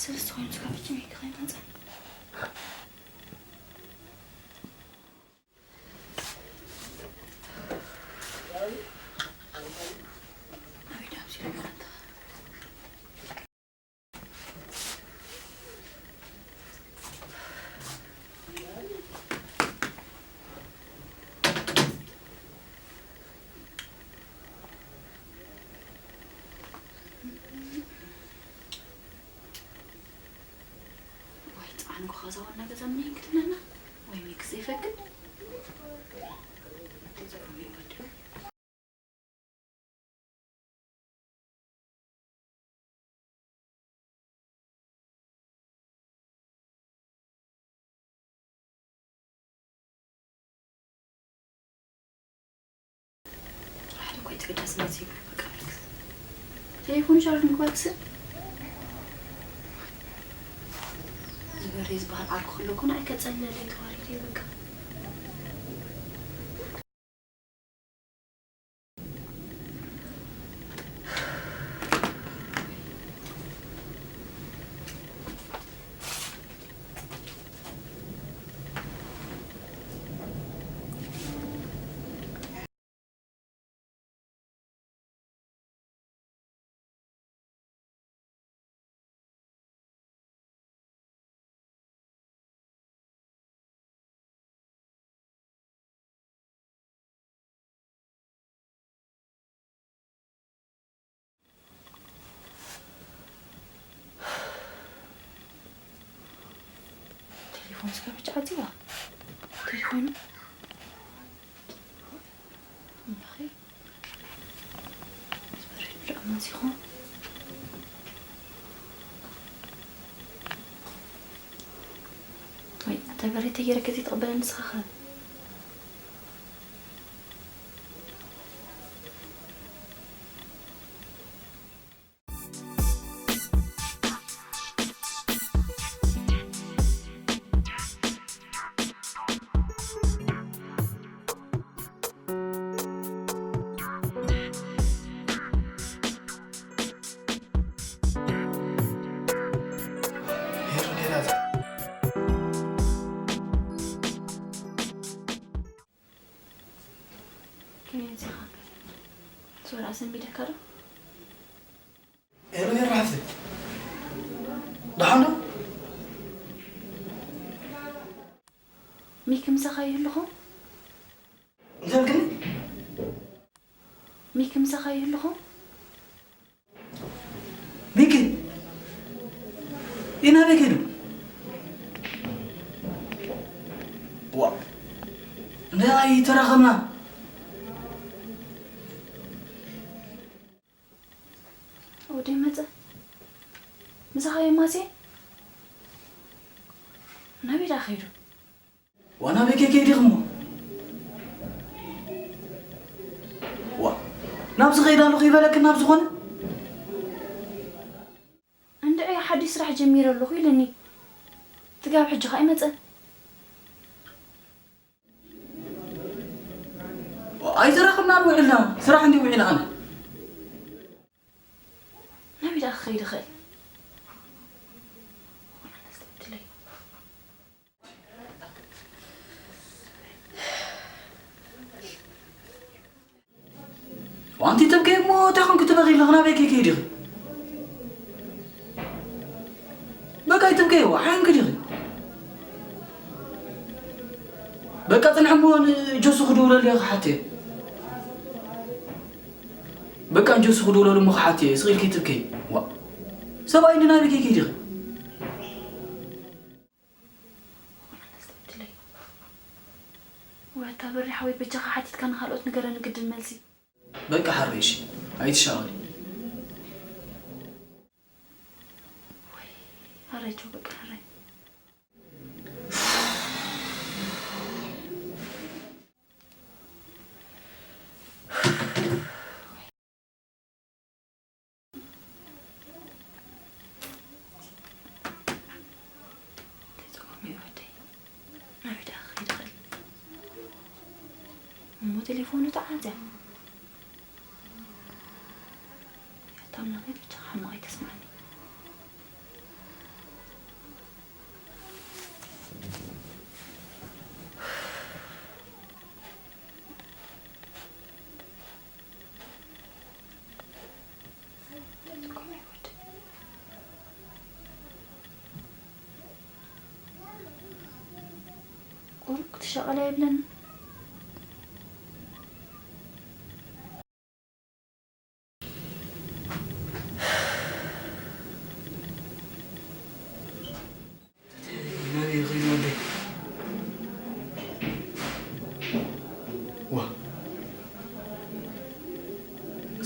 ሰለስተ ኮይኑ ስጋብ ሕጂ መይክ ከይመጸ። ኣበይ ዳም ሲሉ ይመረታ? ወይ ጻዕን ኮኻ ዛዋና ገዛ ምንሄን ክትብለና ወይ ሚክስ ዘይፈቅድ። ተዘርፎ ይወድሉ። ሓደ እኮ ኣይትግደስ ነዚ ይብል በቃ ሚክስ። ቴሌፎን ሻርጅ ምግባር ክስእ። ዝበሬ ዝበሃል ዓርኩ ከሎ እኮ ንዓይ ከጸለለይ ተዋሪደ በቃ። ቴሌፎን ስከ ብቻ ዓፂዋ። ቴሌፎን። እምበኸይ። ዝበሬ ብርዕ መሲኹ። ወይ፣ እንታይ በሬ ተገይረ ከዚ ትቕበለኒ ንስኻ ኸ? ሄሩ ዴናት። ከመይ መጺኻ? ሶራ ኣሰንቢደካ ዶ? ሄሎ፣ ሄሎ፣ ሓፍተይ። ደሓን ዶ? ሚኪ ምሳኻ ይህልኹም? እንታይ ኢልክኒ? ሚኪ ምሳኻ ይህልኹም? ሚኪ? ኢናበይ ከይዱ? ዋ። እንታይ ተራኸብና? ወደይ መጸ። ምሳኻ የማሴ? ናበይ ደኣ ከይዱ? ዋና ቤት ከይዲኹም እሞ? ዋ፣ ናብዚ ከይድ ኣለኹ ይበለክን ናብ ዝኾነ? እንድዒ ሓድሽ ስራሕ ጀሚረ ኣለኹ ኢሉኒ። ትጋብ ሕጂ ኸኣ ይመጸ። ኣይተራኸብናን ውዒልና፣ ስራሕ እንዲ ውዒልና ኣነ። ናበይ ደኣ ክኸይድ ይኽእል? ዋንቲ ትብከይ እሞ እንታይ ኾንክ ትበኺ ኣለኽ? ናበይ ከይከይድ ኢኺ? በቃ ኣይትብከይ፣ ዋ፣ ሓንክ ዲኺ? በቃ ጽንሕ እሞ ንጆሱ ክድውለሉ እየ ክሓትዮ። በቃ ንጆሱ ክድውለሉ እሞ ክሓትዮ እየ፣ ስቕ ኢልኪ ኣይትብከይ። ዋ፣ ሰብኣይ እንዲ ናበይ ከይከይድ ኢኺ? ወይ ኣታ በሪ ሓወይ በጃኻ ሓቲትካ ንኻልኦት ንገረኒ ግድን መልሲ። በቃ ሓረይ እሺ ኣይትሻቐሊ። ወይ ሓረይ ቻው በቃ ሓረይ። እንታይ ጸገሙ እዩ ወደይ? ናበይ ደኣ ክኸይድ ይኽእል? እሞ ቴሌፎኑ ተዓጽያ። ኣታ ኣምላኸይ፣ ብቻ ሕማቕ ኣይተስምዓኒ። ሸቐላ የብለና። ናበይ ይኸይድ ወደይ? ዋ።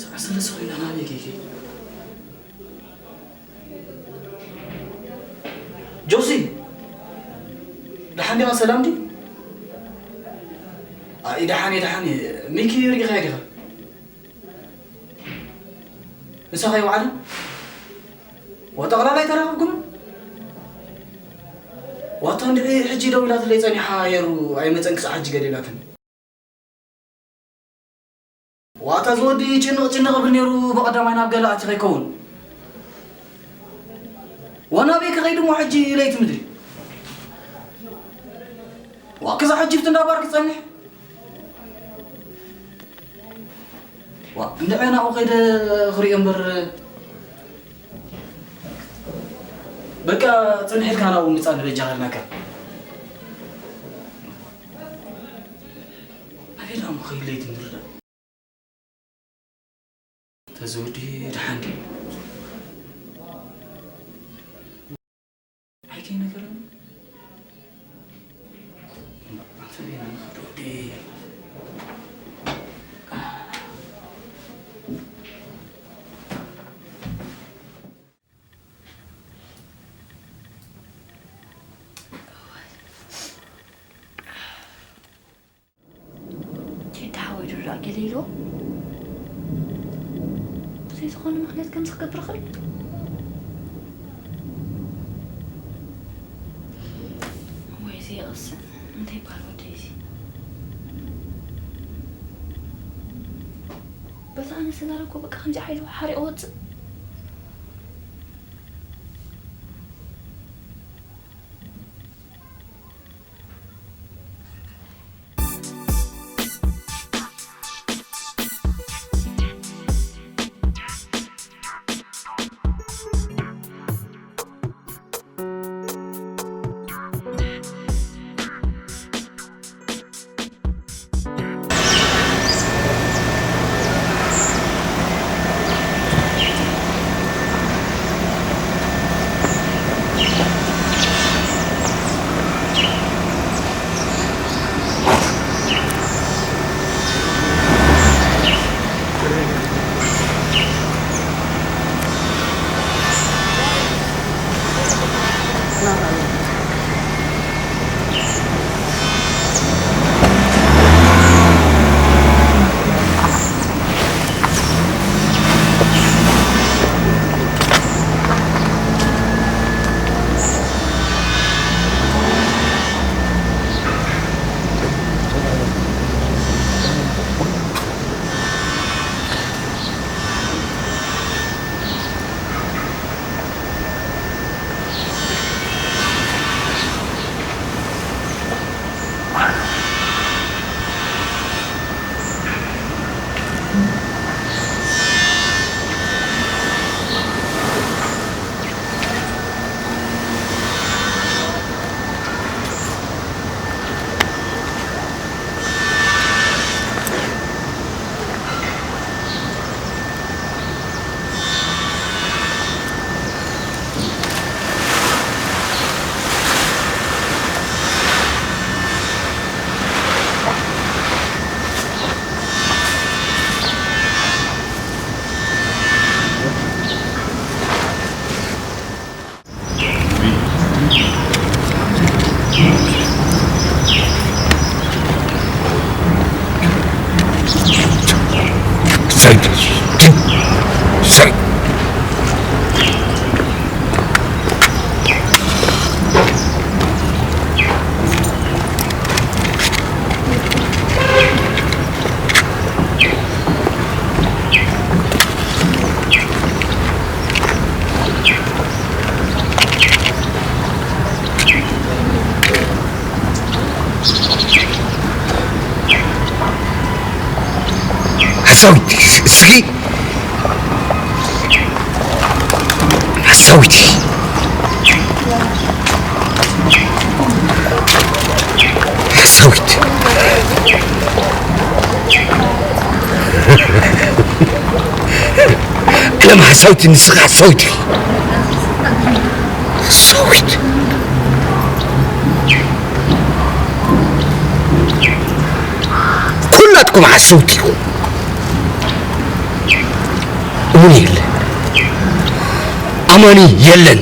ሰዓት ሰለስተ ኮይና ናበይ ከይከይድ? ጆሲ፣ ደሓን ዲኻ? ሰላም ድዩ? ኣይ፣ ደሓን እየ፣ ደሓን እየ። ሚኪ ርኢኻዮ ዲኻ? ንሳ ከይወዓለ? ዋ፣ ጠቕላላ ኣይተራኸብኩምን? ዋታ እንድዒ ሕጂ ደው ኢላትለይ ጸኒሓ፣ የሩ ኣይመጸን ክሳዕ ሕጂ ገለ ኢላትኒ። ዋታ ዝወዲ ጭንቕ ጭንቕ እብል ነይሩ፣ ብቐዳማይ ናብ ገለ ኣቲ ከይከውን። ወናበይ ክኸይድ እሞ ሕጂ ለይቲ ምድሪ። ዋ፣ ክሳዕ ሕጂ ብቲ እንዳባር ክጸንሕ። ዋ፣ እንድዒ ናብኡ ከይደ ክሪኦ እምበር። በቃ፣ ጽንሕ ኢልካ ናብኡ ምጻእ ንበጃ ከልናካ። ኣበይ ደኣ እሞ ከይድ ለይቲ ንርዳእ። ተዘወዲ ደሓን ድዩ? ኣይከይነገረኒ። ኣንተ ቤና ንኸዶ ወዲ። ቴዲ ሓወይ ድራእ ገለ ኢልዎ ብዘይ ዝኾነ ምኽንያት ከምዚ ክገብር ይኽእል? ወይ እዚ የቕስን። እንታይ ይበሃል ወደይ እዚ? በታ ኣነ ዝተዛረብኩ በቃ ከምዚ ሓይሉ ሓሪቑ ወፅእ። ሓሳዊት እስኪ ሓሳዊት። ሓሳዊት። ዓለም ሓሳዊት፣ ንስኻ ሓሳዊት ኢኻ። ሓሳዊት። ኩላትኩም ሓሰውቲ ኢኹም። እሙን የለን፣ ኣማኒ የለን።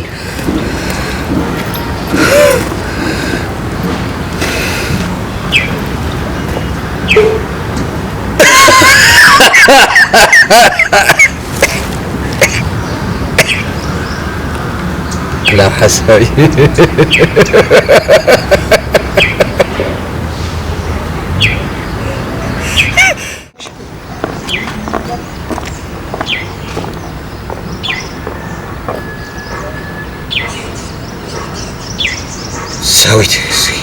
لا حسوي. سويت سي.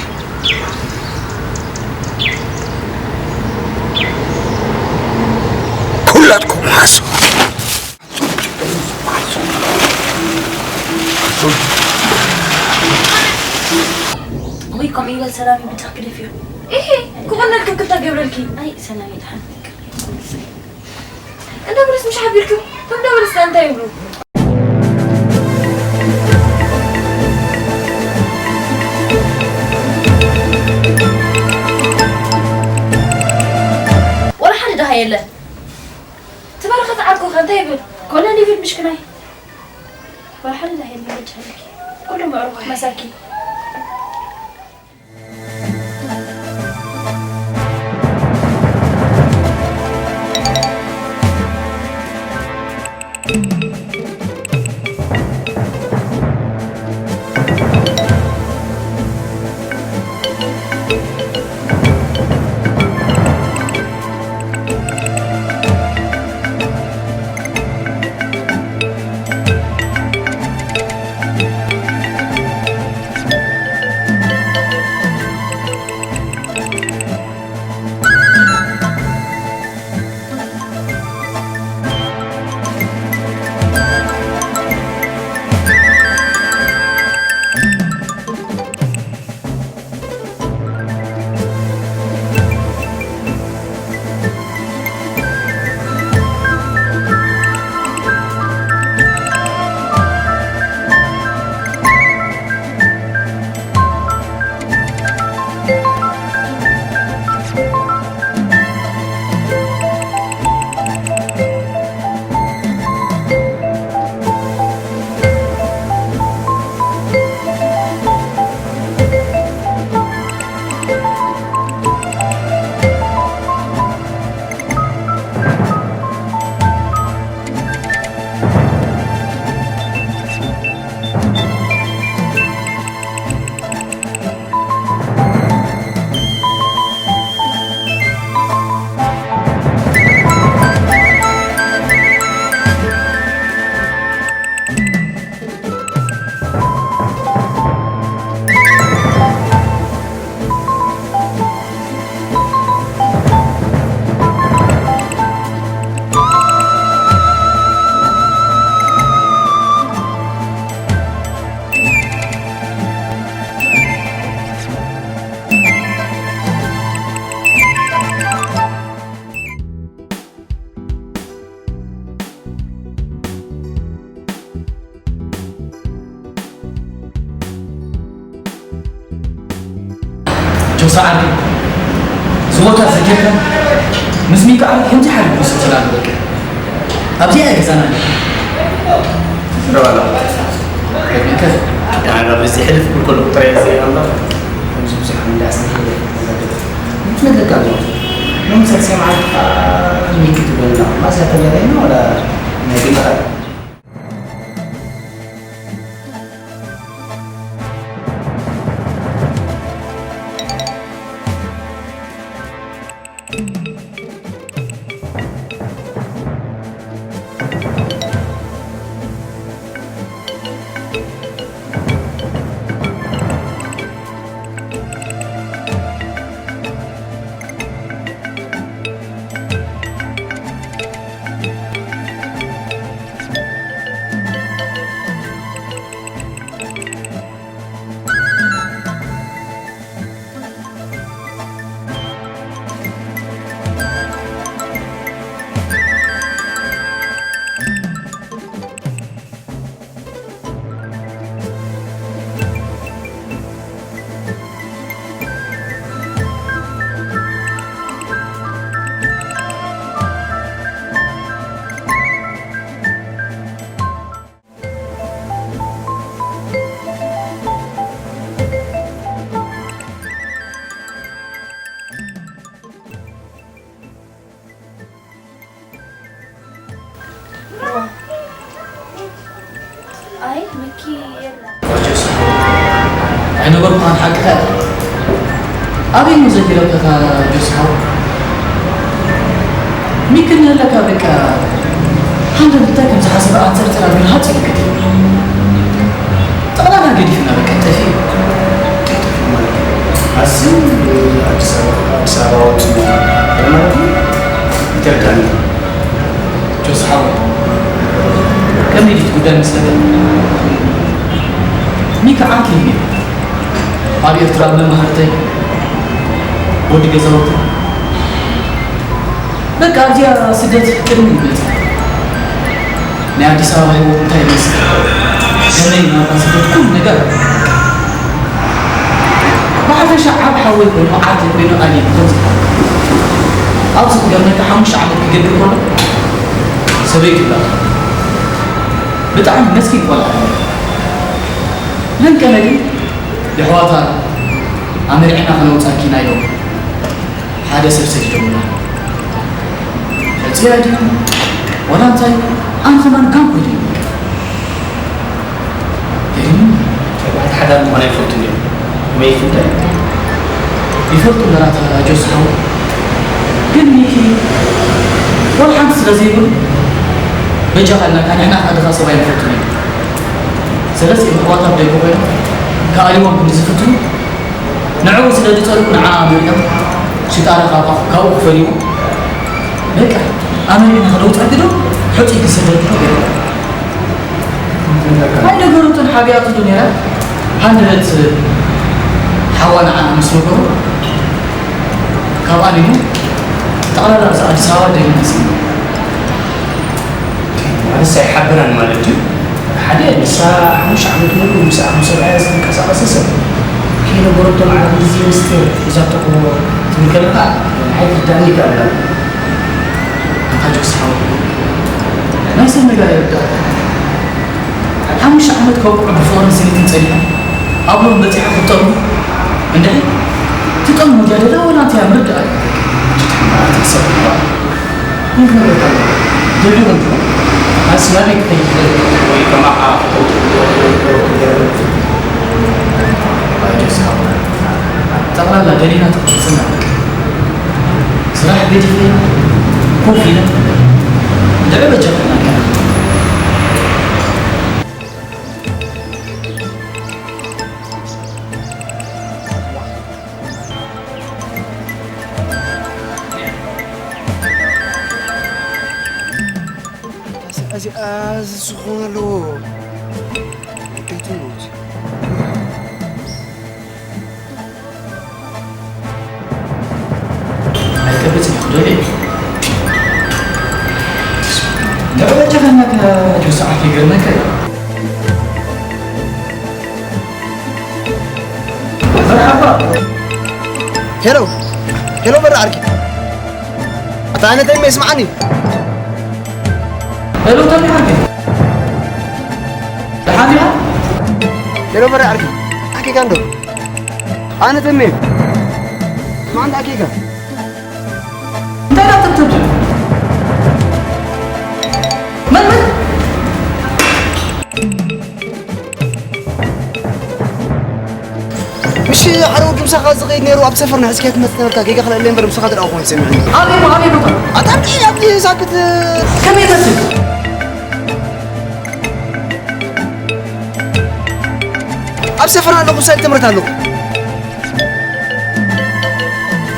كلكم حسوي. ወይ ከምኡ ይበል ሰላም ብጫ ክደፍዮ። እሄ ክኾነልኪ ክታ ገብረልኪ። ኣይ ሰላም ይጥሓን። እንዳ ብለስ ምሽ ሓቢርኩም ከምዳ ብለስ እንታይ ይብሉ? ወላ ሓደ ደሃ የለን። ትበረኸት ዓርኩ ከ እንታይ ይብል? ኮለል ይብል ምሽክናይ። ወላ ሓደ ደሃ የለን በጃ ሃለኪ። ኩሉ ምዕሩግ መሳኪ። ጆሳ ዓርከይ፣ እዚ ቦታ እዚ ጌርካ ምስ ሚካኣል ከምዚ ሓሊፉ ስልችላ ንበቅዕ። ኣብዚኣ እያ ገዛና። ዝረባላ። ከቢከ። ዳና በዚ ሕልፍ ክብል ከሎ ጥራይ እየ ዘሪኣ እምበር፣ ከምዚ ብዙሕ ዓመት እንዳኣስተብህለ ኣይፈልጥን። ምትመለካ ኣሎ። ሎም ሰልስያ መዓልቲ ከዓ ሚኪ ትበላ። ማስያ ተገናኝና ወላ ናይ ግልኻ ኣይ፣ ምኪ የለን። ኣይነበርኩን ሓቅኻ። ኣበይ እዩ ዘኪረካ ጆስ ሓው? ሚኪ እንህለካ በቃ፣ ሃንደበት እንታይ ከም ዝሓስብ ኣንጸርጺራ ግን ሃጽ ኢሉ ከደ። ጠቕላላ ገዲፍና በቃ ጠፊኡ። ኣዝዩ ኣዲስ ኣበባ፣ ኣዲስ ኣበባ ወጺኡ ማለት እዩ። ይተርዳኒ። ጆስ ሓው፣ ከመይ ድዩ እቲ ጉዳይ መስለካ? ሚኪ ዓርኪ እዩ ነይሩ። ኣብ ኤርትራ መማህርተይ፣ ወዲ ገዛውቲ። በቃ ኣብዚኣ ስደት ቅድሚ ይመጽእ። ናይ ኣዲስ ኣበባ ህይወት እንታይ ይመስል? ከመይ ናብታ ስደት ኩሉ ነገር። ብሓፈሻ ዓብ ሓወይ ኮይኑ ዓርኪ ኮይኑ ኣልየ ክኾን ዝኽእል። ኣብዚ ክገርመካ ሓሙሽተ ዓመት ክገብር ከሎ ሰበይቱ ላታ። ብጣዕሚ መስኪን ቆልዓ እዩ። ለንቀነ ግን የሕዋታ ኣመሪዕና ከነውጻኪ ኢና ኢሎም ሓደ ሰብ ሰዲዶምና። ሕጽያ ድዩ ዋላ እንታይ ኣነ ከማን ጋንኮ ድዩ? ገሪሙኒ። ተባዕት ሓዳር ምዃን ኣይፈልጡን እዮም። መይት እንታይ? ይፈልጡ ኣለና ተራጆ ዝሓው። ግን ሚኪ ዋላ ሓንቲ ስለ ዘይብሉ በጃኻ ኢልናካ ንሕና ከኣ ድኻ ሰብ ኣይንፈልጡን እዩ። ስለዚ እሕዋት ኣብ ደገ ኮይኖም ክኣልይዎም ክንዲ ዝፍትኑ ንዕኡ ስለ ዝጸልኡ ንዓ ኣመሪካ ሽጣራ ካብኣ ካብኡ ክፈልይዎ በቃ ኣመሪካ ንኸለውጥ ኣግዶ ሕጹይ ክስደድ ነው ገይሩ። ኣይነገሩትን ሓቢኣትሉ ነይራ። ሃንደበት ሓዋ ንዓ ምስ ነገሩ ካብ ኣሊሙ ጠቕላላ እዚ ኣዲስ ኣበባ ደሊና ስኢና። ማለት ኣይሓበራን ማለት ድዩ? ሓደ ንሳ ሓሙሽተ ዓመት ሙሉ ምስ ኣኹም ሰብኣያ ዝተንቀሳቐሰ ሰብ ከይነገረቶ ማዕረ ግዜ ምስጢር ሒዛቶ ትብል ከለኻ ንዓይ ክርዳእኒ ይከኣል ኣሎ። ኣታ ጆስ ሓወይ፣ ናይ ሰብ ነገር ኣይርዳእካ። ሓሙሽተ ዓመት ከብቅዑ ብፍቕርን ስኒትን ጸኒሖም ኣብ ሎም በጺሓ ክትጠልሙ እንድዒ ትጠልሙ ድያ ደላ ወላ እንታይ እያ ምርዳእ ኣይኮነን። ኣቲ ሰብ እባ እንታይ ክነግረካ ኣለዎ? ደሊኹም ኣስላሚ ክኸይድ ወይ ከማኻ ጠቕላላ ደሊና ተፈጽና ስራሕ ገዲፈ ኮፍ ኢለ ድዕበ ጀመርና። እዚኣ ዝኾን ኣለዎ ቤት ሞት ኣይቀብጽ ይኽደል ደረጃ ከናከ ጆ ሰዓት ይገርመከ መርሓባ ሄሎ ሄሎ በራ ዓርኪ ኣታ ኣነ ተይመ ይስምዓኒ ሄሎ ተሚ ዓርኪ ደሓን ኢኻ ሄሎ በራ ዓርኪ ኣኪካ እንዶ ኣነ ተይመ ማንታ ኣኪካ እንታይ ዳ ትብትብ መን መን ምሽ ሓደ ወዲ ምሳኻ ዝኸይድ ነይሩ ኣብ ሰፈርና ሕዝኪያ ትመፅእ ነበርካ ጌጋ ክልእለ እምበር ምሳኻ ድኣ ኮይኑ ሰሚዑ ኣበይ ኣበይ ቦታ ኣጣብቂ ኣብቲ ሳክት ከመይ ይመስል ኣብ ሰፈርና ኣለኹ ሳይድ ትምህርት ኣለኹ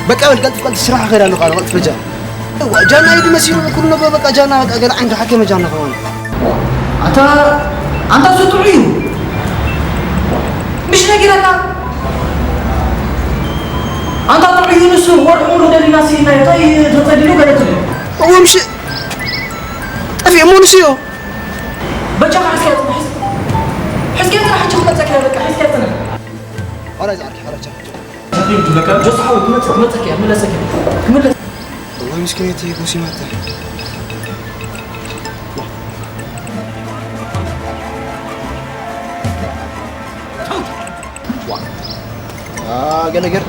በቃ በል ቀልጥፍ ቀልጥፍ ስራሕ ከይድ ኣለኹ ኣነ ቀልጥፍ በጃ ጃና ኢድ መሲሉ ኩሉ ነገር በቃ ጃና በቃ ገለ ዓይንካ ሓከመ ጃና ከማን ኣታ ኣንታ ስጡዕ እዩ ምሽ ነጊረካ ኣንታ ጥዑይ እዩ ንሱ ወርሒ ሙሉ ደሊና ስኢና እዩ እንታይ ተጸሊሉ ገለ ትብል እዎ ምሽ ጠፊእ እሞ ንሱ እዩ በጃኻ ሕዝኪ ኣጽንሕ ሕዝኪ ኣጽንሕ ሕጂ ክመጸካ በቃ ሕዝኪ ኣጽንሕ ኋላ ዝዓርኪ ሓራቻ ጆስ ሓወይ ክመጽእ ክመጸካ እየ ክምለሰካ እየ ክምለስ ወይ ምስኪነይቲ ጎሲማታ ገለገር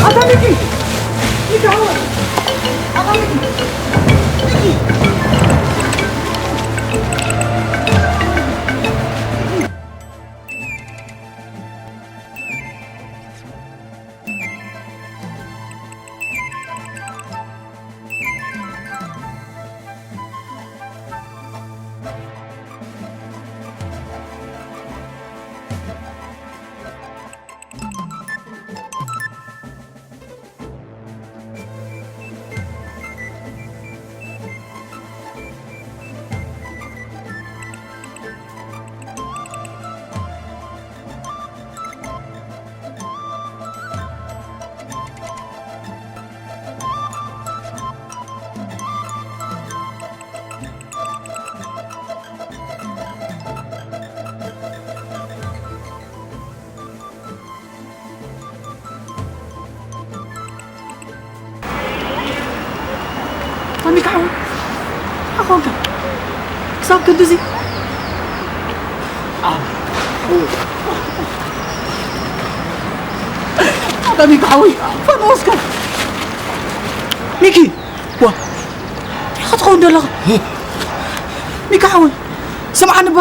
ኣታ ሚኪ! ሚኪ ሓወይ! ኣታ ሚኪ! ሚኪ! ኣሚካ ሓወይ፣ ኣኾንካ ክሳብ ክንድዚ ኣሚካ ሓወይ፣ ፈንወስካ። ሚኪ፣ ዋ፣ እንታይ ክትኸውን ዘለኻ? ሚካ ሓወይ፣ ስምዓኒ እባ።